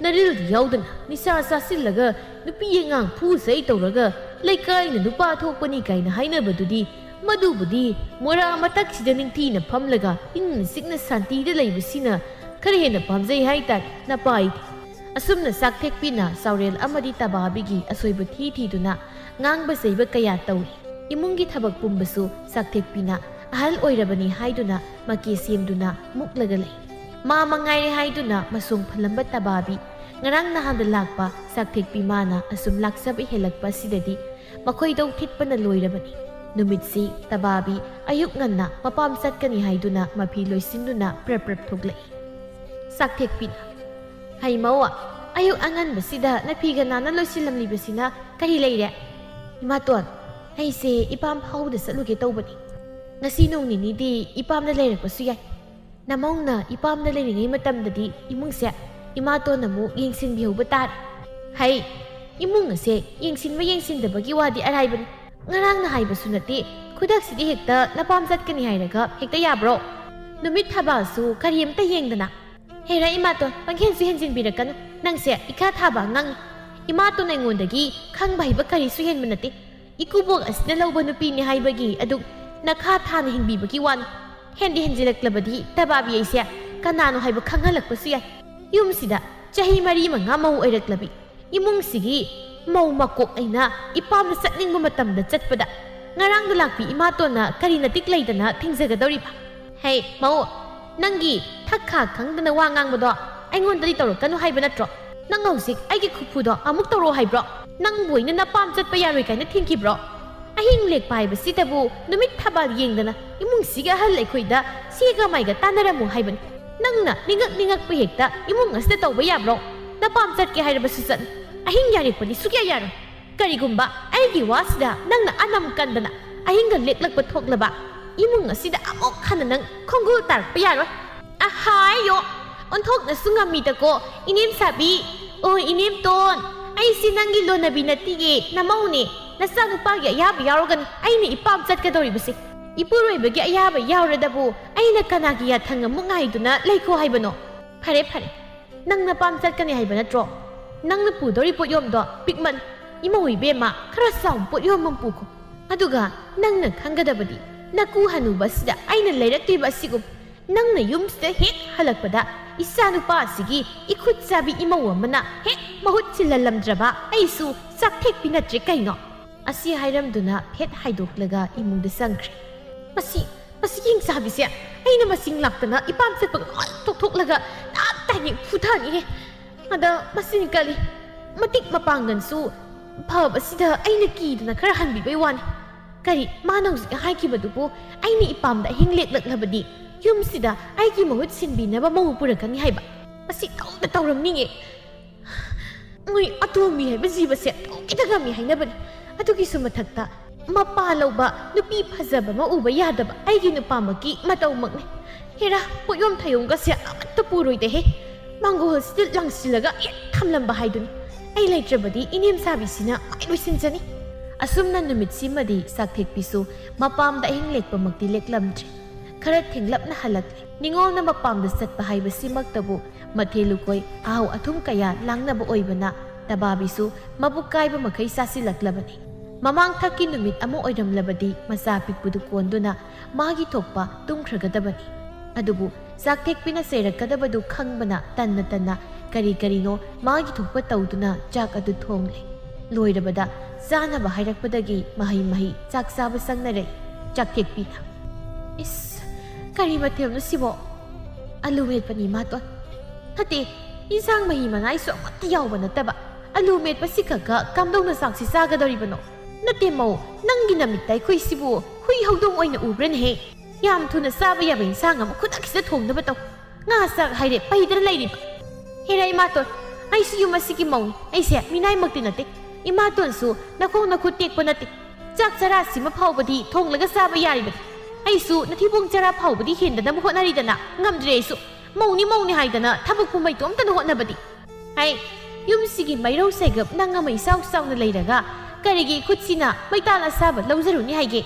ꯅꯔꯤꯜꯗꯤ ꯌꯥꯎꯗꯅ ꯅꯤꯁꯥ ꯆꯥꯁꯤꯜꯂꯒ ꯅꯨꯄꯤ ꯑꯉꯥꯡ ꯐꯨ ꯆꯩ ꯇꯧꯔꯒ ꯂꯩꯀꯥꯏꯅ ꯅꯨꯄꯥ ꯊꯣꯛꯄꯅꯤ ꯀꯥꯏꯅ ꯍꯥꯏꯅꯕꯗꯨꯗꯤ ꯃꯗꯨꯕꯨꯗꯤ ꯃꯣꯔꯥ ꯃꯊꯛꯁꯤꯗ ꯅꯤꯡꯊꯤꯅ ꯐꯝꯂꯒ ꯏꯪꯅ ꯆꯤꯛꯅ ꯁꯥꯟꯇꯤꯗ ꯂꯩꯕꯁꯤꯅ ꯈꯔ ꯍꯦꯟꯅ ꯄꯥꯝꯖꯩ ꯍꯥꯏꯇꯥꯔꯦ ꯅꯄꯥꯏꯗꯤ꯫ ꯑꯁꯨꯝꯅ ꯆꯥꯛꯊꯦꯛꯄꯤꯅ ꯆꯥꯎꯔꯦꯜ ꯑꯃꯗꯤ ꯇꯕꯥꯕꯤꯒꯤ ꯑꯁꯣꯏꯕ ꯊꯤ ꯊꯤꯗꯨꯅ ꯉꯥꯡꯕ ꯆꯩꯕ ꯀꯌꯥ ꯇꯧꯏ꯫ ꯏꯃꯨꯡꯒꯤ ꯊꯕꯛ ꯄꯨꯝꯕꯁꯨ ꯆꯥꯛꯊꯦꯛꯄꯤꯅ ꯑꯍꯜ ꯑꯣꯏꯔꯕꯅꯤ ꯍꯥꯏꯗꯨꯅ ꯃꯀꯦ ꯁꯦꯝꯗꯨꯅ ꯃꯨꯛꯂꯒ ꯂꯩ꯫ ꯃꯥ ꯃꯉꯥꯏꯔꯦ ꯍꯥꯏꯗꯨꯅ ꯃꯁꯣꯡ ꯐꯜꯂꯝꯕ ꯇꯕꯥꯕꯤ ꯉꯔꯥꯡ ꯅꯍꯥꯟꯗ ꯂꯥꯛꯄ ꯆꯥꯛꯊꯦꯛꯄꯤ ꯃꯥꯅ ꯑꯁꯨꯝ ꯂꯥꯛꯆꯕ ꯍꯦꯜꯂꯛꯄ ꯑꯁꯤꯗꯗꯤ ꯃꯈꯣꯏꯗꯧ ꯊꯤꯠꯄꯅ ꯂꯣꯏꯔꯕꯅꯤ꯫ ꯅꯨꯃꯤꯠꯁꯤ ꯇꯕꯥꯕꯤ ꯑꯌꯨꯛ ꯉꯟꯅ ꯃꯄꯥꯝ ꯆꯠꯀꯅꯤ ꯍꯥꯏꯗꯨꯅ ꯃꯐꯤ ꯂꯣꯏꯁꯤꯟꯗꯨꯅ ꯄ꯭ꯔꯞ ꯄ꯭ꯔꯞ ꯊꯣꯛꯂꯛꯏ꯫ ꯆꯥꯛꯊꯦꯛꯄꯤꯅ, "ꯍꯩ ꯃꯧ, ꯑꯌꯨꯛ ꯑꯉꯟꯕꯁꯤꯗ ꯅꯐꯤꯒ ꯅꯥꯟꯅ ꯂꯣꯏꯁꯤꯜꯂꯝꯂꯤꯕꯁꯤꯅ ꯀꯔꯤ ꯂꯩꯔꯦ? ꯏꯃꯥꯇꯣꯟ, ꯑꯩꯁꯦ ꯏꯄꯥꯝ ꯐꯥꯎꯕꯗ ꯆꯠꯂꯨꯒꯦ ꯇꯧꯕꯅꯤ꯫ ꯉꯁꯤ ꯅꯣꯡ ꯅꯤꯅꯤꯗꯤ ꯏꯄꯥꯝꯗ ꯂꯩꯔꯛꯄꯁꯨ ꯌꯥꯏ꯫ ꯅꯃꯧꯅ ꯏꯄꯥꯝꯗ ꯂꯩꯔꯤꯉꯩ ꯃꯇꯝꯗꯗꯤ ꯏꯃꯨꯡꯁꯦ ꯏꯃꯥꯇꯣꯟꯅ ꯑꯃꯨꯛ ꯌꯦꯡꯁꯤꯟꯕꯤꯍꯧꯕ ꯇꯥꯔꯦ꯫" "ꯍꯩ, ꯏꯃꯨꯡ ꯑꯁꯦ ꯌꯦꯡꯁꯤꯟꯕ ꯌꯦꯡꯁꯤꯟꯗꯕꯒꯤ ꯋꯥꯗꯤ ꯑꯔꯥꯏꯕꯅꯤ꯫ ꯉꯔꯥꯡꯅ ꯍꯥꯏꯕꯁꯨ ꯅꯠꯇꯦ, ꯈꯨꯗꯛꯁꯤꯗꯤ ꯍꯦꯛꯇ ꯅꯄꯥꯝ ꯆꯠꯀꯅꯤ ꯍꯥꯏꯔꯒ ꯍꯦꯛꯇ ꯌꯥꯕ꯭ꯔꯣ? ꯅꯨꯃꯤꯠ ꯊꯕꯥꯜꯁꯨ ꯀꯔꯤꯝꯇ ꯌꯦꯡꯗꯅ꯫ ꯍꯦꯔꯥ ꯏꯃꯥꯇꯣꯟ, ꯄꯪꯍꯦꯟꯁꯨ ꯍꯦꯟꯖꯤꯟꯕꯤꯔꯛꯀꯅꯨ꯫ ꯅꯪꯁꯦ ꯏꯈꯥ ꯊꯥꯕ ꯑꯉꯥꯡꯅꯤ꯫ ꯏꯃꯥꯇꯣꯟ ꯑꯩꯉꯣꯟꯗꯒꯤ ꯈꯪꯕ ꯍꯩꯕ ꯀꯔꯤꯁꯨ ꯍꯦꯟꯕ ꯅꯠꯇꯦ꯫ ꯏꯀꯨꯕꯣꯛ ꯑꯁꯤꯅ ꯂꯧꯕ ꯅꯨꯄꯤꯅꯤ ꯍꯥꯏꯕꯒꯤ ꯑꯗꯨꯛ ꯅꯈꯥ ꯊꯥꯅ ꯍꯤꯡꯕꯤꯕꯒꯤ ꯋꯥꯅꯤ꯫ ꯍꯦꯟꯗꯤ ꯍꯦꯟꯖꯤꯜꯂꯛꯂꯕꯗꯤ ꯇꯕꯥꯕꯤ ꯑꯩꯁꯦ ꯀꯅꯥꯅꯣ ꯍꯥꯏꯕ ꯈꯪꯍꯜꯂꯛꯄꯁꯨ ꯌꯥꯏ꯫ ꯌꯨꯝꯁꯤꯗ ꯆꯍꯤ ꯃꯔꯤ ꯃꯉꯥ ꯃꯧ ꯑꯣꯏꯔꯛꯂꯕꯤ ꯏꯃꯨꯡꯁꯤꯒꯤ ꯃꯧ ꯃꯀꯣꯛ ꯑꯩꯅ ꯏꯄꯥꯝꯗ ꯆꯠꯅꯤꯡꯕ ꯃꯇꯝꯗ ꯆꯠꯄꯗ ꯉꯔꯥꯡꯗ ꯂꯥꯛꯄꯤ ꯏꯃꯥꯇꯣꯟꯅ ꯀꯔꯤ ꯅꯇꯤꯛ ꯂꯩꯗꯅ ꯊꯤꯡꯖꯒꯗꯧꯔꯤꯕ? ꯍꯦ, ꯃꯧ, ꯅꯪꯒꯤ ꯊꯛ ꯈꯥ ꯈꯪꯗꯅ ꯋꯥ ꯉꯥꯡꯕꯗꯣ ꯑꯩꯉꯣꯟꯗꯗꯤ ꯇꯧꯔꯛꯀꯅꯨ ꯍꯥꯏꯕ ꯅꯠꯇ꯭ꯔꯣ? ꯅꯪ ꯍꯧꯖꯤꯛ ꯑꯩꯒꯤ ꯈꯨꯐꯨꯗꯣ ꯑꯃꯨꯛ ꯇꯧꯔꯛꯑꯣ ꯍꯥꯏꯕ꯭ꯔꯣ? ꯅꯪꯕꯨ ꯑꯩꯅ ꯅꯄꯥꯝ ꯆꯠꯄ ꯌꯥꯔꯣꯏ ꯀꯥꯏꯅ ꯊꯤꯡꯈꯤꯕ꯭ꯔꯣ? ꯑꯍꯤꯡ ꯂꯦꯛꯄ ꯍꯥꯏꯕꯁꯤꯗꯕꯨ ꯅꯨꯃꯤꯠ ꯊꯕꯥꯜ ꯌꯦꯡꯗꯅ ꯏꯃꯨꯡꯁꯤꯒꯤ ꯑꯍꯜ ꯑꯩꯈꯣꯏꯗ ꯁꯤꯒ ꯃꯥꯏꯒ ꯇꯥꯟꯅꯔꯝꯃꯨ ꯍꯥꯏꯕꯅꯤ꯫ ꯅꯪꯅ ꯅꯤꯡꯉꯛ ꯅꯤꯡꯉꯛꯄ ꯍꯦꯛꯇ ꯏꯃꯨꯡ ꯑꯁꯤꯗ ꯇꯧꯕ ꯌꯥꯕ꯭ꯔꯣ? ꯅꯄꯥꯝ ꯆꯠꯀꯦ ꯍꯥꯏꯔꯕꯁꯨ ꯆꯠꯂꯨ꯫ ꯑꯍꯤꯡ ꯌꯥꯔꯦꯛꯄꯗꯤ ꯁꯨꯛꯌꯥ ꯌꯥꯔꯣꯏ꯫ ꯀꯔꯤꯒꯨꯝꯕ ꯑꯩꯒꯤ ꯋꯥꯁꯤꯗ ꯅꯪꯅ ꯑꯅꯝ ꯀꯟꯗꯅ ꯑꯍꯤꯡꯒ ꯂꯦꯛꯂꯛꯄ ꯊꯣꯛꯂꯕ, ꯏꯃꯨꯡ ꯑꯁꯤꯗ ꯑꯃꯨꯛ ꯍꯟꯅ ꯅꯪ ꯈꯣꯡꯒꯨꯜ ꯇꯥꯔꯛꯄ ꯌꯥꯔꯣꯏ꯫ ꯑꯍꯥꯌꯣ! ꯑꯣꯟꯊꯣꯛꯅꯁꯨ ꯉꯝꯃꯤꯗꯀꯣ, ꯏꯅꯦꯝ ꯁꯥꯕꯤ꯫ ꯑꯣ, ꯏꯅꯦꯝꯇꯣꯟ, ꯑꯩꯁꯤ ꯅꯪꯒꯤ ꯂꯣꯟꯅꯕꯤ ꯅꯠꯇꯤꯌꯦ, ꯅꯃꯧꯅꯦ꯫ ꯅꯆꯥꯅꯨꯄꯥꯒꯤ ꯑꯌꯥꯕ ꯌꯥꯎꯔꯒꯅꯤ ꯑꯩꯅ ꯏꯄꯥꯝ ꯆꯠꯀꯗꯧꯔꯤꯕꯁꯦ꯫ ꯏꯄꯨꯔꯣꯏꯕꯒꯤ ꯑꯌꯥꯕ ꯌꯥꯎꯔꯗꯕꯨ ꯑꯩꯅ ꯀꯅꯥꯒꯤ ꯌꯥꯊꯪ ꯑꯃꯨꯛ ꯉꯥꯏꯗꯨꯅ ꯂꯩꯈꯣ ꯍꯥꯏꯕꯅꯣ? ꯐꯔꯦ, ꯐꯔꯦ, ꯅꯪ ꯅꯄꯥꯝ ꯆꯠꯀꯅꯤ ꯍꯥꯏꯕ ꯅꯠꯇ꯭ꯔꯣ? ꯅꯪꯅ ꯄꯨꯗꯧꯔꯤ ꯄꯣꯠꯌꯣꯝꯗꯣ ꯄꯤꯛꯃꯟ꯫ ꯏꯃꯧ ꯏꯕꯦꯝꯃ, ꯈꯔ ꯆꯥꯎꯕ ꯄꯣꯠꯌꯣꯝ ꯑꯃ ꯄꯨꯈꯣ꯫ ꯑꯗꯨꯒ ꯅꯪꯅ ꯈꯪꯒꯗꯕꯗꯤ, ꯅꯀꯨ ꯍꯅꯨꯕ ꯑꯁꯤꯗ ꯑꯩꯅ ꯂꯩꯔꯛꯇꯣꯏꯕ ꯑꯁꯤꯒꯨꯝ ꯅꯪꯅ ꯌꯨꯝꯁꯤꯗ ꯍꯦꯛ ꯍꯜꯂꯛꯄꯗ ꯏꯆꯥꯅꯨꯄꯥ ꯑꯁꯤꯒꯤ ꯏꯈꯨꯠ ꯆꯥꯕꯤ ꯏꯃꯧ ꯑꯃꯅ ꯍꯦꯛ ꯃꯍꯨꯠ ꯁꯤꯜꯍꯜꯂꯝꯗ꯭ꯔꯕ ꯑꯩꯁꯨ ꯆꯥꯛꯊꯦꯛꯄꯤ ꯅꯠꯇ꯭ꯔꯦ ꯀꯩꯅꯣ? ꯑꯁꯤ ꯍꯥꯏꯔꯝꯗꯨꯅ ꯐꯦꯠ ꯍꯥꯏꯗꯣꯛꯂꯒ ꯏꯃꯨꯡꯗ ꯆꯪꯈ꯭ꯔꯦ꯫ ꯃꯁꯤ, ꯃꯁꯤꯒꯤ ꯍꯤꯡꯆꯥꯕꯤꯁꯦ ꯑꯩꯅ ꯃꯁꯤꯡ ꯂꯥꯛꯇꯅ ꯏꯄꯥꯝ ꯆꯠꯄꯒ ꯂꯣꯏ ꯇꯣꯛꯊꯣꯛꯂꯒ ꯇꯞ ꯇꯥꯏꯉꯩ ꯐꯨꯊꯅꯤꯍꯦ꯫ ꯑꯗ ꯃꯁꯤꯅ ꯀꯜꯂꯤ꯫ ꯃꯇꯤꯛ ꯃꯄꯥꯡꯒꯜꯁꯨ ꯐꯕꯁꯤꯗ ꯑꯩꯅ ꯀꯤꯗꯅ ꯈꯔ ꯍꯟꯕꯤꯕꯩ ꯋꯥꯅꯤ꯫ ꯀꯔꯤ, ꯃꯥꯅ ꯍꯧꯖꯤꯛ ꯍꯥꯏꯈꯤꯕꯗꯨꯕꯨ ꯑꯩꯅ ꯏꯄꯥꯝꯗ ꯑꯍꯤꯡ ꯂꯦꯛꯂꯛꯂꯕꯗꯤ ꯌꯨꯝꯁꯤꯗ ꯑꯩꯒꯤ ꯃꯍꯨꯠ ꯁꯤꯟꯕꯤꯅꯕ ꯃꯧ ꯄꯨꯔꯛꯀꯅꯤ ꯍꯥꯏꯕ? ꯃꯁꯤ ꯇꯧꯗ ꯇꯧꯔꯝꯅꯤꯡꯉꯦ꯫ ꯃꯣꯏ ꯑꯇꯣꯝꯕꯤ ꯍꯥꯏꯕ ꯖꯤꯕꯁꯦ ꯇꯧꯒꯦꯗ ꯉꯝꯃꯤ ꯍꯥꯏꯅꯕꯅꯤ꯫ ꯑꯗꯨꯒꯤꯁꯨ ꯃꯊꯛꯇ ꯃꯄꯥ ꯂꯧꯕ ꯅꯨꯄꯤ ꯐꯖꯕ ꯑꯃ ꯎꯕ ꯌꯥꯗꯕ ꯑꯩꯒꯤ ꯅꯨꯄꯥꯃꯛꯀꯤ ꯃꯇꯧꯃꯛꯅꯤ꯫ ꯍꯦꯔꯥ, ꯄꯣꯠꯌꯣꯝ ꯊꯌꯣꯝꯒꯁꯦ ꯑꯃꯠꯇ ꯄꯨꯔꯣꯏꯗꯦꯍꯦ꯫ ꯃꯥꯡꯒꯣꯜꯁꯤꯗ ꯂꯪꯁꯤꯜꯂꯒ ꯍꯦꯛ ꯊꯝꯂꯝꯕ ꯍꯥꯏꯗꯨꯅꯤ꯫ ꯑꯩ ꯂꯩꯇ꯭ꯔꯕꯗꯤ ꯏꯅꯦꯝ ꯁꯥꯕꯤꯁꯤꯅ ꯃꯥꯏ ꯂꯣꯏꯁꯤꯟꯖꯅꯤ꯫ ꯑꯁꯨꯝꯅ ꯅꯨꯃꯤꯠꯁꯤꯃꯗꯤ ꯆꯥꯛꯊꯦꯛꯄꯤꯁꯨ ꯃꯄꯥꯝꯗ ꯑꯍꯤꯡ ꯂꯦꯛꯄꯃꯛꯇꯤ ꯂꯦꯛꯂꯝꯗ꯭ꯔꯦ꯫ ꯈꯔ ꯊꯦꯡꯂꯞꯅ ꯍꯜꯂꯛꯂꯦ꯫ ꯅꯤꯉꯣꯜꯅ ꯃꯄꯥꯝꯗ ꯆꯠꯄ ꯍꯥꯏꯕꯁꯤꯃꯛꯇꯕꯨ ꯃꯊꯦꯜ ꯂꯨꯀꯣꯏ, ꯑꯍꯥꯎ ꯑꯊꯨꯝ ꯀꯌꯥ ꯂꯥꯡꯅꯕ ꯑꯣꯏꯕꯅ ꯇꯕꯥꯕꯤꯁꯨ ꯃꯕꯨꯛ ꯀꯥꯏꯕ ꯃꯈꯩ ꯆꯥꯁꯤꯜꯂꯛꯂꯕꯅꯤ꯫ ꯃꯃꯥꯡꯊꯛꯀꯤ ꯅꯨꯃꯤꯠ ꯑꯃ ꯑꯣꯏꯔꯝꯂꯕꯗꯤ ꯃꯆꯥ ꯄꯤꯛꯄꯗꯨ ꯀꯣꯟꯗꯨꯅ ꯃꯥꯒꯤ ꯊꯣꯛꯄ ꯇꯨꯝꯈ꯭ꯔꯒꯗꯕꯅꯤ꯫ ꯑꯗꯨꯕꯨ ꯆꯥꯛꯊꯦꯛꯄꯤꯅ ꯆꯩꯔꯛꯀꯗꯕꯗꯨ ꯈꯪꯕꯅ ꯇꯟꯅ ꯇꯟꯅ ꯀꯔꯤ ꯀꯔꯤꯅꯣ ꯃꯥꯒꯤ ꯊꯣꯛꯄ ꯇꯧꯗꯨꯅ ꯆꯥꯛ ꯑꯗꯨ ꯊꯣꯡꯂꯦ꯫ ꯂꯣꯏꯔꯕꯗ ꯆꯥꯅꯕ ꯍꯥꯏꯔꯛꯄꯗꯒꯤ ꯃꯍꯩ ꯃꯍꯩ ꯆꯥꯛ ꯆꯥꯕ ꯆꯪꯅꯔꯦ꯫ ꯆꯥꯛꯊꯦꯛꯄꯤꯅ, "ꯏꯁ, ꯀꯔꯤ ꯃꯊꯦꯜꯅꯣ ꯁꯤꯕꯣ?" "ꯑꯂꯨ ꯃꯦꯠꯄꯅꯤ, ꯏꯃꯥꯇꯣꯟ꯫ ꯅꯠꯇꯦ, ꯏꯟꯁꯥꯡ ꯃꯍꯤ ꯃꯅꯥꯏꯁꯨ ꯑꯃꯠꯇ ꯌꯥꯎꯕ ꯅꯠꯇꯕ, ꯑꯂꯨ ꯃꯦꯠꯄꯁꯤ ꯈꯛꯀ ꯀꯝꯗꯧꯅ ꯆꯥꯛꯁꯤ ꯆꯥꯒꯗꯧꯔꯤꯕꯅꯣ? ꯅꯠꯇꯦ ꯃꯧ, ꯅꯪꯒꯤ ꯅꯃꯤꯠꯇ ꯑꯩꯈꯣꯏꯁꯤꯕꯨ ꯍꯨꯏ ꯍꯧꯗꯣꯡ ꯑꯣꯏꯅ ꯎꯕ꯭ꯔꯅꯦꯍꯦ? ꯌꯥꯝ ꯊꯨꯅ ꯆꯥꯕ ꯌꯥꯕ ꯏꯟꯁꯥꯡ ꯑꯃ ꯈꯨꯗꯛꯁꯤꯗ ꯊꯣꯡꯅꯕ ꯇꯧ꯫ ꯉꯥ ꯆꯥꯛ ꯍꯥꯏꯔꯦ ꯄꯩꯗꯅ ꯂꯩꯔꯤꯕ꯫ ꯍꯦꯔꯥ ꯏꯃꯥꯇꯣꯟ, ꯑꯩꯁꯨ ꯌꯨꯝ ꯑꯁꯤꯒꯤ ꯃꯧꯅꯤ꯫ ꯑꯩꯁꯦ ꯃꯤꯅꯥꯏꯃꯛꯇꯤ ꯅꯠꯇꯦ꯫ ꯏꯃꯥꯇꯣꯟꯁꯨ ꯅꯈꯣꯡ ꯅꯈꯨꯠ ꯇꯦꯛꯄ ꯅꯠꯇꯦ꯫ ꯆꯥꯛ ꯆꯔꯥꯁꯤꯃ ꯐꯥꯎꯕꯗꯤ ꯊꯣꯡꯂꯒ ꯆꯥꯕ ꯌꯥꯔꯤꯕꯅꯤ꯫ ꯑꯩꯁꯨ ꯅꯊꯤꯕꯣꯡ ꯆꯔꯥ ꯐꯥꯎꯕꯗꯤ ꯍꯦꯟꯗꯅꯕ ꯍꯣꯠꯅꯔꯤꯗꯅ꯫ ꯉꯝꯗ꯭ꯔꯦ ꯑꯩꯁꯨ꯫ ꯃꯧꯅꯤ ꯃꯧꯅꯤ ꯍꯥꯏꯗꯅ ꯊꯕꯛ ꯄꯨꯝꯕꯩ ꯇꯣꯝꯇꯅ ꯍꯣꯠꯅꯕꯗꯤ꯫ ꯍꯩ, ꯌꯨꯝꯁꯤꯒꯤ ꯃꯩꯔꯧ ꯁꯩꯒꯞ ꯅꯪ ꯑꯃ ꯏꯆꯥꯎ ꯆꯥꯎꯅ ꯂꯩꯔꯒ ꯀꯔꯤꯒꯤ ꯈꯨꯠꯁꯤꯅ ꯃꯩꯇꯥꯜ ꯑꯁꯥꯕ ꯂꯧꯖꯔꯨꯅꯤ ꯍꯥꯏꯒꯦ?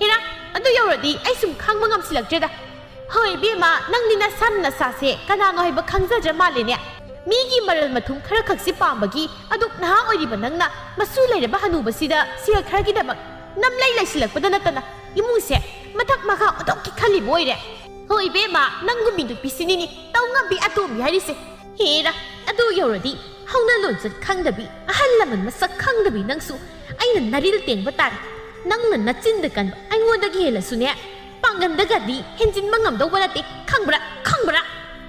ꯍꯦꯔꯥ, ꯑꯗꯨ ꯌꯧꯔꯗꯤ ꯑꯩ ꯁꯨꯝ ꯈꯥꯡꯕ ꯉꯝꯁꯤꯜꯂꯛꯇ꯭ꯔꯦꯗ꯫ ꯍꯣꯏ ꯏꯕꯦꯝꯃ, ꯅꯪꯗꯤ ꯅꯁꯥꯅ ꯅꯁꯥꯁꯦ ꯀꯅꯥꯅꯣ ꯍꯥꯏꯕ ꯈꯪꯖꯗ꯭ꯔ ꯃꯥꯜꯂꯦꯅꯦ꯫ ꯃꯤꯒꯤ ꯃꯔꯜ ꯃꯊꯨꯝ ꯈꯔ ꯈꯛꯁꯤ ꯄꯥꯝꯕꯒꯤ ꯑꯗꯨꯛ ꯅꯍꯥ ꯑꯣꯏꯔꯤꯕ ꯅꯪꯅ ꯃꯁꯨ ꯂꯩꯔꯕ ꯍꯅꯨꯕꯁꯤꯗ ꯁꯦꯜ ꯈꯔꯒꯤꯗꯃꯛ ꯅꯝꯂꯩ ꯂꯩꯁꯤꯜꯂꯛꯄꯗ ꯅꯠꯇꯅ ꯏꯃꯨꯡꯁꯦ ꯃꯊꯛ ꯃꯈꯥ ꯑꯣꯟꯊꯣꯛꯀꯦ ꯈꯜꯂꯤꯕ ꯑꯣꯏꯔꯦ꯫ ꯍꯣꯏ ꯏꯕꯦꯝꯃ, ꯅꯪꯒꯨꯝꯕꯤ ꯅꯨꯄꯤꯁꯤꯅꯤꯅꯤ ꯇꯧ ꯉꯝꯕꯤ ꯑꯇꯣꯝꯕꯤ ꯍꯥꯏꯔꯤꯁꯦ꯫ ꯍꯦꯔꯥ, ꯑꯗꯨ ꯌꯧꯔꯗꯤ ꯍꯧꯅ ꯂꯣꯟꯆꯠ ꯈꯪꯗꯕꯤ, ꯑꯍꯜ ꯂꯃꯟ ꯃꯁꯛ ꯈꯪꯗꯕꯤ ꯅꯪꯁꯨ ꯑꯩꯅ ꯅꯔꯤꯜ ꯇꯦꯡꯕ ꯇꯥꯔꯦ꯫ ꯅꯪꯅ ꯅꯆꯤꯟꯗ ꯀꯟꯕ ꯑꯩꯉꯣꯟꯗꯒꯤ ꯍꯦꯜꯂꯁꯨꯅꯦ, ꯄꯥꯡꯒꯟꯗꯒꯗꯤ ꯍꯦꯟꯖꯤꯟꯕ ꯉꯝꯗꯧꯕ ꯅꯠꯇꯦ꯫ ꯈꯪꯕ꯭ꯔꯥ? ꯈꯪꯕ꯭ꯔꯥ?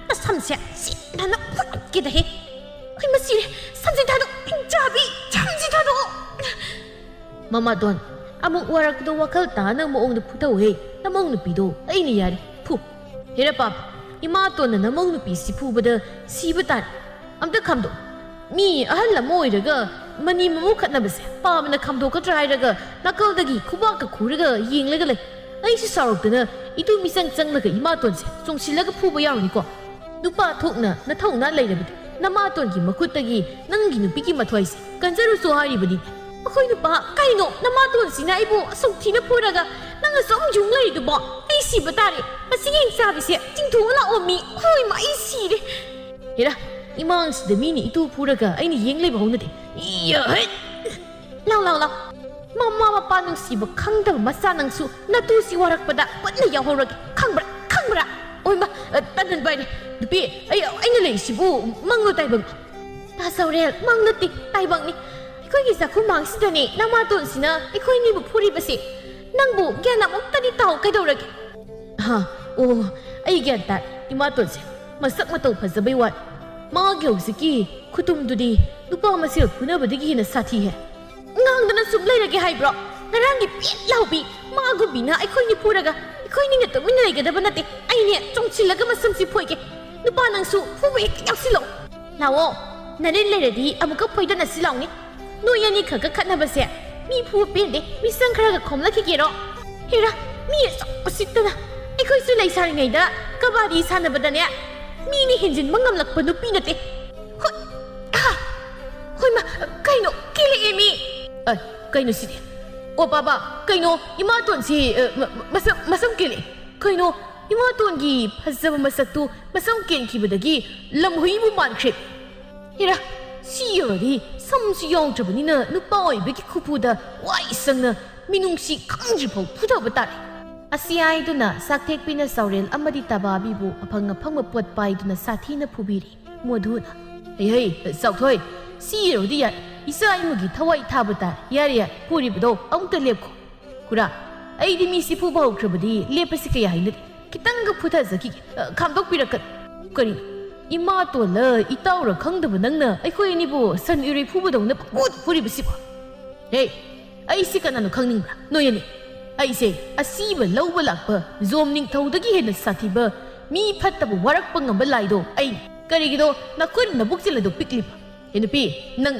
ꯅꯁꯝꯁꯦ ꯆꯦꯠꯅꯅ ꯐꯨꯠꯀꯦꯗꯍꯦ꯫ ꯑꯩꯈꯣꯏ ꯃꯁꯤꯔꯦ, ꯁꯝꯖꯤ ꯊꯥꯗꯣꯛ, ꯍꯤꯡꯆꯥꯕꯤ, ꯁꯝꯖꯤ ꯊꯥꯗꯣꯛꯑꯣ꯫ ꯃꯃꯥꯇꯣꯟ, ꯑꯃꯨꯛ ꯋꯥꯔꯛꯄꯗꯣ ꯋꯥꯈꯜ ꯇꯥꯅ ꯃꯑꯣꯡꯗ ꯐꯨꯊꯧꯍꯦ꯫ ꯅꯃꯧ ꯅꯨꯄꯤꯗꯣ ꯑꯩꯅ ꯌꯥꯔꯦ, ꯐꯨ꯫ ꯍꯦꯔꯥ ꯄꯥꯞ, ꯏꯃꯥꯇꯣꯟꯅ ꯅꯃꯧ ꯅꯨꯄꯤꯁꯤ ꯐꯨꯕꯗ ꯁꯤꯕ ꯇꯥꯔꯦ꯫ ꯑꯝꯇ ꯈꯥꯝꯗꯣꯛ꯫ ꯃꯤ ꯑꯍꯜ ꯑꯃ ꯑꯣꯏꯔꯒ ꯃꯅꯤ ꯃꯃꯧ ꯈꯠꯅꯕꯁꯦ ꯄꯥꯕꯅ ꯈꯥꯝꯗꯣꯛꯀꯗ꯭ꯔꯥ ꯍꯥꯏꯔꯒ ꯅꯥꯀꯜꯗꯒꯤ ꯈꯨꯕꯥꯛꯀ ꯈꯨꯔꯒ ꯌꯦꯡꯂꯒ ꯂꯩ꯫ ꯑꯩꯁꯤ ꯁꯥꯎꯔꯛꯇꯅ ꯏꯇꯨ ꯃꯤꯆꯪ ꯆꯪꯂꯒ ꯏꯃꯥꯇꯣꯟꯁꯦ ꯆꯣꯡꯁꯤꯜꯂꯒ ꯐꯨꯕ ꯌꯥꯎꯔꯅꯤꯀꯣ꯫ ꯅꯨꯄꯥ ꯊꯣꯛꯅ ꯅꯊꯧꯅꯥ ꯂꯩꯔꯕꯗꯤ ꯅꯃꯥꯇꯣꯟꯒꯤ ꯃꯈꯨꯠꯇꯒꯤ ꯅꯪꯒꯤ ꯅꯨꯄꯤꯒꯤ ꯃꯊ꯭ꯋꯥꯏꯁꯦ ꯀꯟꯖꯔꯨꯆꯣ ꯍꯥꯏꯔꯤꯕꯅꯤ꯫ ꯑꯩꯈꯣꯏ ꯅꯨꯄꯥ, ꯀꯩꯅꯣ ꯅꯃꯥꯇꯣꯟꯁꯤꯅ ꯑꯩꯕꯨ ꯑꯁꯨꯛ ꯊꯤꯅ ꯐꯨꯔꯒ ꯅꯪꯅ ꯁꯨꯝ ꯌꯨꯡ ꯂꯩꯔꯤꯗꯨꯕꯣ? ꯑꯩ ꯁꯤꯕ ꯇꯥꯔꯦ꯫ ꯃꯁꯤꯒꯤ ꯍꯤꯡꯆꯥꯕꯤꯁꯦ ꯆꯤꯡꯊꯣꯛꯑ ꯂꯥꯛꯑꯣ ꯃꯤ꯫ ꯍꯣꯏ ꯃꯥ, ꯑꯩ ꯁꯤꯔꯦ꯫ ꯍꯦꯔꯥ, ꯏꯃꯥꯡꯁꯤꯗ ꯃꯤꯅ ꯏꯇꯨ ꯐꯨꯔꯒ ꯑꯩꯅ ꯌꯦꯡ ꯂꯩꯕ ꯍꯧꯅꯗꯦ꯫ ꯏꯌꯥ, ꯍꯩꯠ! ꯂꯥꯎ, ꯂꯥꯎ, ꯂꯥꯎ꯫ ꯃꯃꯥ ꯃꯄꯥ ꯅꯨꯡꯁꯤꯕ ꯈꯪꯗꯕ ꯃꯆꯥ ꯅꯪꯁꯨ ꯅꯇꯨꯁꯤ ꯋꯥꯔꯛꯄꯗ ꯄꯨꯟꯅ ꯌꯥꯎꯍꯧꯔꯒꯦ꯫ ꯈꯪꯕ꯭ꯔꯥ? ꯈꯪꯕ꯭ꯔꯥ? ꯑꯣꯏꯃ, ꯑ, ꯇꯟꯗꯟ ꯄꯥꯏꯔꯦ꯫ ꯅꯨꯄꯤ, ꯑꯩ, ꯑꯩꯅ ꯂꯩꯔꯤꯁꯤꯕꯨ ꯃꯪꯂꯣ ꯇꯥꯏꯕꯪ? ꯇꯥ ꯆꯥꯎꯔꯦꯜ, ꯃꯪ ꯅꯠꯇꯦ, ꯇꯥꯏꯕꯪꯅꯤ꯫ ꯑꯩꯈꯣꯏꯒꯤ ꯆꯥꯛꯈꯨꯝꯃꯥꯡꯁꯤꯗꯅꯦ ꯅꯃꯥꯇꯣꯟꯁꯤꯅ ꯑꯩꯈꯣꯏꯅꯤꯕꯨ ꯐꯨꯔꯤꯕꯁꯦ꯫ ꯅꯪꯕꯨ ꯒ꯭ꯌꯥꯟ ꯑꯃꯨꯛꯇꯗꯤ ꯇꯥꯎ ꯀꯩꯗꯧꯔꯒꯦ? ꯍꯥ, ꯑꯣ, ꯑꯩ ꯒ꯭ꯌꯥꯟ ꯇꯥꯏ꯫ ꯏꯃꯥꯇꯣꯟꯁꯦ ꯃꯁꯛ ꯃꯇꯧ ꯐꯖꯕꯩ ꯋꯥꯅꯤ꯫ ꯃꯥꯒꯤ ꯍꯧꯖꯤꯛꯀꯤ ꯈꯨꯇꯨꯝꯗꯨꯗꯤ ꯅꯨꯄꯥ ꯃꯁꯦꯜ ꯐꯨꯅꯕꯗꯒꯤ ꯍꯦꯟꯅ ꯁꯥꯊꯤꯍꯦ꯫ ꯉꯥꯡꯗꯅ ꯁꯨꯝ ꯂꯩꯔꯒꯦ ꯍꯥꯏꯕ꯭ꯔꯣ? ꯉꯔꯥꯡꯒꯤ ꯄꯦꯠ ꯂꯥꯎꯕꯤ ꯃꯥꯒꯨꯝꯕꯤꯅ ꯑꯩꯈꯣꯏꯅꯤ ꯐꯨꯔꯒ ꯑꯩꯈꯣꯏꯅꯤꯅ ꯇꯨꯃꯤꯟꯅ ꯂꯩꯒꯗꯕ ꯅꯠꯇꯦ꯫ ꯑꯩꯅꯦ ꯆꯣꯡꯁꯤꯜꯂꯒ ꯃꯁꯝꯁꯤ ꯐꯣꯏꯒꯦ꯫ ꯅꯨꯄꯥ ꯅꯪꯁꯨ ꯐꯨꯕ ꯍꯦꯛꯇ ꯌꯥꯎꯁꯤꯜꯂꯛꯑꯣ꯫ ꯂꯥꯛꯑꯣ, ꯅꯔꯤꯟ ꯂꯩꯔꯗꯤ ꯑꯃꯨꯛꯀ ꯐꯣꯏꯗꯅꯁꯤ ꯂꯥꯎꯅꯤ꯫ ꯅꯣꯏ ꯑꯅꯤ ꯈꯛꯀ ꯈꯠꯅꯕꯁꯦ ꯃꯤ ꯐꯨꯕ ꯄꯦꯟꯗꯦ꯫ ꯃꯤꯁꯪ ꯈꯔꯒ ꯈꯣꯝꯂꯛꯈꯤꯒꯦꯔꯣ? ꯍꯦꯔꯥ, ꯃꯤ ꯑꯆꯧꯕ ꯁꯤꯠꯇꯅ꯫ ꯑꯩꯈꯣꯏꯁꯨ ꯂꯩꯁꯥꯔꯤꯉꯩꯗ ꯀꯕꯥꯗꯤ ꯁꯥꯟꯅꯕꯗꯅꯦ ꯃꯤꯅ ꯍꯦꯟꯖꯤꯟꯕ ꯉꯝꯂꯛꯄ ꯅꯨꯄꯤ ꯅꯠꯇꯦ꯫ ꯍꯣꯏ, ꯑꯍ! ꯍꯣꯏꯃ, ꯀꯩꯅꯣ, ꯀꯦꯜꯂꯛꯑꯦ ꯃꯤ! ꯑ, ꯀꯩꯅꯣ ꯁꯤꯗꯤ? ꯑꯣ, ꯕꯥꯕꯥ, ꯀꯩꯅꯣ, ꯏꯃꯥꯇꯣꯟꯁꯤ, ꯑ, ꯃ-, ꯃ-, ꯃꯁꯝ, ꯃꯁꯝ ꯀꯦꯜꯂꯛꯑꯦ꯫ ꯀꯩꯅꯣ, ꯏꯃꯥꯇꯣꯟꯒꯤ ꯐꯖꯕ ꯃꯁꯛꯇꯨ ꯃꯁꯝ ꯀꯦꯟꯈꯤꯕꯗꯒꯤ ꯂꯝꯍꯨꯏꯕꯨ ꯃꯥꯟꯈ꯭ꯔꯦ꯫ ꯍꯦꯔꯥ, ꯁꯤ ꯌꯧꯔꯗꯤ ꯁꯝꯁꯨ ꯌꯥꯎꯗ꯭ꯔꯕꯅꯤꯅ ꯅꯨꯄꯥ ꯑꯣꯏꯕꯒꯤ ꯈꯨꯐꯨꯗ ꯋꯥꯏ ꯁꯪꯅ ꯃꯤꯅꯨꯡꯁꯤ ꯈꯪꯗ꯭ꯔꯤꯐꯥꯎ ꯐꯨꯊꯕ ꯇꯥꯔꯦ꯫ ꯑꯁꯤ ꯍꯥꯏꯗꯨꯅ ꯁꯥꯛꯊꯦꯛꯄꯤꯅ ꯆꯥꯎꯔꯦꯜ ꯑꯃꯗꯤ ꯇꯕꯥꯕꯤꯕꯨ ꯑꯐꯪ ꯑꯐꯪꯕ ꯄꯣꯠ ꯄꯥꯏꯗꯨꯅ ꯁꯥꯊꯤꯅ ꯐꯨꯕꯤꯔꯤ꯫ ꯃꯣꯙꯨꯅ, "ꯍꯩ ꯍꯩ, ꯆꯥꯎꯊꯣꯏ, ꯁꯤ ꯌꯧꯔꯗꯤ ꯌꯥꯔꯦ꯫ ꯏꯆꯥ ꯏꯃꯨꯒꯤ ꯊꯋꯥꯏ ꯊꯥꯕ ꯇꯥꯔꯦ꯫ ꯌꯥꯔꯦ ꯌꯥꯔꯦ, ꯐꯨꯔꯤꯕꯗꯣ ꯑꯃꯨꯛꯇ ꯂꯦꯞꯈꯣ꯫ ꯈꯨꯔꯥ, ꯑꯩꯗꯤ ꯃꯤꯁꯤ ꯐꯨꯕ ꯍꯧꯈ꯭ꯔꯕꯗꯤ ꯂꯦꯞꯄꯁꯤ ꯀꯌꯥ ꯍꯩꯅꯗꯦ꯫ ꯈꯤꯇꯪꯒ ꯐꯨꯊꯖꯈꯤꯒꯦ꯫ ꯑ, ꯈꯥꯝꯗꯣꯛꯄꯤꯔꯛꯀꯅꯨ꯫ ꯀꯔꯤ? ꯏꯃꯥꯇꯣꯜꯂ ꯏꯇꯥꯎꯔ ꯈꯪꯗꯕ ꯅꯪꯅ ꯑꯩꯈꯣꯏ ꯑꯅꯤꯕꯨ ꯁꯟ ꯏꯔꯣꯏ ꯐꯨꯕꯗꯧꯅ ꯄꯪꯐꯨꯗ ꯐꯨꯔꯤꯕꯁꯤꯕꯣ?" ꯍꯦ, ꯑꯩꯁꯤ ꯀꯅꯥꯅꯣ ꯈꯪꯅꯤꯡꯕ꯭ꯔꯥ? ꯅꯣꯏ ꯑꯅꯤ꯫ ꯑꯩꯁꯦ ꯑꯁꯤꯕ ꯂꯧꯕ ꯂꯥꯛꯄ ꯖꯣꯝ ꯅꯤꯡꯊꯧꯗꯒꯤ ꯍꯦꯟꯅ ꯁꯥꯊꯤꯕ, ꯃꯤ ꯐꯠꯇꯕ ꯋꯥꯔꯛꯄ ꯉꯝꯕ ꯂꯥꯏꯗꯣ ꯑꯩꯅꯤ꯫ ꯀꯔꯤꯒꯤꯅꯣ ꯅꯈꯣꯏꯅ ꯅꯕꯨꯛ ꯆꯦꯜꯂꯗꯨ ꯄꯤꯛꯂꯤꯕ? ꯍꯦ ꯅꯨꯄꯤ, ꯅꯪ,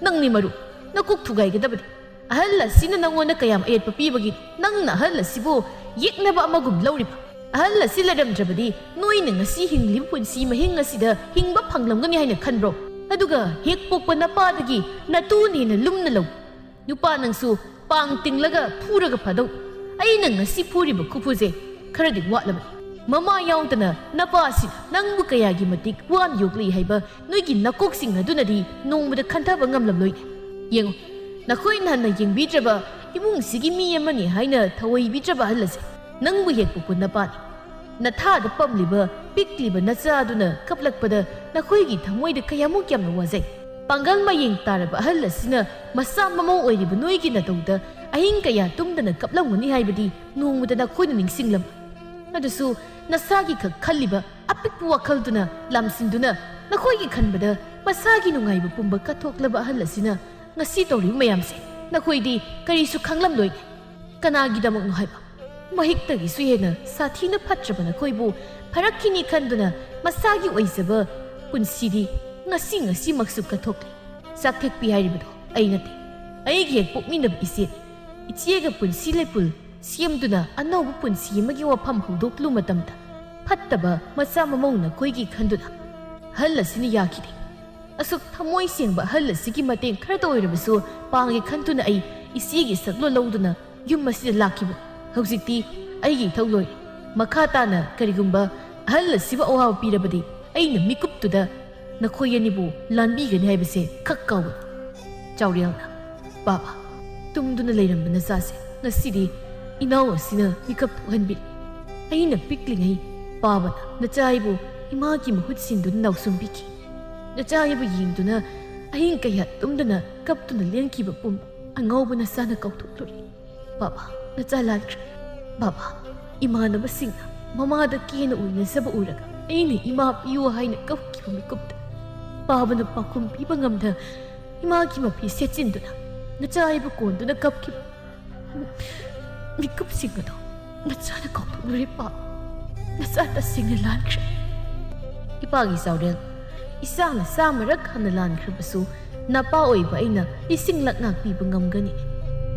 ꯅꯪꯅꯤ ꯃꯔꯨ꯫ ꯅꯀꯣꯛ ꯊꯨꯒꯥꯏꯒꯗꯕꯅꯤ꯫ ꯑꯍꯜ ꯑꯁꯤꯅ ꯅꯉꯣꯟꯗ ꯀꯌꯥꯝ ꯑꯌꯦꯠꯄ ꯄꯤꯕꯒꯤꯅꯣ? ꯅꯪꯅ ꯑꯍꯜ ꯑꯁꯤꯕꯨ ꯌꯦꯛꯅꯕ ꯑꯃꯒꯨꯝ ꯂꯧꯔꯤꯕ? ꯑꯍꯜ ꯑꯁꯤ ꯂꯩꯔꯝꯗ꯭ꯔꯕꯗꯤ ꯅꯣꯏꯅ ꯉꯁꯤ ꯍꯤꯡꯂꯤꯕ ꯄꯨꯟꯁꯤ ꯃꯍꯤꯡ ꯑꯁꯤꯗ ꯍꯤꯡꯕ ꯐꯪꯂꯝꯒꯅꯤ ꯍꯥꯏꯅ ꯈꯟꯕ꯭ꯔꯣ? ꯑꯗꯨꯒ ꯍꯦꯛ ꯄꯣꯛꯄ ꯅꯄꯥꯗꯒꯤ ꯅꯇꯨꯅ ꯍꯦꯟꯅ ꯂꯨꯝꯅ ꯂꯧ꯫ ꯅꯨꯄꯥ ꯅꯪꯁꯨ ꯄꯥꯡ ꯇꯤꯡꯂꯒ ꯐꯨꯔꯒ ꯐꯥꯗꯧ꯫ ꯑꯩꯅ ꯉꯁꯤ ꯐꯨꯔꯤꯕ ꯈꯨꯐꯨꯁꯦ ꯈꯔꯗꯤ ꯋꯥꯠꯂꯕꯅꯤ꯫ ꯃꯃꯥ ꯌꯥꯎꯗꯅ ꯅꯄꯥꯁꯤꯅ ꯅꯪꯕꯨ ꯀꯌꯥꯒꯤ ꯃꯇꯤꯛ ꯋꯥꯅ ꯌꯣꯛꯂꯛꯏ ꯍꯥꯏꯕ ꯅꯣꯏꯒꯤ ꯅꯀꯣꯛꯁꯤꯡ ꯑꯗꯨꯅꯗꯤ ꯅꯣꯡꯃꯗ ꯈꯟꯊꯕ ꯉꯝꯂꯝꯂꯣꯏꯅꯦ꯫ ꯌꯦꯡꯉꯨ, ꯅꯈꯣꯏꯅ ꯍꯟꯅ ꯌꯦꯡꯕꯤꯗ꯭ꯔꯕ, ꯏꯃꯨꯡꯁꯤꯒꯤ ꯃꯤ ꯑꯃꯅꯤ ꯍꯥꯏꯅ ꯊꯑꯣꯏꯕꯤꯗ꯭ꯔꯕ ꯑꯍꯜ ꯑꯁꯦ ꯅꯪꯕꯨ ꯍꯦꯛ ꯄꯣꯛꯄ ꯅꯄꯥꯅꯤ꯫ ꯅꯊꯥꯗ ꯄꯝꯂꯤꯕ ꯄꯤꯛꯂꯤꯕ ꯅꯆꯥ ꯑꯗꯨꯅ ꯀꯞꯂꯛꯄꯗ ꯅꯈꯣꯏꯒꯤ ꯊꯃꯣꯏꯗ ꯀꯌꯥꯃꯨꯛ ꯌꯥꯝꯅ ꯋꯥꯖꯩ꯫ ꯄꯥꯡꯒꯜ ꯃꯌꯦꯡ ꯇꯥꯔꯕ ꯑꯍꯜ ꯑꯁꯤꯅ ꯃꯆꯥ ꯃꯃꯧ ꯑꯣꯏꯔꯤꯕ ꯅꯣꯏꯒꯤ ꯅꯇꯧꯗ ꯑꯍꯤꯡ ꯀꯌꯥ ꯇꯨꯝꯗꯅ ꯀꯞꯂꯝꯒꯅꯤ ꯍꯥꯏꯕꯗꯤ ꯅꯣꯡꯃꯇ ꯅꯈꯣꯏꯅ ꯅꯤꯡꯁꯤꯡꯂꯝꯃꯣꯏ꯫ ꯑꯗꯨꯁꯨ ꯅꯁꯥꯒꯤ ꯈꯛ ꯈꯜꯂꯤꯕ ꯑꯄꯤꯛꯄ ꯋꯥꯈꯜꯗꯨꯅ ꯂꯥꯝꯁꯤꯟꯗꯨꯅ ꯅꯈꯣꯏꯒꯤ ꯈꯟꯕꯗ ꯃꯁꯥꯒꯤ ꯅꯨꯡꯉꯥꯏꯕ ꯄꯨꯝꯕ ꯀꯠꯊꯣꯛꯂꯕ ꯑꯍꯜ ꯑꯁꯤꯅ ꯉꯁꯤ ꯇꯧꯔꯤꯕ ꯃꯌꯥꯝꯁꯦ ꯅꯈꯣꯏꯗꯤ ꯀꯔꯤꯁꯨ ꯈꯪꯂꯝꯂꯣꯏ꯫ ꯀꯅꯥꯒꯤꯗꯃꯛꯅꯣ ꯍꯥꯏꯕ? ꯃꯍꯤꯛꯇꯒꯤꯁꯨ ꯍꯦꯟꯅ ꯁꯥꯊꯤꯅ ꯐꯠꯇ꯭ꯔꯕ ꯅꯈꯣꯏꯕꯨ ꯐꯔꯛꯈꯤꯅꯤ ꯈꯟꯗꯨꯅ ꯃꯁꯥꯒꯤ ꯑꯣꯏꯖꯕ ꯄꯨꯟꯁꯤꯗꯤ ꯉꯁꯤ ꯉꯁꯤꯃꯛꯁꯨ ꯀꯠꯊꯣꯛꯂꯤ꯫ ꯆꯥꯛꯊꯦꯛꯄꯤ ꯍꯥꯏꯔꯤꯕꯗꯣ ꯑꯩ ꯅꯠꯇꯦ, ꯑꯩꯒꯤ ꯍꯦꯛ ꯄꯣꯛꯃꯤꯟꯅꯕ ꯏꯆꯦꯅꯤ꯫ ꯏꯆꯦꯒ ꯄꯨꯟꯁꯤ ꯂꯩꯄꯨꯜ ꯁꯦꯝꯗꯨꯅ ꯑꯅꯧꯕ ꯄꯨꯟꯁꯤ ꯑꯃꯒꯤ ꯋꯥꯐꯝ ꯍꯧꯗꯣꯛꯂꯨ ꯃꯇꯝꯗ ꯐꯠꯇꯕ ꯃꯆꯥ ꯃꯃꯧ ꯅꯈꯣꯏꯒꯤ ꯈꯟꯗꯨꯅ ꯑꯍꯜ ꯑꯁꯤꯅ ꯌꯥꯈꯤꯗꯦ꯫ ꯑꯁꯨꯛ ꯊꯃꯣꯏ ꯁꯦꯡꯕ ꯑꯍꯜ ꯑꯁꯤꯒꯤ ꯃꯇꯦꯡ ꯈꯔꯇ ꯑꯣꯏꯔꯕꯁꯨ ꯄꯥꯡꯒꯦ ꯈꯟꯗꯨꯅ ꯑꯩ ꯏꯆꯦꯒꯤ ꯁꯛꯂꯣꯟ ꯂꯧꯗꯨꯅ ꯌꯨꯝ ꯑꯁꯤꯗ ꯂꯥꯛꯈꯤꯕꯅꯤ꯫ ꯍꯧꯖꯤꯛꯇꯤ ꯑꯩꯒꯤ ꯏꯊꯧ ꯂꯣꯏꯔꯦ꯫ ꯃꯈꯥ ꯇꯥꯅ ꯀꯔꯤꯒꯨꯝꯕ ꯑꯍꯜ ꯑꯁꯤꯕꯨ ꯑꯋꯥꯕ ꯄꯤꯔꯕꯗꯤ ꯑꯩꯅ ꯃꯤꯀꯨꯞꯇꯨꯗ ꯅꯈꯣꯏ ꯑꯅꯤꯕꯨ ꯂꯥꯟꯕꯤꯒꯅꯤ ꯍꯥꯏꯕꯁꯦ ꯈꯛ ꯀꯥꯎꯒꯅꯨ꯫ ꯆꯥꯎꯔꯦꯜꯅ, ꯕꯥꯕꯥ, ꯇꯨꯝꯗꯨꯅ ꯂꯩꯔꯝꯕ ꯅꯆꯥꯁꯦ ꯉꯁꯤꯗꯤ ꯏꯅꯥꯎ ꯑꯁꯤꯅ ꯃꯤꯀꯞ ꯊꯣꯛꯍꯟꯕꯤꯔꯦ꯫ ꯑꯩꯅ ꯄꯤꯛꯂꯤꯉꯩ ꯄꯥꯕꯅ ꯅꯆꯥ ꯑꯩꯕꯨ ꯏꯃꯥꯒꯤ ꯃꯍꯨꯠ ꯁꯤꯟꯗꯨꯅ ꯅꯥꯎꯁꯨꯝꯕꯤꯈꯤ꯫ ꯅꯆꯥ ꯑꯩꯕꯨ ꯌꯦꯡꯗꯨꯅ ꯑꯍꯤꯡ ꯀꯌꯥ ꯇꯨꯝꯗꯅ ꯀꯞꯇꯨꯅ ꯂꯦꯟꯈꯤꯕ ꯄꯨꯝꯕ ꯑꯉꯥꯎꯕ ꯅꯆꯥꯅ ꯀꯥꯎꯊꯣꯛꯂꯨꯔꯦ꯫ ꯕꯥꯕꯥ, ꯅꯆꯥ ꯂꯥꯟꯈ꯭ꯔꯦ꯫ ꯕꯥꯕꯥ, ꯏꯃꯥꯟꯅꯕꯁꯤꯡꯅ ꯃꯃꯥꯗ ꯀꯦꯅ ꯎꯏꯅꯖꯕ ꯎꯔꯒ ꯑꯩꯅ ꯏꯃꯥ ꯄꯤꯌꯨ ꯍꯥꯏꯅ ꯀꯞꯈꯤꯕ ꯃꯤꯀꯨꯞꯇ ꯄꯥꯕꯅ ꯄꯥꯎꯈꯨꯝ ꯄꯤꯕ ꯉꯝꯗ ꯏꯃꯥꯒꯤ ꯃꯐꯤ ꯁꯦꯠꯆꯤꯟꯗꯨꯅ ꯅꯆꯥ ꯑꯩꯕꯨ ꯀꯣꯟꯗꯨꯅ ꯀꯞꯈꯤꯕ ꯃꯤꯀꯨꯞꯁꯤꯡ ꯑꯗꯨ ꯅꯆꯥꯅ ꯀꯥꯎꯊꯣꯛꯂꯨꯔꯦ ꯄꯥꯕ꯫ ꯅꯆꯥ ꯇꯁꯦꯡꯅ ꯂꯥꯟꯈ꯭ꯔꯦ꯫ ꯏꯄꯥꯒꯤ ꯆꯥꯎꯔꯦꯜ, ꯏꯆꯥꯅ ꯆꯥꯝꯃꯔꯛ ꯍꯟꯅ ꯂꯥꯟꯈ꯭ꯔꯕꯁꯨ ꯅꯄꯥ ꯑꯣꯏꯕ ꯑꯩꯅ ꯂꯤꯁꯤꯡꯂꯛ ꯉꯥꯛꯄꯤꯕ ꯉꯝꯒꯅꯤ꯫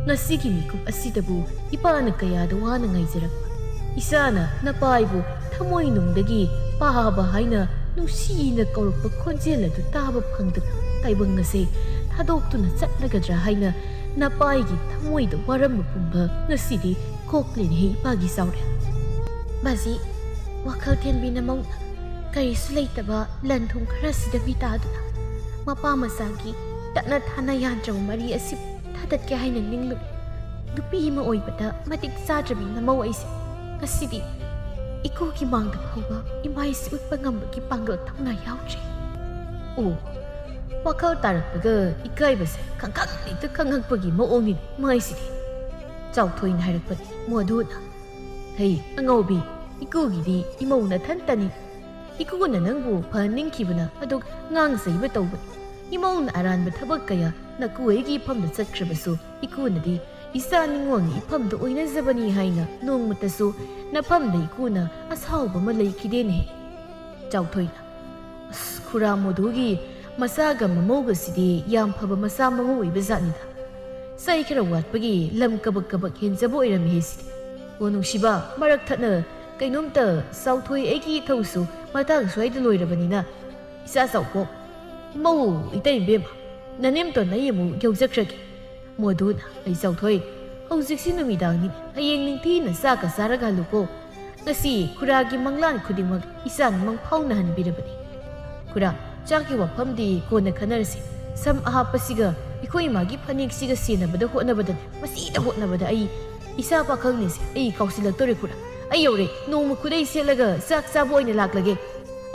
ꯉꯁꯤꯒꯤ ꯃꯤꯀꯨꯞ ꯑꯁꯤꯗꯕꯨ ꯏꯄꯥꯅ ꯀꯌꯥꯗ ꯋꯥꯅ ꯉꯥꯏꯖꯔꯛꯄ꯫ ꯏꯆꯥꯅ ꯅꯄꯥ ꯑꯩꯕꯨ ꯊꯃꯣꯏꯅꯨꯡꯗꯒꯤ ꯄꯥꯕ ꯍꯥꯏꯅ ꯅꯨꯡꯁꯤꯅ ꯀꯧꯔꯛꯄ ꯈꯣꯟꯖꯦꯜ ꯑꯗꯨ ꯇꯥꯕ ꯐꯪꯗꯨꯅ ꯇꯥꯏꯕꯪ ꯑꯁꯦ ꯊꯥꯗꯣꯛꯇꯨꯅ ꯆꯠꯂꯒꯗ꯭ꯔꯥ ꯍꯥꯏꯅ ꯅꯄꯥ ꯑꯩꯒꯤ ꯊꯃꯣꯏꯗ ꯋꯥꯔꯝꯕ ꯄꯨꯝꯕ ꯉꯁꯤꯗꯤ ꯀꯣꯛꯂꯦꯅꯦꯍꯦ ꯏꯄꯥꯒꯤ ꯆꯥꯎꯔꯦꯜ꯫ ꯕꯥꯖꯤ, ꯋꯥꯈꯜ ꯊꯦꯟꯕꯤ ꯅꯃꯧꯅ ꯀꯔꯤꯁꯨ ꯂꯩꯇꯕ ꯂꯟ ꯊꯨꯝ ꯈꯔꯁꯤꯗ ꯃꯤꯇꯥꯗꯨꯅ ꯃꯄꯥ ꯃꯆꯥꯒꯤ ꯇꯠꯅ ꯊꯥꯅ ꯌꯥꯟꯗ꯭ꯔꯕ ꯃꯔꯤ ꯑꯁꯤ ꯊꯥꯗꯠꯀꯦ ꯍꯥꯏꯅ ꯅꯤꯡꯂꯨꯔꯦ꯫ ꯅꯨꯄꯤ ꯑꯃ ꯑꯣꯏꯕꯗ ꯃꯇꯤꯛ ꯆꯥꯗ꯭ꯔꯕꯤ ꯅꯃꯧ ꯑꯩꯁꯦ ꯉꯁꯤꯗꯤ ꯏꯀꯨꯒꯤ ꯃꯥꯡꯗ ꯐꯥꯎꯕ ꯏꯃꯥ ꯑꯩꯁꯦ ꯎꯠꯄ ꯉꯝꯕꯒꯤ ꯄꯥꯡꯒꯜ ꯊꯧꯅꯥ ꯌꯥꯎꯗ꯭ꯔꯦ꯫ ꯑꯣ, ꯋꯥꯈꯜ ꯇꯥꯔꯛꯄꯒ ꯏꯀꯥꯏꯕꯁꯦ ꯈꯪꯈꯪ ꯍꯦꯛꯇ ꯈꯪꯉꯛꯄꯒꯤ ꯃꯑꯣꯡꯅꯤꯅꯦ ꯃꯥꯏꯁꯤꯗꯤ꯫ ꯆꯥꯎꯊꯣꯏꯅ ꯍꯥꯏꯔꯛꯄꯅꯤ ꯃꯣꯗꯨꯅ, "ꯍꯩ ꯑꯉꯧꯕꯤ, ꯏꯀꯨꯒꯤꯗꯤ ꯏꯃꯧ ꯅꯊꯟꯇꯅꯤ꯫ ꯏꯀꯨꯅ ꯅꯪꯕꯨ ꯐꯍꯟꯅꯤꯡꯈꯤꯕꯅ ꯑꯗꯨꯛ ꯉꯥꯡ ꯁꯩꯕ ꯇꯧꯕꯅꯤ꯫ ꯏꯃꯧꯅ ꯑꯔꯥꯟꯕ ꯊꯕꯛ ꯀꯌꯥ ꯅꯀꯨ ꯑꯩꯒꯤ ꯏꯐꯝꯗ ꯆꯠꯈ꯭ꯔꯕꯁꯨ ꯏꯀꯨꯅꯗꯤ ꯏꯆꯥ ꯅꯤꯉꯣꯜꯒꯤ ꯏꯐꯝꯗ ꯑꯣꯏꯅꯖꯕꯅꯤ ꯍꯥꯏꯅ ꯅꯣꯡꯃꯇꯁꯨ ꯅꯐꯝꯗ ꯏꯀꯨꯅ ꯑꯁꯥꯎꯕ ꯑꯃ ꯂꯩꯈꯤꯗꯦꯅꯦ꯫" ꯆꯥꯎꯊꯣꯏꯅ, "ꯑꯁ, ꯈꯨꯔꯥ ꯃꯣꯗꯨꯒꯤ ꯃꯆꯥꯒ ꯃꯃꯧꯒꯁꯤꯗꯤ ꯌꯥꯝ ꯐꯕ ꯃꯆꯥ ꯃꯃꯧ ꯑꯣꯏꯕ ꯖꯥꯠꯅꯤꯗ꯫ ꯆꯩ ꯈꯔ ꯋꯥꯠꯄꯒꯤ ꯂꯝ ꯀꯕꯛ ꯀꯕꯛ ꯍꯦꯟꯖꯕ ꯑꯣꯏꯔꯝꯃꯤ ꯍꯦ ꯁꯤꯗꯤ꯫ ꯑꯣ ꯅꯨꯡꯁꯤꯕ, ꯃꯔꯛ ꯊꯠꯅ ꯀꯩꯅꯣꯝꯇ ꯆꯥꯎꯊꯣꯏ ꯑꯩꯒꯤ ꯏꯊꯧꯁꯨ ꯃꯇꯥꯡ ꯁ꯭ꯋꯥꯏꯗ ꯂꯣꯏꯔꯕꯅꯤꯅ ꯏꯆꯥ ꯆꯥꯎꯕꯣꯛ, ꯏꯃꯧ ꯏꯇꯩ ꯏꯕꯦꯝꯃ, ꯅꯅꯦꯝꯇꯣꯟ ꯑꯩ ꯑꯃꯨꯛ ꯌꯧꯖꯈ꯭ꯔꯒꯦ꯫" ꯃꯣꯗꯨꯅ, "ꯑꯩ ꯆꯥꯎꯊꯣꯏ, ꯍꯧꯖꯤꯛꯁꯤ ꯅꯨꯃꯤꯗꯥꯡꯅꯤ, ꯍꯌꯦꯡ ꯅꯤꯡꯊꯤꯅ ꯆꯥꯛꯀ ꯆꯥꯔꯒ ꯍꯜꯂꯨꯀꯣ꯫ ꯉꯁꯤ ꯈꯨꯔꯥꯒꯤ ꯃꯪꯂꯥꯟ ꯈꯨꯗꯤꯡꯃꯛ ꯏꯆꯥꯅ ꯃꯪ ꯐꯥꯎꯅꯍꯟꯕꯤꯔꯕꯅꯤ꯫ ꯈꯨꯔꯥ, ꯆꯥꯛꯀꯤ ꯋꯥꯐꯝꯗꯤ ꯀꯣꯟꯅ ꯈꯟꯅꯔꯁꯤ꯫ ꯁꯝ ꯑꯍꯥꯞꯄꯁꯤꯒ ꯑꯩꯈꯣꯏ ꯏꯃꯥꯒꯤ ꯐꯅꯦꯛꯁꯤꯒ ꯁꯦꯟꯅꯕꯗ ꯍꯣꯠꯅꯕꯗꯅꯦ, ꯃꯁꯤꯗ ꯍꯣꯠꯅꯕꯗ ꯑꯩ ꯏꯆꯥ ꯄꯥꯈꯪꯅꯤꯁꯦ ꯑꯩ ꯀꯥꯎꯁꯤꯜꯂꯛꯇꯧꯔꯦ ꯈꯨꯔꯥ꯫ ꯑꯩ ꯌꯧꯔꯦ, ꯅꯣꯡꯃ ꯈꯨꯗꯩ ꯁꯦꯠꯂꯒ ꯆꯥꯛ ꯆꯥꯕ ꯑꯣꯏꯅ ꯂꯥꯛꯂꯒꯦ꯫"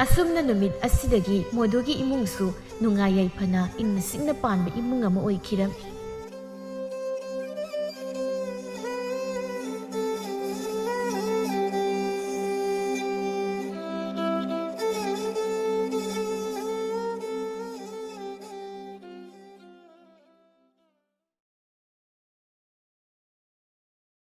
ꯑꯁꯨꯝꯅ ꯅꯨꯃꯤꯠ ꯑꯁꯤꯗꯒꯤ ꯃꯣꯗꯨꯒꯤ ꯏꯃꯨꯡꯁꯨ ꯅꯨꯡꯉꯥꯏ ꯌꯥꯏꯐꯅ ꯏꯪꯅ ꯆꯤꯛꯅ ꯄꯥꯟꯕ ꯏꯃꯨꯡ ꯑꯃ ꯑꯣꯏꯈꯤꯔꯝꯃꯤ꯫